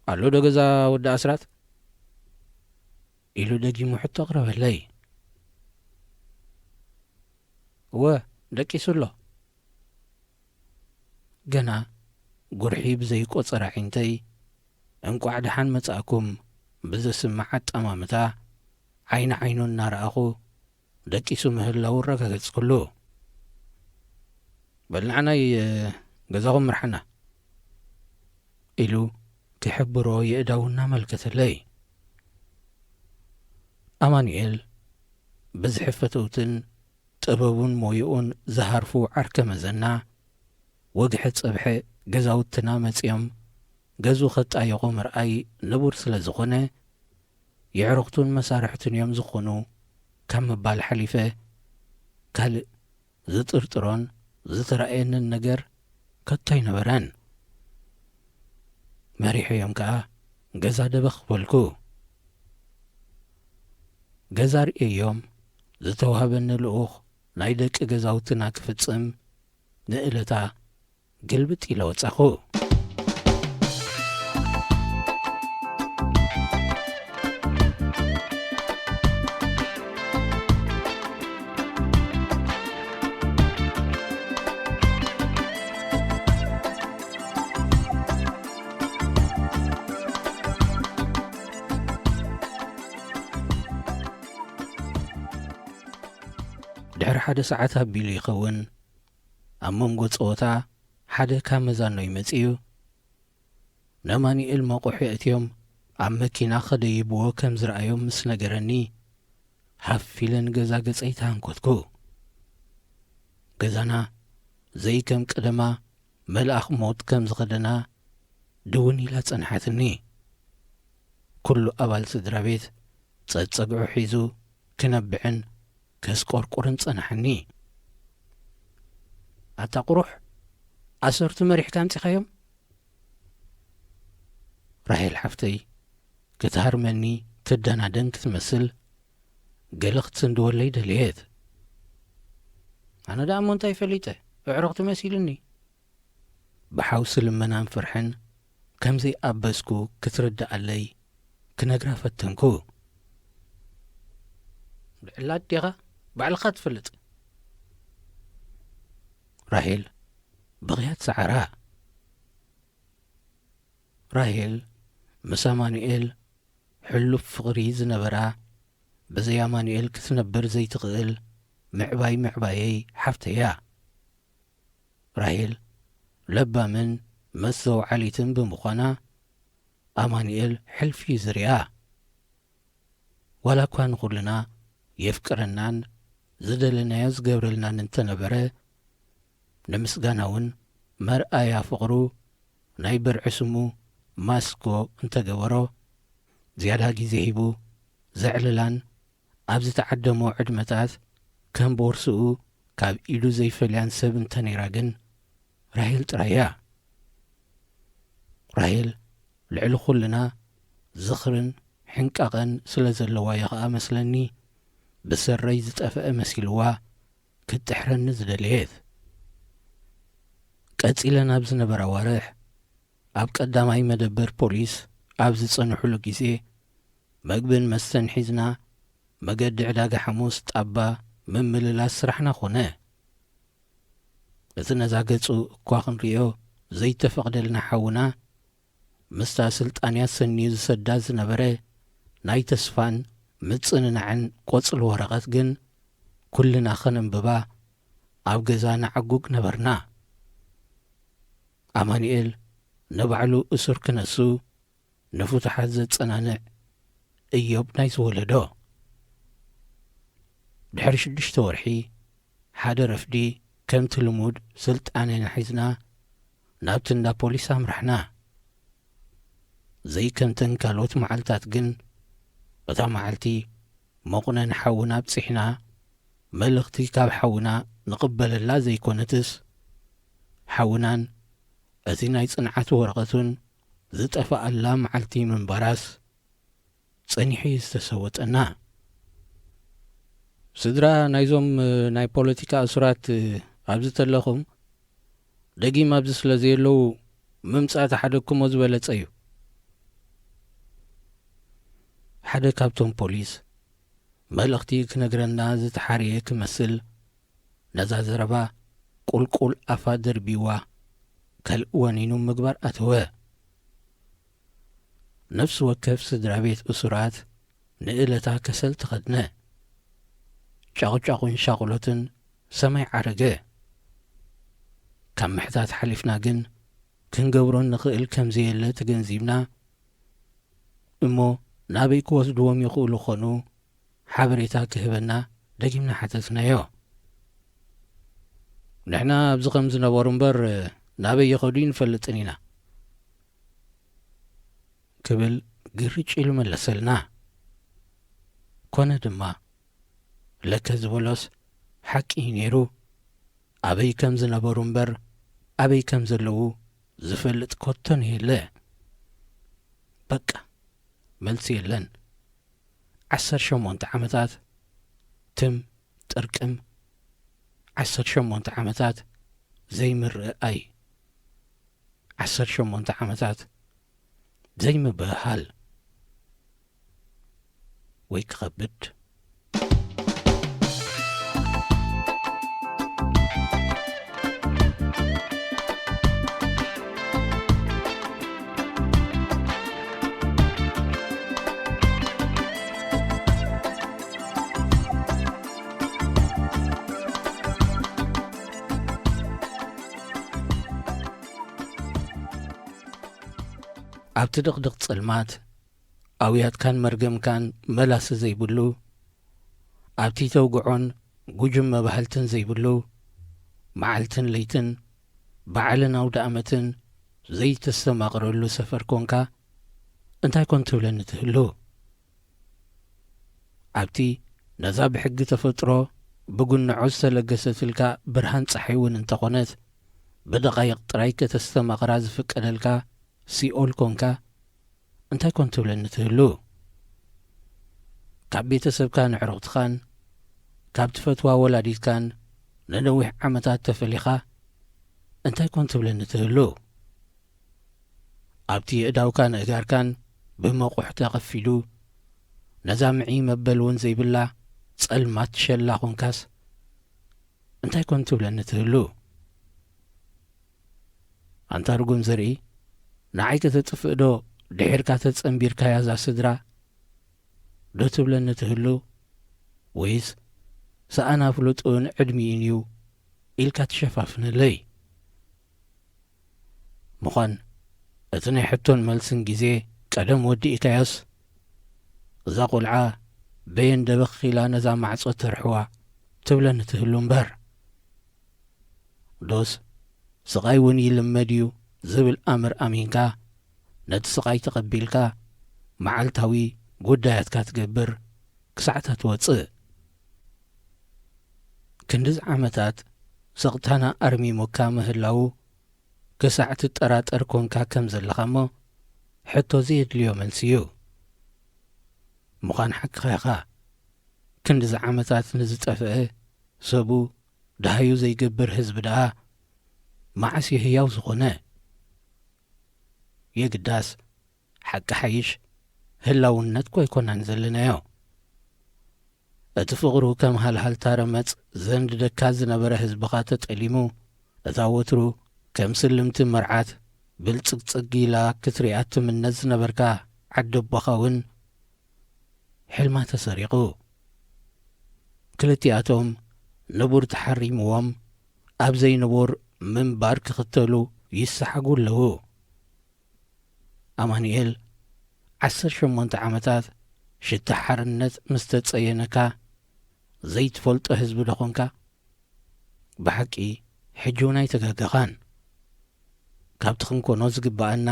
"ኣሎ ዶ ገዛ ወዲ ኣስራት?" ኢሉ ደጊሙ ሕቶ ኣቕረበለይ። "እወ፣ ደቂሱ ኣሎ።" ገና ጉርሒ ብዘይቆጸረ ኣዒንተይ፣ "እንቋዕ ደሓን መጻእኩም" ብዘስምዕ ኣጠማምታ፣ ዓይኒ ዓይኑ እናረኣኹ ደቂሱ ምህላዉ ኣረጋገጽኩሉ። "በል ንዓናይ ገዛኹም ምርሓና" ኢሉ ክሕብሮ የእዳዉ እናመልከተለይ። ኣማኑኤል ብዝሒ ፍትውትን ጥበቡን ሞያኡን ዝሃርፉ ዓርከ መዘና፣ ወግሐ ጸብሐ ገዛውትና መጺኦም ገዝኡ ከጣየቑ ምርኣይ ንቡር ስለ ዝኾነ፣ የዕሩኽቱን መሳርሕቱን እዮም ዝኾኑ ካብ ምባል ሓሊፈ ካልእ ዝጥርጥሮን ዝተራእየንን ነገር ከቶ ኣይነበረን። መሪሐዮም ከኣ ገዛ ደበኽ በልኩ። ገዛ ርእየዮም ዝተዋህበኒ ልኡኽ ናይ ደቂ ገዛውትና ክፍጽም ንእለታ ግልብጥ ኢለ ወጻኹ። ድሕሪ ሓደ ሰዓት ኣቢሉ ይኸውን፣ ኣብ መንጎ ጸወታ ሓደ ካብ መዛኖይ መጺኡ፣ ነማኑኤል መቑሒ ኣእትዮም ኣብ መኪና ከደይብዎ ከም ዝረኣዮም ምስ ነገረኒ፣ ሃፍ ኢለ ንገዛ ገጸይ ተሃንኮትኩ። ገዛና ዘይከም ቀደማ መልኣኽ ሞት ከም ዝኸደና ድውን ኢላ ጸንሓትኒ። ኩሉ ኣባል ስድራ ቤት ጸጸግዑ ሒዙ ክነብዕን ከስቆርቁርን ጸናሕኒ። ኣታ ቁሩሕ፣ ኣሰርቱ መሪሕካ ኣምጺኻዮም? ራሄል ሓፍተይ ክትሃርመኒ ትደናደን ክትመስል፣ ገለ ክትስንድወለይ ደለየት። ኣነ ደኣ እሞ እንታይ ፈሊጠ፣ ኣዕሩኽቲ መሲሉኒ። ብሓውሲ ልመናን ፍርሕን ከም ዘይኣበስኩ ክትርድኣለይ ክነግራ ፈተንኩ። ብዕላት ዲኻ? ባዕልኻ ትፈልጥ። ራሄል ብኽያት ሰዓራ። ራሄል ምስ ኣማኑኤል ሕሉፍ ፍቕሪ ዝነበራ፣ ብዘይ ኣማኑኤል ክትነብር ዘይትኽእል ምዕባይ ምዕባየይ ሓፍተያ። ራሄል ለባምን መስተውዓሊትን ብምዃና፣ ኣማኑኤል ሕልፊ እዩ ዝሪኣ። ዋላ እኳ ንኹልና የፍቅረናን ዝደለናዮ ዝገብረልናን እንተነበረ፣ ንምስጋና እውን መርኣያ ፍቕሩ ናይ ብርዒ ስሙ ማስኮ እንተገበሮ፣ ዝያዳ ግዜ ሂቡ ዘዕልላን ኣብ ዝተዓደሞ ዕድመታት ከም ቦርስኡ ካብ ኢዱ ዘይፈልያን ሰብ እንተነይራ ግን ራሄል ጥራይ እያ። ራሄል ልዕሊ ኩልና ዝኽርን ሕንቃቐን ስለ ዘለዋ እያ ኸኣ መስለኒ ብሰረይ ዝጠፍአ መሲልዋ ክትጥሕረኒ ዝደለየት። ቀጺለን ኣብ ዝነበራ ኣዋርሕ ኣብ ቀዳማይ መደበር ፖሊስ ኣብ ዝጸንሑሉ ግዜ መግብን መስተን ሒዝና መገዲ ዕዳጋ ሓሙስ ጣባ ምምልላስ ስራሕና ኾነ። እቲ ነዛ ገጹ እኳ ክንርእዮ ዘይተፈቕደልና ሓውና፣ ምስታ ስልጣንያ ሰንዩ ዝሰዳ ዝነበረ ናይ ተስፋን ምጽንናዕን ቆጽሊ ወረቐት ግን ኩልና ኸነንብባ ኣብ ገዛ ንዓጉግ ነበርና። ኣማኑኤል ንባዕሉ እሱር ክነሱ ንፍቱሓት ዘጸናንዕ እዮብ ናይ ዝወለዶ። ድሕሪ ሽዱሽተ ወርሒ ሓደ ረፍዲ ከምቲ ልሙድ ስልጣንና ሒዝና ናብቲ እንዳ ፖሊስ ኣምራሕና። ዘይከምተን ካልኦት መዓልታት ግን እታ መዓልቲ መቑነን ሓውና ኣብጺሕና መልእኽቲ ካብ ሓውና ንቕበለላ ዘይኮነትስ፣ ሓውናን እቲ ናይ ጽንዓት ወረቐቱን ዝጠፍኣላ መዓልቲ ምንባራስ ጸኒሑ እዩ ዝተሰወጠና። ስድራ ናይዞም ናይ ፖለቲካ እሱራት ኣብዚ ተለኹም ደጊም ኣብዚ ስለ ዘየለዉ ምምጻእ ተሓደግኩሞ ዝበለጸ እዩ። ሓደ ካብቶም ፖሊስ መልእኽቲ ክነግረና ዝተሓርየ ክመስል ነዛ ዘረባ ቁልቁል ኣፋ ደርቢዋ ከልእ ወኒኑ ምግባር ኣተወ። ነፍሲ ወከፍ ስድራ ቤት እሱራት ንእለታ ከሰል ተኸድነ። ጫቑጫቑን ሻቑሎትን ሰማይ ዓረገ። ካብ ምሕታት ሓሊፍና ግን ክንገብሮ ንኽእል ከም ዘየለ ተገንዚብና እሞ ናበይ ክወስድዎም ይኽእሉ ኾኑ ሓበሬታ ክህበና ደጊምና ሓተትናዮ። ንሕና ኣብዚ ከም ዝነበሩ እምበር ናበይ ይኸዱ ይንፈልጥን ኢና ክብል ግርጭ ኢሉ መለሰልና። ኮነ ድማ ለከ ዝበሎስ ሓቂ እዩ ነይሩ። ኣበይ ከም ዝነበሩ እምበር ኣበይ ከም ዘለዉ ዝፈልጥ ኮቶን የለ። በቃ መልሲ የለን። ዓሰርተ ሸሞንተ ዓመታት ትም ጥርቅም፣ ዓሰርተ ሸሞንተ ዓመታት ዘይምርኣይ፣ ዓሰርተ ሸሞንተ ዓመታት ዘይምብህሃል። ወይ ክኸብድ። ኣብቲ ድቕድቕ ጸልማት፣ ኣውያትካን መርገምካን መላሲ ዘይብሉ፣ ኣብቲ ተውግዖን ጉጅመ ባህልትን ዘይብሉ፣ መዓልትን ለይትን፣ በዓልን ኣውደ ኣመትን ዘይተስተማቕረሉ ሰፈር ኮንካ፣ እንታይ ኮን ትብለኒ ትህሉ? ኣብቲ ነዛ ብሕጊ ተፈጥሮ ብጉንዖ ዝተለገሰትልካ ብርሃን ጸሓይ እውን እንተኾነት፣ ብደቓይቕ ጥራይ ከተስተማቕራ ዝፍቀደልካ ሲኦል ኮንካ፣ እንታይ ኮን ትብለኒ ትህሉ? ካብ ቤተሰብካ ንዕሩኽትኻን ካብ ትፈትዋ ወላዲትካን ንነዊሕ ዓመታት ተፈሊኻ፣ እንታይ ኮን ትብለኒ ትህሉ? ኣብቲ የእዳውካ ንእጋርካን ብመቑሕ ተኸፊሉ፣ ነዛ ምዒ መበል እውን ዘይብላ ጸልማት ሸላ ኾንካስ፣ እንታይ ኮን ትብለኒ ትህሉ? ኣንታ ርጉም ዘርኢ፣ ንዓይ ከተጥፍእ ዶ ድሒርካ ተጸንቢርካያ እዛ ስድራ? ዶ ትብለኒ ትህሉ? ወይስ ሰኣን ኣፍልጦኡን ዕድሚኡን እዩ ኢልካ ትሸፋፍነለይ? ምዃን እቲ ናይ ሕቶን መልስን ግዜ ቀደም ወዲእካዮስ፣ እዛ ቖልዓ በየን ደበኽ ኢላ ነዛ ማዕጾ ተርሕዋ ትብለኒ ትህሉ እምበር። ዶስ ስቓይ እውን ይልመድ እዩ ዝብል ኣምር ኣሚንካ፣ ነቲ ስቓይ ተቐቢልካ መዓልታዊ ጉዳያትካ ትገብር ክሳዕታ ትወጽእ። ክንድዚ ዓመታት ስቕታና ኣርሚሙካ ምህላዉ ክሳዕ ትጠራጠር ኮንካ ከም ዘለኻ እሞ፣ ሕቶ ዘየድልዮ መልሲ እዩ። ምዃን ሓቅኻ ኢኻ። ክንድዚ ዓመታት ንዝጠፍአ ሰቡ ደሃዩ ዘይገብር ህዝቢ ደኣ መዓስ እዩ ህያው ዝኾነ? የግዳስ ሓቂ ሓይሽ ህላውነት ኮ ኣይኮናን ዘለናዮ። እቲ ፍቕሩ ከም ሃልሃልታ ረመጽ ዘንድደካ ዝነበረ ህዝብኻ ተጠሊሙ፣ እታ ወትሩ ከም ስልምቲ መርዓት ብልጽግጽግ ኢላ ክትሪኣ ትምነ ዝነበርካ ዓዲ ኣቦኻ እውን ሕልማ ተሰሪቑ። ክልቲኣቶም ንቡር ተሓሪምዎም ኣብ ዘይንቡር ምንባር ክኽተሉ ይሰሓጉ ኣለዉ። ኣማኑኤል፣ ዓሰርተ ሸሞንተ ዓመታት ሽታ ሓርነት ምስ ተጸየነካ ዘይትፈልጦ ህዝቢ ዶ ኾንካ? ብሓቂ ሕጂ እውን ኣይተጋገኻን። ካብቲ ክንኮኖ ዝግብኣና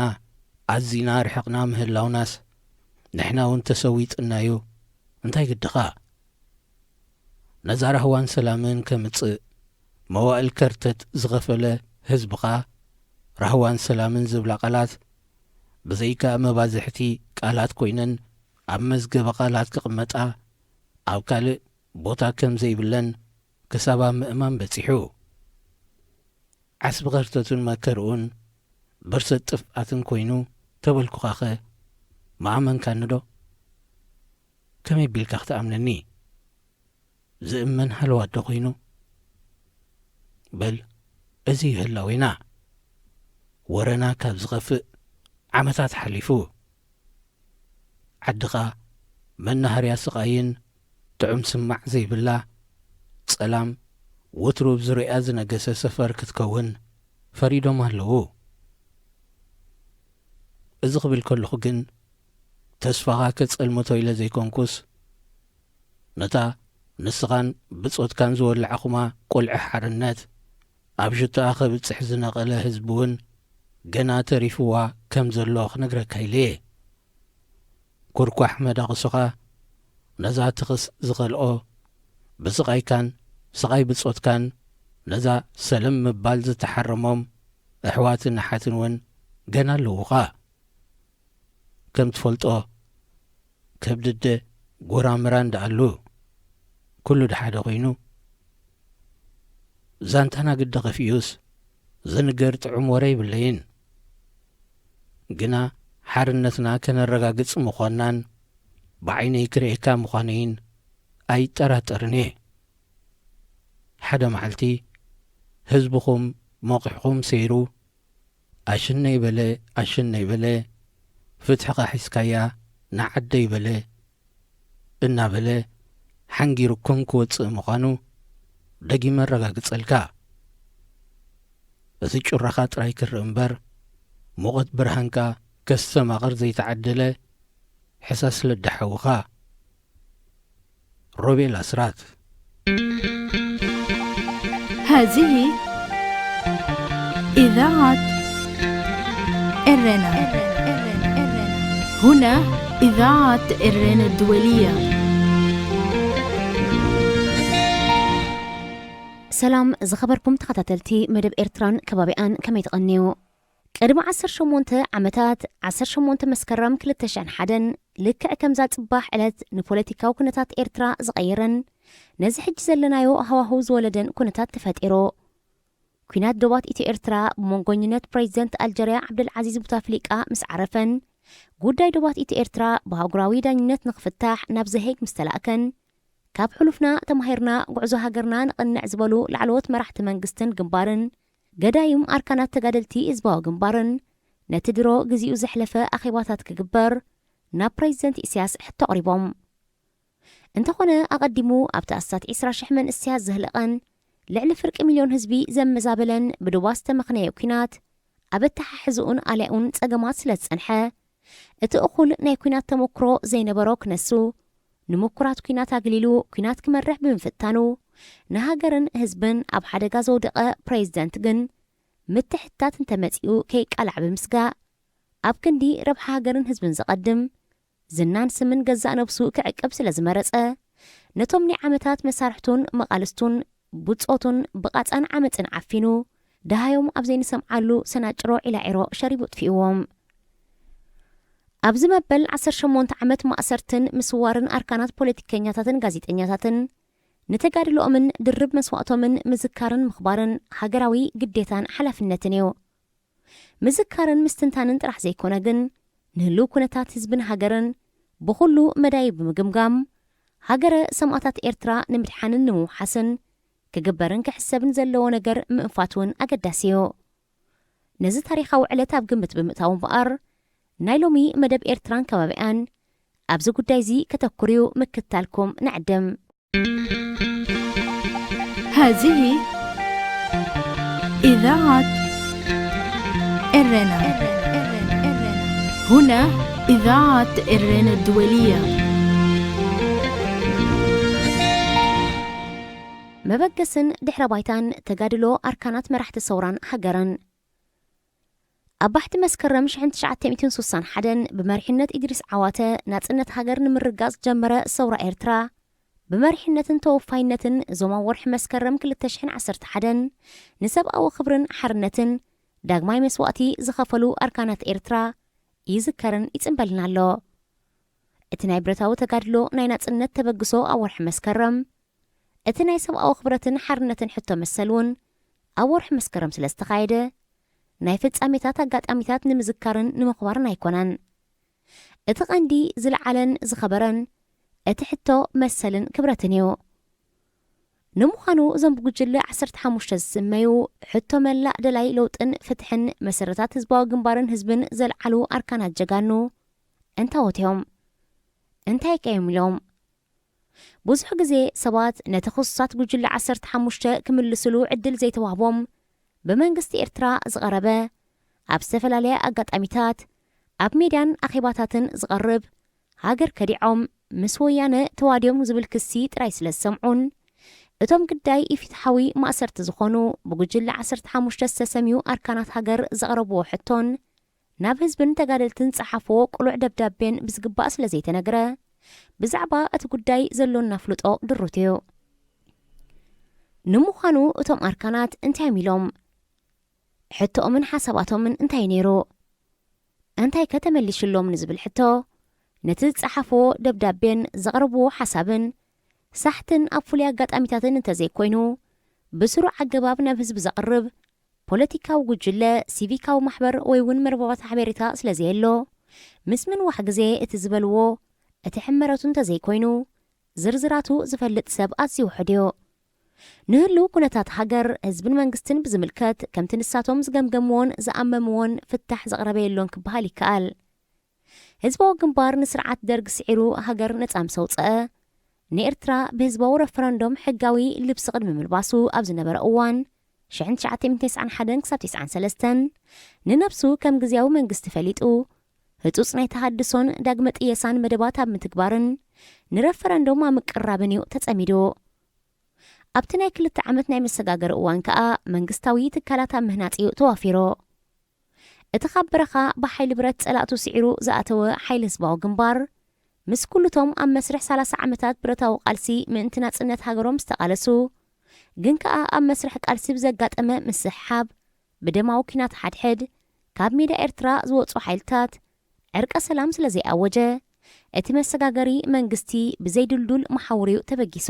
ኣዚና ርሕቕና ምህላውናስ ንሕና እውን ተሰዊጥናዮ እንታይ ግድኻ? ነዛ ራህዋን ሰላምን ከምጽእ መዋእል ከርተት ዝኸፈለ ህዝብኻ ራህዋን ሰላምን ዝብላ ቃላት ብዘይካ መባዝሕቲ ቃላት ኮይነን ኣብ መዝገበ ቃላት ክቕመጣ ኣብ ካልእ ቦታ ከም ዘይብለን ክሳብ ኣብ ምእማን በጺሑ። ዓስቢ ከርተቱን መከርኡን በርሰት ጥፍኣትን ኮይኑ ተበልኩኻኸ ምኣመንካኒ ዶ? ከመይ ቢልካ ክትኣምነኒ? ዝእመን ሃለዋት ዶ ኮይኑ? በል፣ እዚ እዩ ህላዌና። ወረና ካብ ዝኸፍእ ዓመታት ሓሊፉ። ዓድኻ መናሃርያ ስቓይን ጥዑም ስማዕ ዘይብላ ጸላም ወትሩ ኣብ ዙርያኣ ዝነገሰ ሰፈር ክትከውን ፈሪዶም ኣለዉ። እዚ ክብል ከለኹ ግን ተስፋኻ ከጸልምቶ ኢለ ዘይኮንኩስ፣ ነታ ንስኻን ብጾትካን ዝወላዕኹማ ቁልዒ ሓርነት ኣብ ሽቶኣ ከብጽሕ ዝነቐለ ህዝቢ እውን ገና ተሪፍዋ ከም ዘሎ ክነግረካ ኢለ እየ። ኩርኳሕ መዳቕሱኻ ነዛ ትኽስ ዝኸልኦ ብስቓይካን ስቓይ ብጾትካን ነዛ ሰለም ምባል ዝተሓረሞም ኣሕዋትን ኣሓትን እውን ገና ኣለዉኻ። ከም ትፈልጦ ከብድደ ጎራምራን ደኣሉ። ኩሉ ደሓደ ኮይኑ ዛንታና ግደ ከፊኡስ ዝንገር ጥዑም ወረ ይብለይን። ግና ሓርነትና ከነረጋግጽ ምዃንናን ብዓይነይ ክርእየካ ምዃነይን ኣይጠራጠርን እየ። ሓደ መዓልቲ ህዝብኹም መቑሕኹም ሰይሩ ኣሽነይ በለ ኣሽነይ በለ ፍትሕኻ ሒዝካያ ንዓደይ በለ እናበለ ሓንጊሩኩም ክወጽእ ምዃኑ ደጊመ ኣረጋግጸልካ። እቲ ጩራኻ ጥራይ ክርኢ እምበር፣ ሙቐት ብርሃንካ ከስተማቕር ዘይተዓደለ ሕሳስ ለዳ ሓውኻ። ሮቤል ኣስራት። هذه إذاعة إرنا. هنا إذاعة إرنا الدولية. ሰላም ዝኸበርኩም ተኸታተልቲ መደብ ኤርትራን ከባቢኣን፣ ከመይ ትቐንዩ? ቅድሚ ዓሰርተ ሸሞንተ ዓመታት፣ ዓሰርተ ሸሞንተ መስከረም ክልተ ሽሕን ሓደን፣ ልክዕ ከምዛ ጽባሕ ዕለት ንፖለቲካዊ ኩነታት ኤርትራ ዝቐየረን ነዚ ሕጂ ዘለናዮ ሃዋህው ዝወለደን ኩነታት ተፈጢሩ። ኲናት ዶባት ኢትዮ ኤርትራ ብመንጎኝነት ፕሬዚደንት ኣልጀርያ ዓብደልዓዚዝ ቡታፍሊቃ ምስ ዓረፈን፣ ጉዳይ ዶባት ኢትዮ ኤርትራ ብኣህጉራዊ ዳኝነት ንኽፍታሕ ናብ ዘሄግ ምስ ተላእከን፣ ካብ ሕሉፍና ተማሂርና ጉዕዞ ሃገርና ንቕንዕ ዝበሉ ላዕለዎት መራሕቲ መንግስትን ግንባርን፣ ገዳይም ኣርካናት ተጋደልቲ ህዝባዊ ግንባርን፣ ነቲ ድሮ ግዚኡ ዘሕለፈ ኣኼባታት ክግበር ናብ ፕሬዚደንት ኢሳያስ ሕቶ ኣቕሪቦም። እንተኾነ ኣቐዲሙ ኣብቲ ኣስታት ዒስራ ሽሕ መንእሰያት ዘህለቐን ልዕሊ ፍርቂ ሚልዮን ህዝቢ ዘመዛበለን ብዶባት ዝተመኽነየ ኲናት ኣብ ኣተሓሕዝኡን ኣልያኡን ጸገማት ስለ ዝጸንሐ፣ እቲ እኹል ናይ ኲናት ተመክሮ ዘይነበሮ ክነሱ፣ ንምኩራት ኲናት ኣግሊሉ ኲናት ክመርሕ ብምፍታኑ፣ ንሃገርን ህዝብን ኣብ ሓደጋ ዘውደቐ ፕሬዚደንት ግን ምትሕትታት እንተመጺኡ ከይቃላዕ ብምስጋእ፣ ኣብ ክንዲ ረብሓ ሃገርን ህዝብን ዘቐድም፣ ዝናን ስምን ገዛእ ነብሱ ክዕቅብ ስለ ዝመረጸ፣ ነቶም ናይ ዓመታት መሳርሕቱን መቓልስቱን ብጾቱን ብቓጻን ዓመጽን ዓፊኑ፣ ደሃዮም ኣብ ዘይንሰምዓሉ ሰናጭሮ ዒላዒሮ ሸሪቡ ኣጥፊእዎም። ኣብዚ መበል ዓሰርተ ሸሞንተ ዓመት ማእሰርትን ምስዋርን ኣርካናት ፖለቲከኛታትን ጋዜጠኛታትን፣ ንተጋድሎኦምን ድርብ መስዋእቶምን ምዝካርን ምኽባርን ሃገራዊ ግዴታን ሓላፍነትን እዩ። ምዝካርን ምስትንታንን ጥራሕ ዘይኮነ ግን፣ ንህልው ኩነታት ህዝብን ሃገርን ብኹሉ መዳይ ብምግምጋም፣ ሃገረ ሰማእታት ኤርትራ ንምድሓንን ንምውሓስን ክግበርን ክሕሰብን ዘለዎ ነገር ምእንፋት እውን ኣገዳሲ እዩ። ነዚ ታሪኻዊ ዕለት ኣብ ግምት ብምእታው እምበኣር፣ ናይ ሎሚ መደብ ኤርትራን ከባቢኣን ኣብዚ ጉዳይ እዚ ከተኩር እዩ ምክትታልኩም ንዕድም። هذه إذاعة إرنا. هنا إذاعة إرنا الدولية. መበገስን ድሕረ ባይታን ተጋድሎ ኣርካናት መራሕቲ ሰውራን ሃገርን። ኣብ ባሕቲ መስከረም ሽሕን ትሽዓተ ሚእትን ስሳን ሓደን ብመሪሕነት ኢድሪስ ዓዋተ ናጽነት ሃገር ንምርጋጽ ዝጀመረ ሰውራ ኤርትራ፣ ብመሪሕነትን ተወፋይነትን እዞም ኣብ ወርሒ መስከረም ክልተ ሽሕን ዓሰርተ ሓደን ንሰብኣዊ ክብርን ሓርነትን ዳግማይ መስዋእቲ ዝኸፈሉ ኣርካናት ኤርትራ ይዝከርን ይጽንበልን ኣሎ። እቲ ናይ ብረታዊ ተጋድሎ ናይ ናጽነት ተበግሶ ኣብ ወርሒ መስከረም፣ እቲ ናይ ሰብኣዊ ክብረትን ሓርነትን ሕቶ መሰል እውን ኣብ ወርሒ መስከረም ስለ ዝተኻየደ፣ ናይ ፍጻሜታት ኣጋጣሚታት ንምዝካርን ንምኽባርን ኣይኮነን። እቲ ቀንዲ ዝለዓለን ዝኸበረን እቲ ሕቶ መሰልን ክብረትን እዩ። ንምዃኑ እዞም ብጉጅለ ዓሰርተ ሓሙሽተ ዝስመዩ ሕቶ መላእ ደላይ ለውጥን ፍትሕን መሰረታት ህዝባዊ ግንባርን ህዝብን ዘልዓሉ ኣርካናት ጀጋኑ እንታዎት እዮም? እንታይ ከ እዮም ኢሎም? ብዙሕ ግዜ ሰባት ነቲ ክሱሳት ጉጅለ ዓሰርተ ሓሙሽተ ክምልስሉ ዕድል ዘይተዋህቦም ብመንግስቲ ኤርትራ ዝቐረበ ኣብ ዝተፈላለያ ኣጋጣሚታት ኣብ ሜድያን ኣኼባታትን ዝቐርብ ሃገር ከዲዖም ምስ ወያነ ተዋድዮም ዝብል ክሲ ጥራይ ስለ ዝሰምዑን እቶም ግዳይ ኢፍትሓዊ ማእሰርቲ ዝኾኑ ብጉጅለ ዓሰርተ ሓሙሽተ ዝተሰምዩ ኣርካናት ሃገር ዘቕረብዎ ሕቶን ናብ ህዝብን ተጋደልትን ዝጸሓፍዎ ቅሉዕ ደብዳቤን ብዝግባእ ስለ ዘይተነግረ፣ ብዛዕባ እቲ ጉዳይ ዘሎና ኣፍልጦ ድሩት እዩ። ንምዃኑ እቶም ኣርካናት እንታይ እዮም ኢሎም? ሕቶኦምን ሓሳባቶምን እንታይ ነይሩ? እንታይ ከ ተመሊሽሎም ንዝብል ሕቶ፣ ነቲ ዝጸሓፍዎ ደብዳቤን ዘቕረብዎ ሓሳብን ሳሕትን ኣብ ፍሉይ ኣጋጣሚታትን እንተዘይኮይኑ፣ ብስሩዕ ኣገባብ ናብ ህዝቢ ዘቕርብ ፖለቲካዊ ጉጅለ፣ ሲቪካዊ ማሕበር ወይ እውን መርበባት ሓበሬታ ስለ ዘየሎ፣ ምስ ምንዋሕ ግዜ እቲ ዝበልዎ እቲ ሕመረቱ እንተዘይኮይኑ፣ ዝርዝራቱ ዝፈልጥ ሰብ ኣዝዩ ውሑድ እዩ። ንህልው ኩነታት ሃገር፣ ህዝብን መንግስትን ብዝምልከት፣ ከምቲ ንሳቶም ዝገምገምዎን ዝኣመምዎን ፍታሕ ዘቕረበ የሎን ክበሃል ይከኣል። ህዝባዊ ግንባር ንስርዓት ደርግ ስዒሩ ሃገር ነጻ ምስ ኣውጸአ፣ ንኤርትራ ብህዝባዊ ረፈረንዶም ሕጋዊ ልብሲ ቅድሚ ምልባሱ ኣብ ዝነበረ እዋን፣ ሽሕን ትሽዓተ ሚእትን ተስዓን ሓደን ክሳብ ተስዓን ሰለስተን፣ ንነብሱ ከም ግዝያዊ መንግስቲ ፈሊጡ፣ ህጹጽ ናይ ተሃድሶን ዳግመ ጥየሳን መደባት ኣብ ምትግባርን ንረፈረንዶም ኣብ ምቅራብን እዩ ተጸሚዱ። ኣብቲ ናይ ክልተ ዓመት ናይ መሰጋገሪ እዋን ከኣ መንግስታዊ ትካላት ኣብ ምህናጽ እዩ ተዋፊሩ። እቲ ካብ በረኻ ብሓይሊ ብረት ጸላእቱ ስዒሩ ዝኣተወ ሓይሊ ህዝባዊ ግንባር፣ ምስ ኩሉቶም ኣብ መስርሕ ሰላሳ ዓመታት ብረታዊ ቃልሲ ምእንቲ ናጽነት ሃገሮም ዝተቓለሱ፣ ግን ከኣ ኣብ መስርሕ ቃልሲ ብዘጋጠመ ምስሕሓብ ብደማዊ ኲናት ሓድሕድ ካብ ሜዳ ኤርትራ ዝወጹ ሓይልታት ዕርቀ ሰላም ስለ ዘይኣወጀ፣ እቲ መሰጋገሪ መንግስቲ ብዘይድልዱል መሓውር እዩ ተበጊሱ።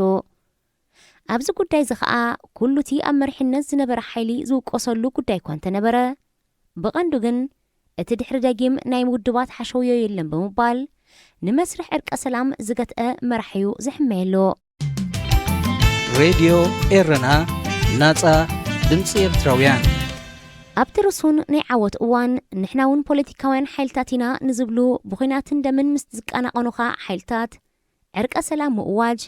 ኣብዚ ጉዳይ እዚ ኸኣ ኩሉ እቲ ኣብ መሪሕነት ዝነበረ ሓይሊ ዝውቀሰሉ ጉዳይ እኳ እንተነበረ፣ ብቐንዱ ግን እቲ ድሕሪ ደጊም ናይ ውድባት ሓሸውዮ የለን ብምባል ንመስርሕ ዕርቀ ሰላም ዝገትአ መራሒ እዩ ዝሕመየሉ። ሬድዮ ኤረና፣ ናጻ ድምጺ ኤርትራውያን። ኣብቲ ርሱን ናይ ዓወት እዋን ንሕና እውን ፖለቲካውያን ሓይልታት ኢና ንዝብሉ ብኹናትን ደምን ምስ ዝቀናቐኑኻ ሓይልታት ዕርቀ ሰላም ምእዋጅ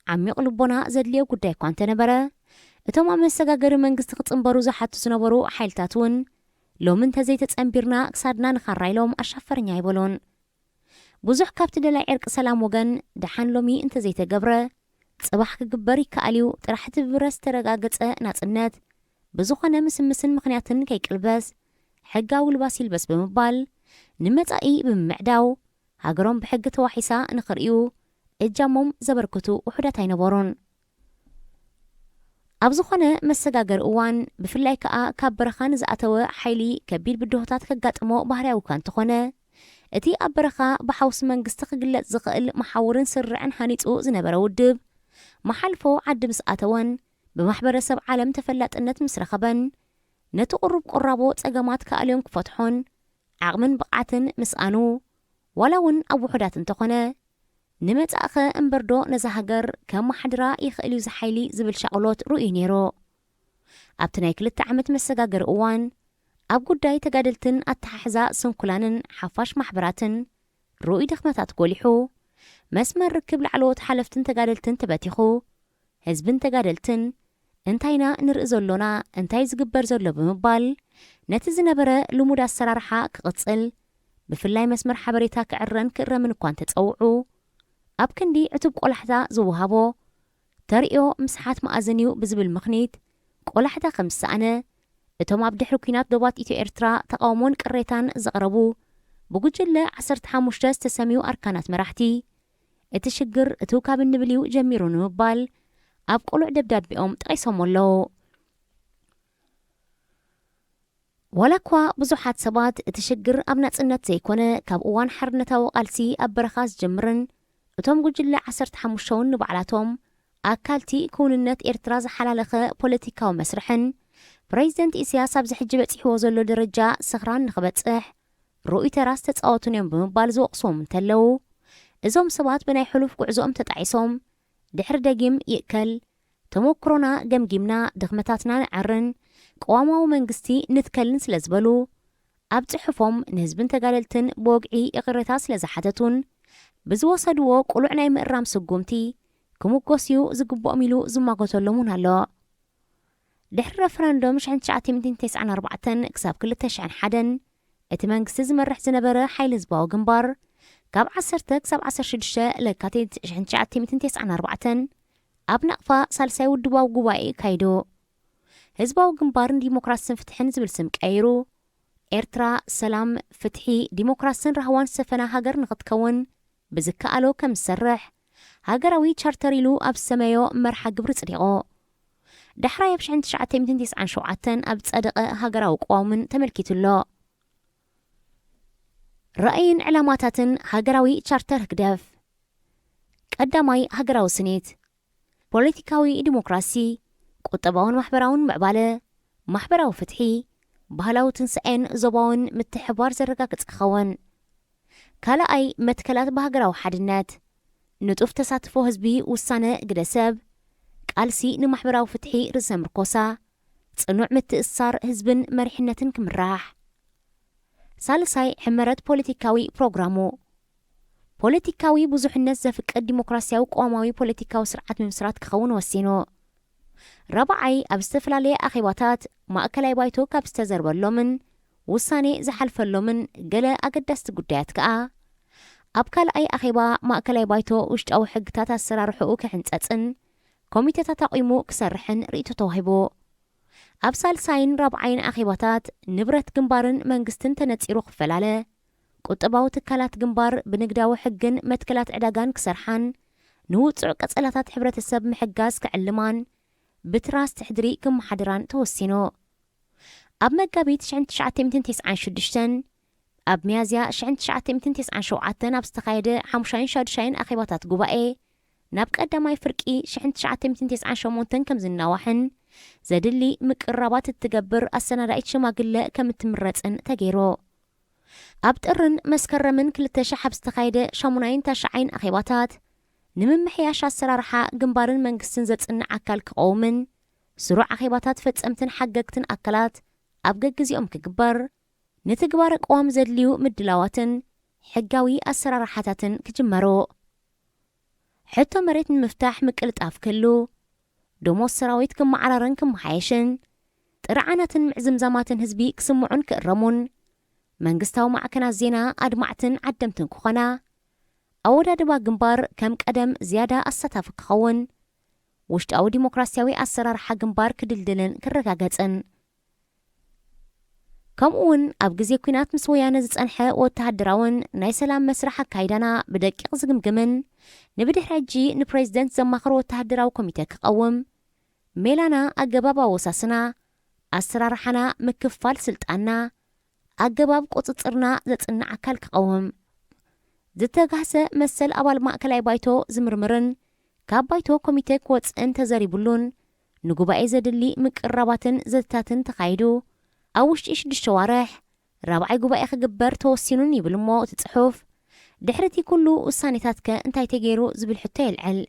ዓሚቕ ልቦና ዘድልዮ ጉዳይ እኳ እንተነበረ፣ እቶም ኣብ መሰጋገሪ መንግስቲ ክጽንበሩ ዝሓቱ ዝነበሩ ሓይልታት እውን ሎሚ እንተዘይተጸንቢርና ክሳድና ንኻራ ኢሎም ኣሻፈረኛ ኣይበሉን። ብዙሕ ካብቲ ደላይ ዕርቂ ሰላም ወገን ደሓን ሎሚ እንተዘይተገብረ ጽባሕ ክግበር ይከኣል እዩ ጥራሕ እቲ ብብረት ዝተረጋገጸ ናጽነት ብዝኾነ ምስምስን ምኽንያትን ከይቅልበስ ሕጋዊ ልባስ ይልበስ ብምባል ንመጻኢ ብምምዕዳው ሃገሮም ብሕጊ ተዋሒሳ ንኽርእዩ እጃሞም ዘበርክቱ ውሑዳት ኣይነበሩን። ኣብ ዝኾነ መሰጋገሪ እዋን ብፍላይ ከኣ ካብ በረኻ ንዝኣተወ ሓይሊ ከቢድ ብድሆታት ከጋጥሞ ባህርያዊ እኳ እንተኾነ፣ እቲ ኣብ በረኻ ብሓውሲ መንግስቲ ክግለጽ ዝኽእል መሓውርን ስርርዕን ሃኒጹ ዝነበረ ውድብ፣ መሓልፎ ዓዲ ምስ ኣተወን ብማሕበረሰብ ዓለም ተፈላጥነት ምስ ረኸበን፣ ነቲ ቁሩብ ቁራቦ ጸገማት ከኣልዮን ክፈትሖን ዓቕምን ብቕዓትን ምስኣኑ፣ ዋላ እውን ኣብ ውሑዳት እንተኾነ፣ ንመጻእኸ እምበርዶ ነዛ ሃገር ከመሓድራ ይኽእል እዩ ዝሓይሊ ዝብል ሻቕሎት ርእዩ ነይሩ። ኣብቲ ናይ ክልተ ዓመት መሰጋገሪ እዋን ኣብ ጉዳይ ተጋደልትን ኣተሓሕዛ ስንኩላንን ሓፋሽ ማሕበራትን ርኡይ ድኽመታት ጎሊሑ፣ መስመር ርክብ ላዕለዎት ሓለፍትን ተጋደልትን ተበቲኹ፣ ህዝብን ተጋደልትን እንታይና ንርኢ ዘሎና፣ እንታይ ዝግበር ዘሎ ብምባል ነቲ ዝነበረ ልሙድ ኣሰራርሓ ክቕጽል፣ ብፍላይ መስመር ሓበሬታ ክዕረን ክእረምን እኳ እንተጸውዑ፣ ኣብ ክንዲ ዕቱብ ቆላሕታ ዝወሃቦ ተርእዮ ምስሓት መኣዝን እዩ ብዝብል ምኽኒት ቆላሕታ ከም ዝሰኣነ፣ እቶም ኣብ ድሕሪ ኲናት ዶባት ኢትዮ ኤርትራ ተቓውሞን ቅሬታን ዘቕረቡ ብጉጅለ ዓሰርተ ሓሙሽተ ዝተሰምዩ ኣርካናት መራሕቲ፣ እቲ ሽግር እትው ካብ እንብል እዩ ጀሚሩ ንምባል ኣብ ቅሉዕ ደብዳቤኦም ጠቒሶሞ ኣለዉ። ዋላ እኳ ብዙሓት ሰባት እቲ ሽግር ኣብ ናጽነት ዘይኮነ ካብ እዋን ሓርነታዊ ቃልሲ ኣብ በረኻ ዝጀምርን እቶም ጉጅለ ዓሰርተ ሓሙሽተ እውን ንባዕላቶም ኣካልቲ ክውንነት ኤርትራ ዝሓላለኸ ፖለቲካዊ መስርሕን ፕሬዚደንት ኢሳያስ ኣብዚ ሕጂ በጺሕዎ ዘሎ ደረጃ ስኽራን ንኽበጽሕ ርኡይ ተራ ዝተጻወቱን እዮም ብምባል ዝወቕስዎም እንተለዉ፣ እዞም ሰባት ብናይ ሕሉፍ ጉዕዞኦም ተጣዒሶም ድሕሪ ደጊም ይእከል ተመክሮና ገምጊምና ድኽመታትና ንዓርን ቅዋማዊ መንግስቲ ንትከልን ስለ ዝበሉ፣ ኣብ ጽሑፎም ንህዝብን ተጋደልትን ብወግዒ ይቕሬታ ስለ ዝሓተቱን ብዝወሰድዎ ቅሉዕ ናይ ምእራም ስጉምቲ ክምጎስዩ ዝግብኦም ኢሉ ዝማጎተሎም እውን ኣሎ። ድሕሪ ረፈረንዶም ሽሕን ትሽዓተ ሚእትን ተስዓን ኣርባዕተን ክሳብ ክልተ ሽሕን ሓደን እቲ መንግስቲ ዝመርሕ ዝነበረ ሓይሊ ህዝባዊ ግንባር ካብ ዓሰርተ ክሳብ ዓሰርተ ሽዱሽተ ለካቲት ሽሕን ትሽዓተ ሚእትን ተስዓን ኣርባዕተን ኣብ ናቕፋ ሳልሳይ ውድባዊ ጉባኤ ኣካይዱ። ህዝባዊ ግንባር ንዲሞክራስን ፍትሕን ዝብል ስም ቀይሩ፣ ኤርትራ ሰላም፣ ፍትሒ፣ ዲሞክራስን ራህዋን ዝሰፈና ሃገር ንኽትከውን ብዝከኣሎ ከም ዝሰርሕ ሃገራዊ ቻርተር ኢሉ ኣብ ዝሰመዮ መርሓ ግብሪ ጽዲቑ። ዳሕራይ ኣብ ሽሕን ትሽዓተ ሚእትን ተስዓን ሸውዓተን ኣብ ዝጸደቐ ሃገራዊ ቅዋምን ተመልኪቱ ኣሎ። ራእይን ዕላማታትን ሃገራዊ ቻርተር ህግደፍ። ቀዳማይ፣ ሃገራዊ ስኒት። ፖለቲካዊ ዲሞክራሲ፣ ቁጠባውን ማሕበራውን ምዕባለ፣ ማሕበራዊ ፍትሒ፣ ባህላዊ ትንሳኤን ዞባውን ምትሕብባር ዘረጋግጽ ክኸውን። ካልኣይ፣ መትከላት ብሃገራዊ ሓድነት፣ ንጡፍ ተሳትፎ ህዝቢ፣ ውሳነ ግደ ሰብ፣ ቃልሲ ንማሕበራዊ ፍትሒ ርእሰ ምርኮሳ፣ ጽኑዕ ምትእስሳር ህዝብን መሪሕነትን ክምራሕ። ሳልሳይ፣ ሕመረት ፖለቲካዊ ፕሮግራሙ፣ ፖለቲካዊ ብዙሕነት ዘፍቅድ ዲሞክራሲያዊ ቅዋማዊ ፖለቲካዊ ስርዓት ምምስራት ክኸውን ወሲኑ። ራብዓይ፣ ኣብ ዝተፈላለየ ኣኼባታት ማእከላይ ባይቶ ካብ ዝተዘርበሎምን ውሳኔ ዝሓልፈሎምን ገለ ኣገዳስቲ ጉዳያት ከኣ ኣብ ካልኣይ ኣኼባ ማእከላይ ባይቶ ውሽጣዊ ሕግታት ኣሰራርሕኡ ክሕንጸጽን ኮሚተታት ኣቑሙ ክሰርሕን ርእይቶ ተዋሂቡ። ኣብ ሳልሳይን ራብዓይን ኣኼባታት ንብረት ግንባርን መንግስትን ተነጺሩ ክፈላለ፣ ቁጠባዊ ትካላት ግንባር ብንግዳዊ ሕግን መትከላት ዕዳጋን ክሰርሓን ንውጹዕ ቀጸላታት ሕብረተሰብ ምሕጋዝ ክዕልማን ብትራስት ሕድሪ ክመሓድራን ተወሲኑ። ኣብ መጋቢት ሽሕን ትሽዓተ ሚእትን ተስዓን ሽዱሽተን ኣብ ሚያዝያ ሽሕን ትሽዓተ ሚእትን ተስዓን ሸውዓተን ኣብ ዝተኻየደ ሓሙሻይን ሻዱሻይን ኣኼባታት ጉባኤ ናብ ቀዳማይ ፍርቂ ሽሕን ትሽዓተ ሚእትን ተስዓን ሸሞንተን ከም ዝናዋሕን ዘድሊ ምቅርራባት እትገብር ኣሰናዳኢት ሽማግለ ከም እትምረጽን ተገይሩ። ኣብ ጥርን መስከረምን ክልተ ሺሕ ኣብ ዝተኻየደ ሻሙናይን ታሽዓይን ኣኼባታት ንምምሕያሽ ኣሰራርሓ ግንባርን መንግስትን ዘጽንዕ ኣካል ክቐውምን ስሩዕ ኣኼባታት ፈጸምትን ሓገግትን ኣካላት ኣብ ገግዜኦም ክግበር፣ ንትግባረ ቅዋም ዘድልዩ ምድላዋትን ሕጋዊ ኣሰራርሓታትን ክጅመሩ። ሕቶ መሬት ንምፍታሕ ምቅልጣፍ ክህሉ፣ ደሞዝ ሰራዊት ክመዓራረን ክመሓየሽን፣ ጥርዓናትን ምዕዝምዛማትን ህዝቢ ክስምዑን ክእረሙን፣ መንግስታዊ ማዕከናት ዜና ኣድማዕትን ዓደምትን ክኾና፣ ኣወዳድባ ግንባር ከም ቀደም ዝያዳ ኣሳታፊ ክኸውን፣ ውሽጣዊ ዲሞክራሲያዊ ኣሰራርሓ ግንባር ክድልድልን ክረጋገጽን። ከምኡ እውን ኣብ ግዜ ኲናት ምስ ወያነ ዝጸንሐ ወተሃደራውን ናይ ሰላም መስርሕ ኣካይዳና ብደቂቕ ዝግምግምን ንብድሕሪ ሕጂ ንፕሬዝደንት ዘማኽር ወተሃደራዊ ኮሚተ ክቐውም፣ ሜላና፣ ኣገባብ ኣወሳስና፣ ኣሰራርሓና፣ ምክፍፋል ስልጣንና፣ ኣገባብ ቁጽጽርና ዘጽንዕ ኣካል ክቐውም። ዝተጋህሰ መሰል ኣባል ማእከላይ ባይቶ ዝምርምርን ካብ ባይቶ ኮሚተ ክወጽእን ተዘሪቡሉን ንጉባኤ ዘድሊ ምቅርራባትን ዘተታትን ተኻይዱ ኣብ ውሽጢ ሽዱሽተ ዋርሕ ራብዓይ ጉባኤ ክግበር ተወሲኑን ይብል እሞ እቲ ጽሑፍ፣ ድሕሪ እቲ ኩሉ ውሳኔታትከ እንታይ ተገይሩ ዝብል ሕቶ የልዕል።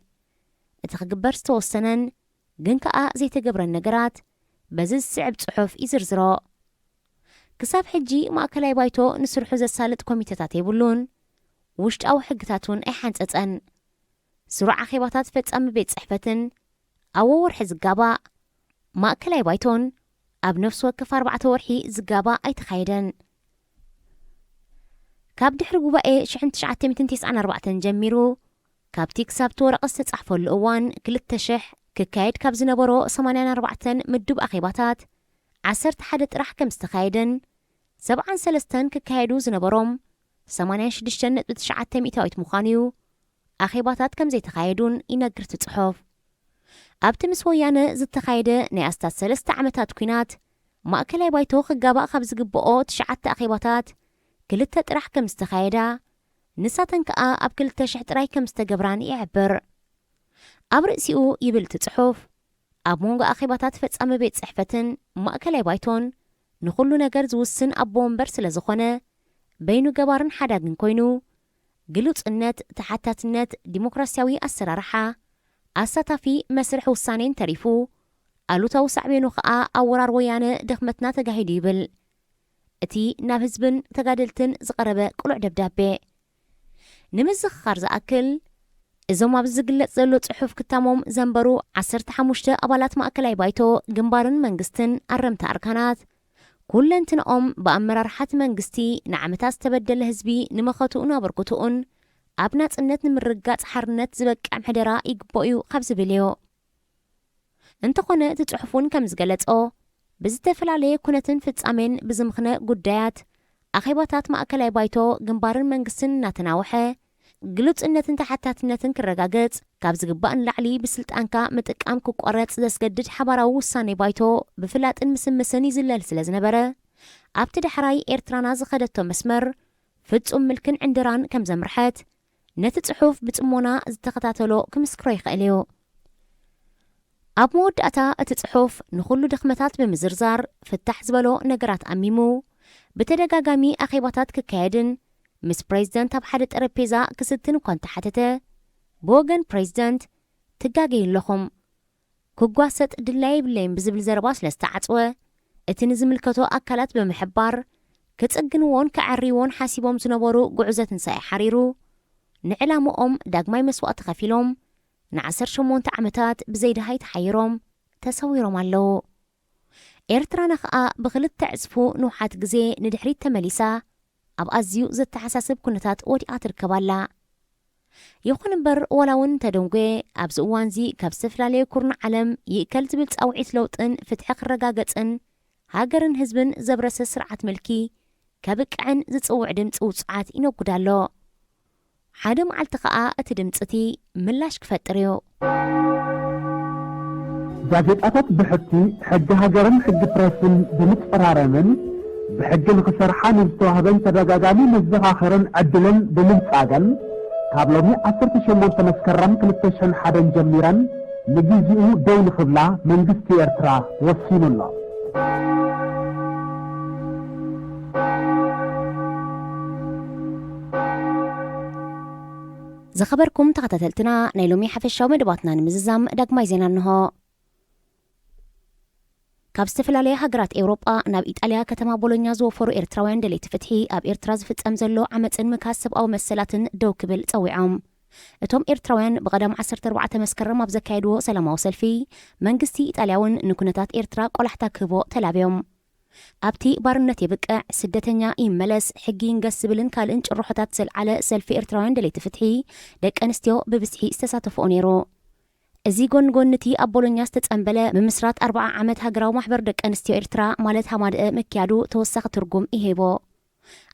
እቲ ክግበር ዝተወሰነን ግን ከኣ ዘይተገብረን ነገራት በዚ ዝስዕብ ጽሑፍ ይዝርዝሮ። ክሳብ ሕጂ ማእከላይ ባይቶ ንስርሑ ዘሳልጥ ኮሚተታት የብሉን፣ ውሽጣዊ ሕግታት እውን ኣይሓንጸጸን። ስሩዕ ኣኼባታት ፈጻሚ ቤት ጽሕፈትን ኣብ ወወርሒ ዝጋባእ ማእከላይ ባይቶን ኣብ ነፍሲ ወከፍ ኣርባዕተ ወርሒ ዝጋባእ ኣይተኻየደን። ካብ ድሕሪ ጉባኤ ሽሕን ትሽዓተ ሚእትን ተስዓን ኣርባዕተን ጀሚሩ፣ ካብቲ ክሳብቲ ወረቐት ዝተጻሕፈሉ እዋን ክልተ ሽሕ ክካየድ ካብ ዝነበሮ ሰማንያን ኣርባዕተን ምዱብ ኣኼባታት፣ ዓሰርተ ሓደ ጥራሕ ከም ዝተኻየደን፣ ሰብዓን ሰለስተን ክካየዱ ዝነበሮም ሰማንያን ሽዱሽተን ነጥቢ ትሽዓተ ሚእታዊት ምዃኑ እዩ፣ ኣኼባታት ከም ዘይተኻየዱን ይነግር እቲ ጽሑፍ። ኣብቲ ምስ ወያነ ዝተኻየደ ናይ ኣስታት ሰለስተ ዓመታት ኲናት፣ ማእከላይ ባይቶ ክጋባእ ካብ ዝግብኦ ትሽዓተ ኣኼባታት፣ ክልተ ጥራሕ ከም ዝተኻየዳ፣ ንሳተን ከኣ ኣብ ክልተ ሽሕ ጥራይ ከም ዝተገብራን ይሕብር። ኣብ ርእሲኡ ይብል እቲ ጽሑፍ፣ ኣብ መንጎ ኣኼባታት ፈጻሚ ቤት ጽሕፈትን ማእከላይ ባይቶን ንኹሉ ነገር ዝውስን ኣቦ ወንበር ስለ ዝኾነ፣ በይኑ ገባርን ሓዳግን ኮይኑ፣ ግሉጽነት፣ ተሓታትነት፣ ዲሞክራሲያዊ ኣሰራርሓ፣ ኣሳታፊ መስርሕ ውሳኔን ተሪፉ፣ ኣሉታዊ ሳዕቤኑ ከኣ ኣብ ወራር ወያነ ድኽመትና ተጋሂዱ ይብል እቲ ናብ ህዝብን ተጋደልትን ዝቐረበ ቅሉዕ ደብዳቤ። ንምዝኽኻር ዝኣክል፣ እዞም ኣብዚ ዝግለጽ ዘሎ ጽሑፍ ክታሞም ዘንበሩ ዓሰርተ ሓሙሽተ ኣባላት ማእከላይ ባይቶ ግንባርን መንግስትን ኣረምቲ ኣርካናት፣ ኩለንትንኦም ብኣመራርሓ እቲ መንግስቲ ንዓመታት ዝተበደለ ህዝቢ ንመኸትኡን ኣበርክትኡን ኣብ ናጽነት ንምርግጋጽ ሓርነት ዝበቅዕ ምሕደራ ይግበኦ'ዩ ካብ ዝብል እዩ። እንተኾነ እቲ ጽሑፍ እውን ከም ዝገለጾ፣ ብዝተፈላለየ ኩነትን ፍጻሜን ብዝምኽነ ጉዳያት ኣኼባታት ማእከላይ ባይቶ ግንባርን መንግስትን እናተናውሐ፣ ግሉጽነትን ተሓታትነትን ክረጋገጽ፣ ካብ ዝግባእ ንላዕሊ ብስልጣንካ ምጥቃም ክቋረጽ ዘስገድድ ሓባራዊ ውሳኔ ባይቶ ብፍላጥን ምስምስን ይዝለል ስለ ዝነበረ፣ ኣብቲ ዳሕራይ ኤርትራና ዝኸደቶ መስመር ፍጹም ምልክን ዕንድራን ከም ዘምርሐት ነቲ ጽሑፍ ብጽሞና ዝተኸታተሎ ክምስክሮ ይኽእል እዩ። ኣብ መወዳእታ እቲ ጽሑፍ ንኹሉ ድኽመታት ብምዝርዛር ፍታሕ ዝበሎ ነገራት ኣሚሙ፣ ብተደጋጋሚ ኣኼባታት ክካየድን ምስ ፕሬዝደንት ኣብ ሓደ ጠረጴዛ ክስትን እኳ እንተሓተተ፣ ብወገን ፕሬዝደንት ትጋገዩ ኣለኹም፣ ክጓሰጥ ድላይ የብለይን ብዝብል ዘረባ ስለ ዝተዓጽወ፣ እቲ ንዝምልከቶ ኣካላት ብምሕባር ክጽግንዎን ከዐርይዎን ሓሲቦም ዝነበሩ ጉዕዞ ትንሳኤ ሓሪሩ፣ ንዕላምኦም ዳግማይ መስዋእቲ ከፊሎም፣ ንዓሰርተ ሸሞንተ ዓመታት ብዘይ ደሃይ ተሓይሮም ተሰዊሮም ኣለዉ። ኤርትራና ኸኣ ብኽልተ ዕጽፉ ንውሓት ግዜ ንድሕሪት ተመሊሳ ኣብ ኣዝዩ ዘተሓሳስብ ኩነታት ወዲቓ ትርከብ ኣላ። ይኹን እምበር፣ ዋላ እውን ተደንጎየ፣ ኣብዚ እዋንዚ ካብ ዝተፈላለየ ኩርናዕ ዓለም ይእከል ዝብል ጻውዒት ለውጥን ፍትሒ ክረጋገጽን ሃገርን ህዝብን ዘብረሰ ስርዓት ምልኪ ከብቅዕን ዝጽውዕ ድምጺ ውጹዓት ይነጉድ ኣሎ። ሓደ መዓልቲ ከኣ እቲ ድምጺ እቲ ምላሽ ክፈጥር እዩ። ጋዜጣታት ብሕቲ ሕጊ ሃገርን ሕጊ ፕረስን ብምጽራረምን ብሕጊ ንኽሰርሓ ንዝተዋህበን ተደጋጋሚ መዘኻኸርን ዕድልን ብምንጻገን ካብ ሎሚ ዓሰርተ ሸሞንተ መስከረም ክልተ ሽሕን ሓደን ጀሚረን ንግዜኡ ደው ንኽብላ መንግስቲ ኤርትራ ወሲኑ ኣሎ። ዝኸበርኩም ተኸታተልትና፣ ናይ ሎሚ ሓፈሻዊ መደባትና ንምዝዛም ዳግማይ ዜና እንሆ። ካብ ዝተፈላለያ ሃገራት ኤውሮጳ ናብ ኢጣልያ ከተማ ቦሎኛ ዝወፈሩ ኤርትራውያን ደለይቲ ፍትሒ ኣብ ኤርትራ ዝፍጸም ዘሎ ዓመጽን ምክሃስ ሰብኣዊ መሰላትን ደው ክብል ጸዊዖም። እቶም ኤርትራውያን ብቐዳም ዓሰርተ ኣርባዕተ መስከረም ኣብ ዘካየድዎ ሰላማዊ ሰልፊ፣ መንግስቲ ኢጣልያ እውን ንኩነታት ኤርትራ ቆላሕታ ክህቦ ተላብዮም። ኣብቲ ባርነት የብቅዕ፣ ስደተኛ ይመለስ፣ ሕጊ ይንገስ ዝብልን ካልእን ጭርሖታት ዘልዓለ ሰልፊ ኤርትራውያን ደለይቲ ፍትሒ ደቂ ኣንስትዮ ብብዝሒ ዝተሳተፍኦ ነይሩ። እዚ ጎን ጎን እቲ ኣብ ቦሎኛ ዝተጸንበለ ምምስራት ኣርብዓ ዓመት ሃገራዊ ማሕበር ደቂ ኣንስትዮ ኤርትራ ማለት ሃማደአ ምክያዱ ተወሳኺ ትርጉም ይሄቦ።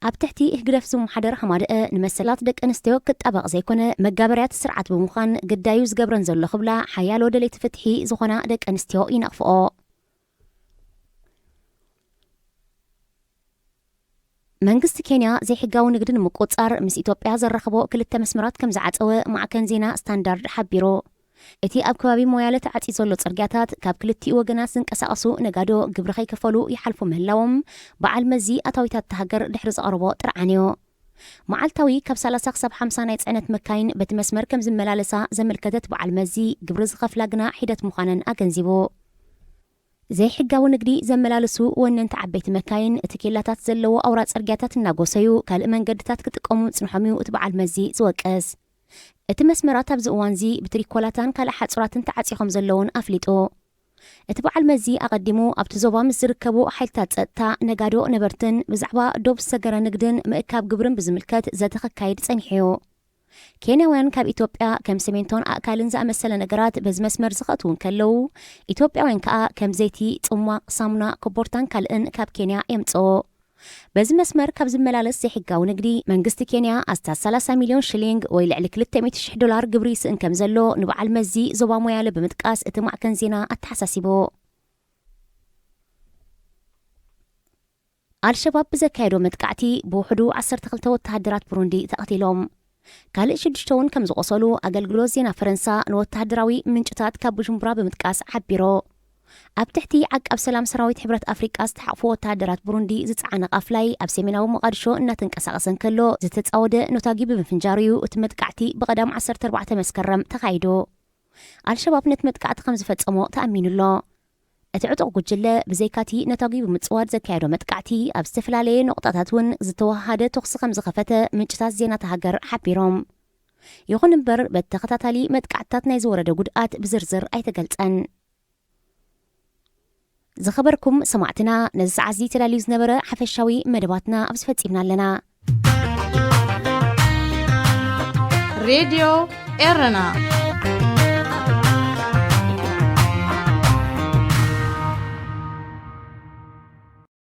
ኣብ ትሕቲ ህግደፍ ዝመሓደር ሃማደአ ንመሰላት ደቂ ኣንስትዮ ክጣበቕ ዘይኮነ መጋበርያት ስርዓት ብምዃን ግዳዩ ዝገብረን ዘሎ ክብላ ሓያሎ ደለይቲ ፍትሒ ዝኾና ደቂ ኣንስትዮ ይነቕፍኦ። መንግስቲ ኬንያ ዘይሕጋዊ ንግዲ ንምቁጽጻር ምስ ኢትዮጵያ ዘራኽቦ ክልተ መስመራት ከም ዝዓጸወ ማዕከን ዜና ስታንዳርድ ሓቢሩ። እቲ ኣብ ከባቢ ሞያለ ተዓጽዩ ዘሎ ጽርግያታት ካብ ክልቲኡ ወገናት ዝንቀሳቐሱ ነጋዶ ግብሪ ከይከፈሉ ይሓልፉ ምህላዎም በዓል መዚ ኣታዊታት እታ ሃገር ድሕሪ ዘቕረቦ ጥርዓን እዩ። መዓልታዊ ካብ ሰላሳ ክሳብ ሓምሳ ናይ ጽዕነት መካይን በቲ መስመር ከም ዝመላለሳ ዘመልከተት በዓል መዚ፣ ግብሪ ዝኸፍላ ግና ሒደት ምዃነን ኣገንዚቡ። ዘይሕጋዊ ንግዲ ዘመላልሱ ወነንቲ ዓበይቲ መካይን እቲ ኬላታት ዘለዎ ኣውራ ጽርግያታት እናጎሰዩ ካልእ መንገድታት ክጥቀሙ ምጽንሖም እዩ እቲ በዓል መዚ ዝወቅስ። እቲ መስመራት ኣብዚ እዋንዚ ብትሪኮላታን ካልእ ሓጹራትን ተዓጽዩ ከም ዘለውን ኣፍሊጡ። እቲ በዓል መዚ ኣቐዲሙ ኣብቲ ዞባ ምስ ዝርከቡ ሓይልታት ጸጥታ፣ ነጋዶ፣ ነበርትን ብዛዕባ ዶብ ዝሰገረ ንግድን ምእካብ ግብርን ብዝምልከት ዘተ ከካይድ ጸኒሑ እዩ። ኬንያውያን ካብ ኢትዮጵያ ከም ሰሜንቶን ኣእካልን ዝኣመሰለ ነገራት በዚ መስመር ዝኸእትዉ እንከለዉ፣ ኢትዮጵያውያን ከኣ ከም ዘይቲ፣ ጽሟቕ፣ ሳሙና፣ ኮቦርታን ካልእን ካብ ኬንያ የምጽኡ። በዚ መስመር ካብ ዝመላለስ ዘይሕጋዊ ንግዲ መንግስቲ ኬንያ ኣስታት ሰላሳ ሚልዮን ሽሊንግ ወይ ልዕሊ ክልተ ሚእቲ ሽሕ ዶላር ግብሪ ይስእን ከም ዘሎ ንበዓል መዚ ዞባ ሞያለ ብምጥቃስ እቲ ማዕከን ዜና ኣተሓሳሲቡ። ኣልሸባብ ብዘካየዶ መጥቃዕቲ ብውሕዱ ዓሰርተ ክልተ ወተሃደራት ብሩንዲ ተቐቲሎም። ካልእ ሽዱሽተ እውን ከም ዝቖሰሉ ኣገልግሎት ዜና ፈረንሳ ንወተሃደራዊ ምንጭታት ካብ ቡጁምቡራ ብምጥቃስ ሓቢሩ። ኣብ ትሕቲ ዓቃብ ሰላም ሰራዊት ሕብረት ኣፍሪቃ ዝተሓቕፉ ወተሃደራት ብሩንዲ ዝጸዓነ ቃፍላይ ኣብ ሰሜናዊ መቓድሾ እናተንቀሳቐሰ እንከሎ ዝተጻወደ ኖታጊ ብምፍንጃሩ እዩ እቲ መጥቃዕቲ ብቐዳም ዓሰርተ ኣርባዕተ መስከረም ተኻይዱ። ኣልሸባብ ነቲ መጥቃዕቲ ከም ዝፈጸሞ ተኣሚኑ ኣሎ። እቲ ዕጡቕ ጉጅለ ብዘይካቲ ነታጒ ብምጽዋድ ዘካየዶ መጥቃዕቲ ኣብ ዝተፈላለየ ነቑጣታት እውን ዝተወሃሃደ ተኹሲ ከም ዝኸፈተ ምንጭታት ዜና እታ ሃገር ሓቢሮም። ይኹን እምበር በቲ ተኸታታሊ መጥቃዕትታት ናይ ዝወረደ ጉድኣት ብዝርዝር ኣይተገልጸን። ዝኸበርኩም ሰማዕትና፣ ነዚ ሰዓት እዚ ተዳልዩ ዝነበረ ሓፈሻዊ መደባትና ኣብዚ ፈጺምና ኣለና። ሬድዮ ኤረና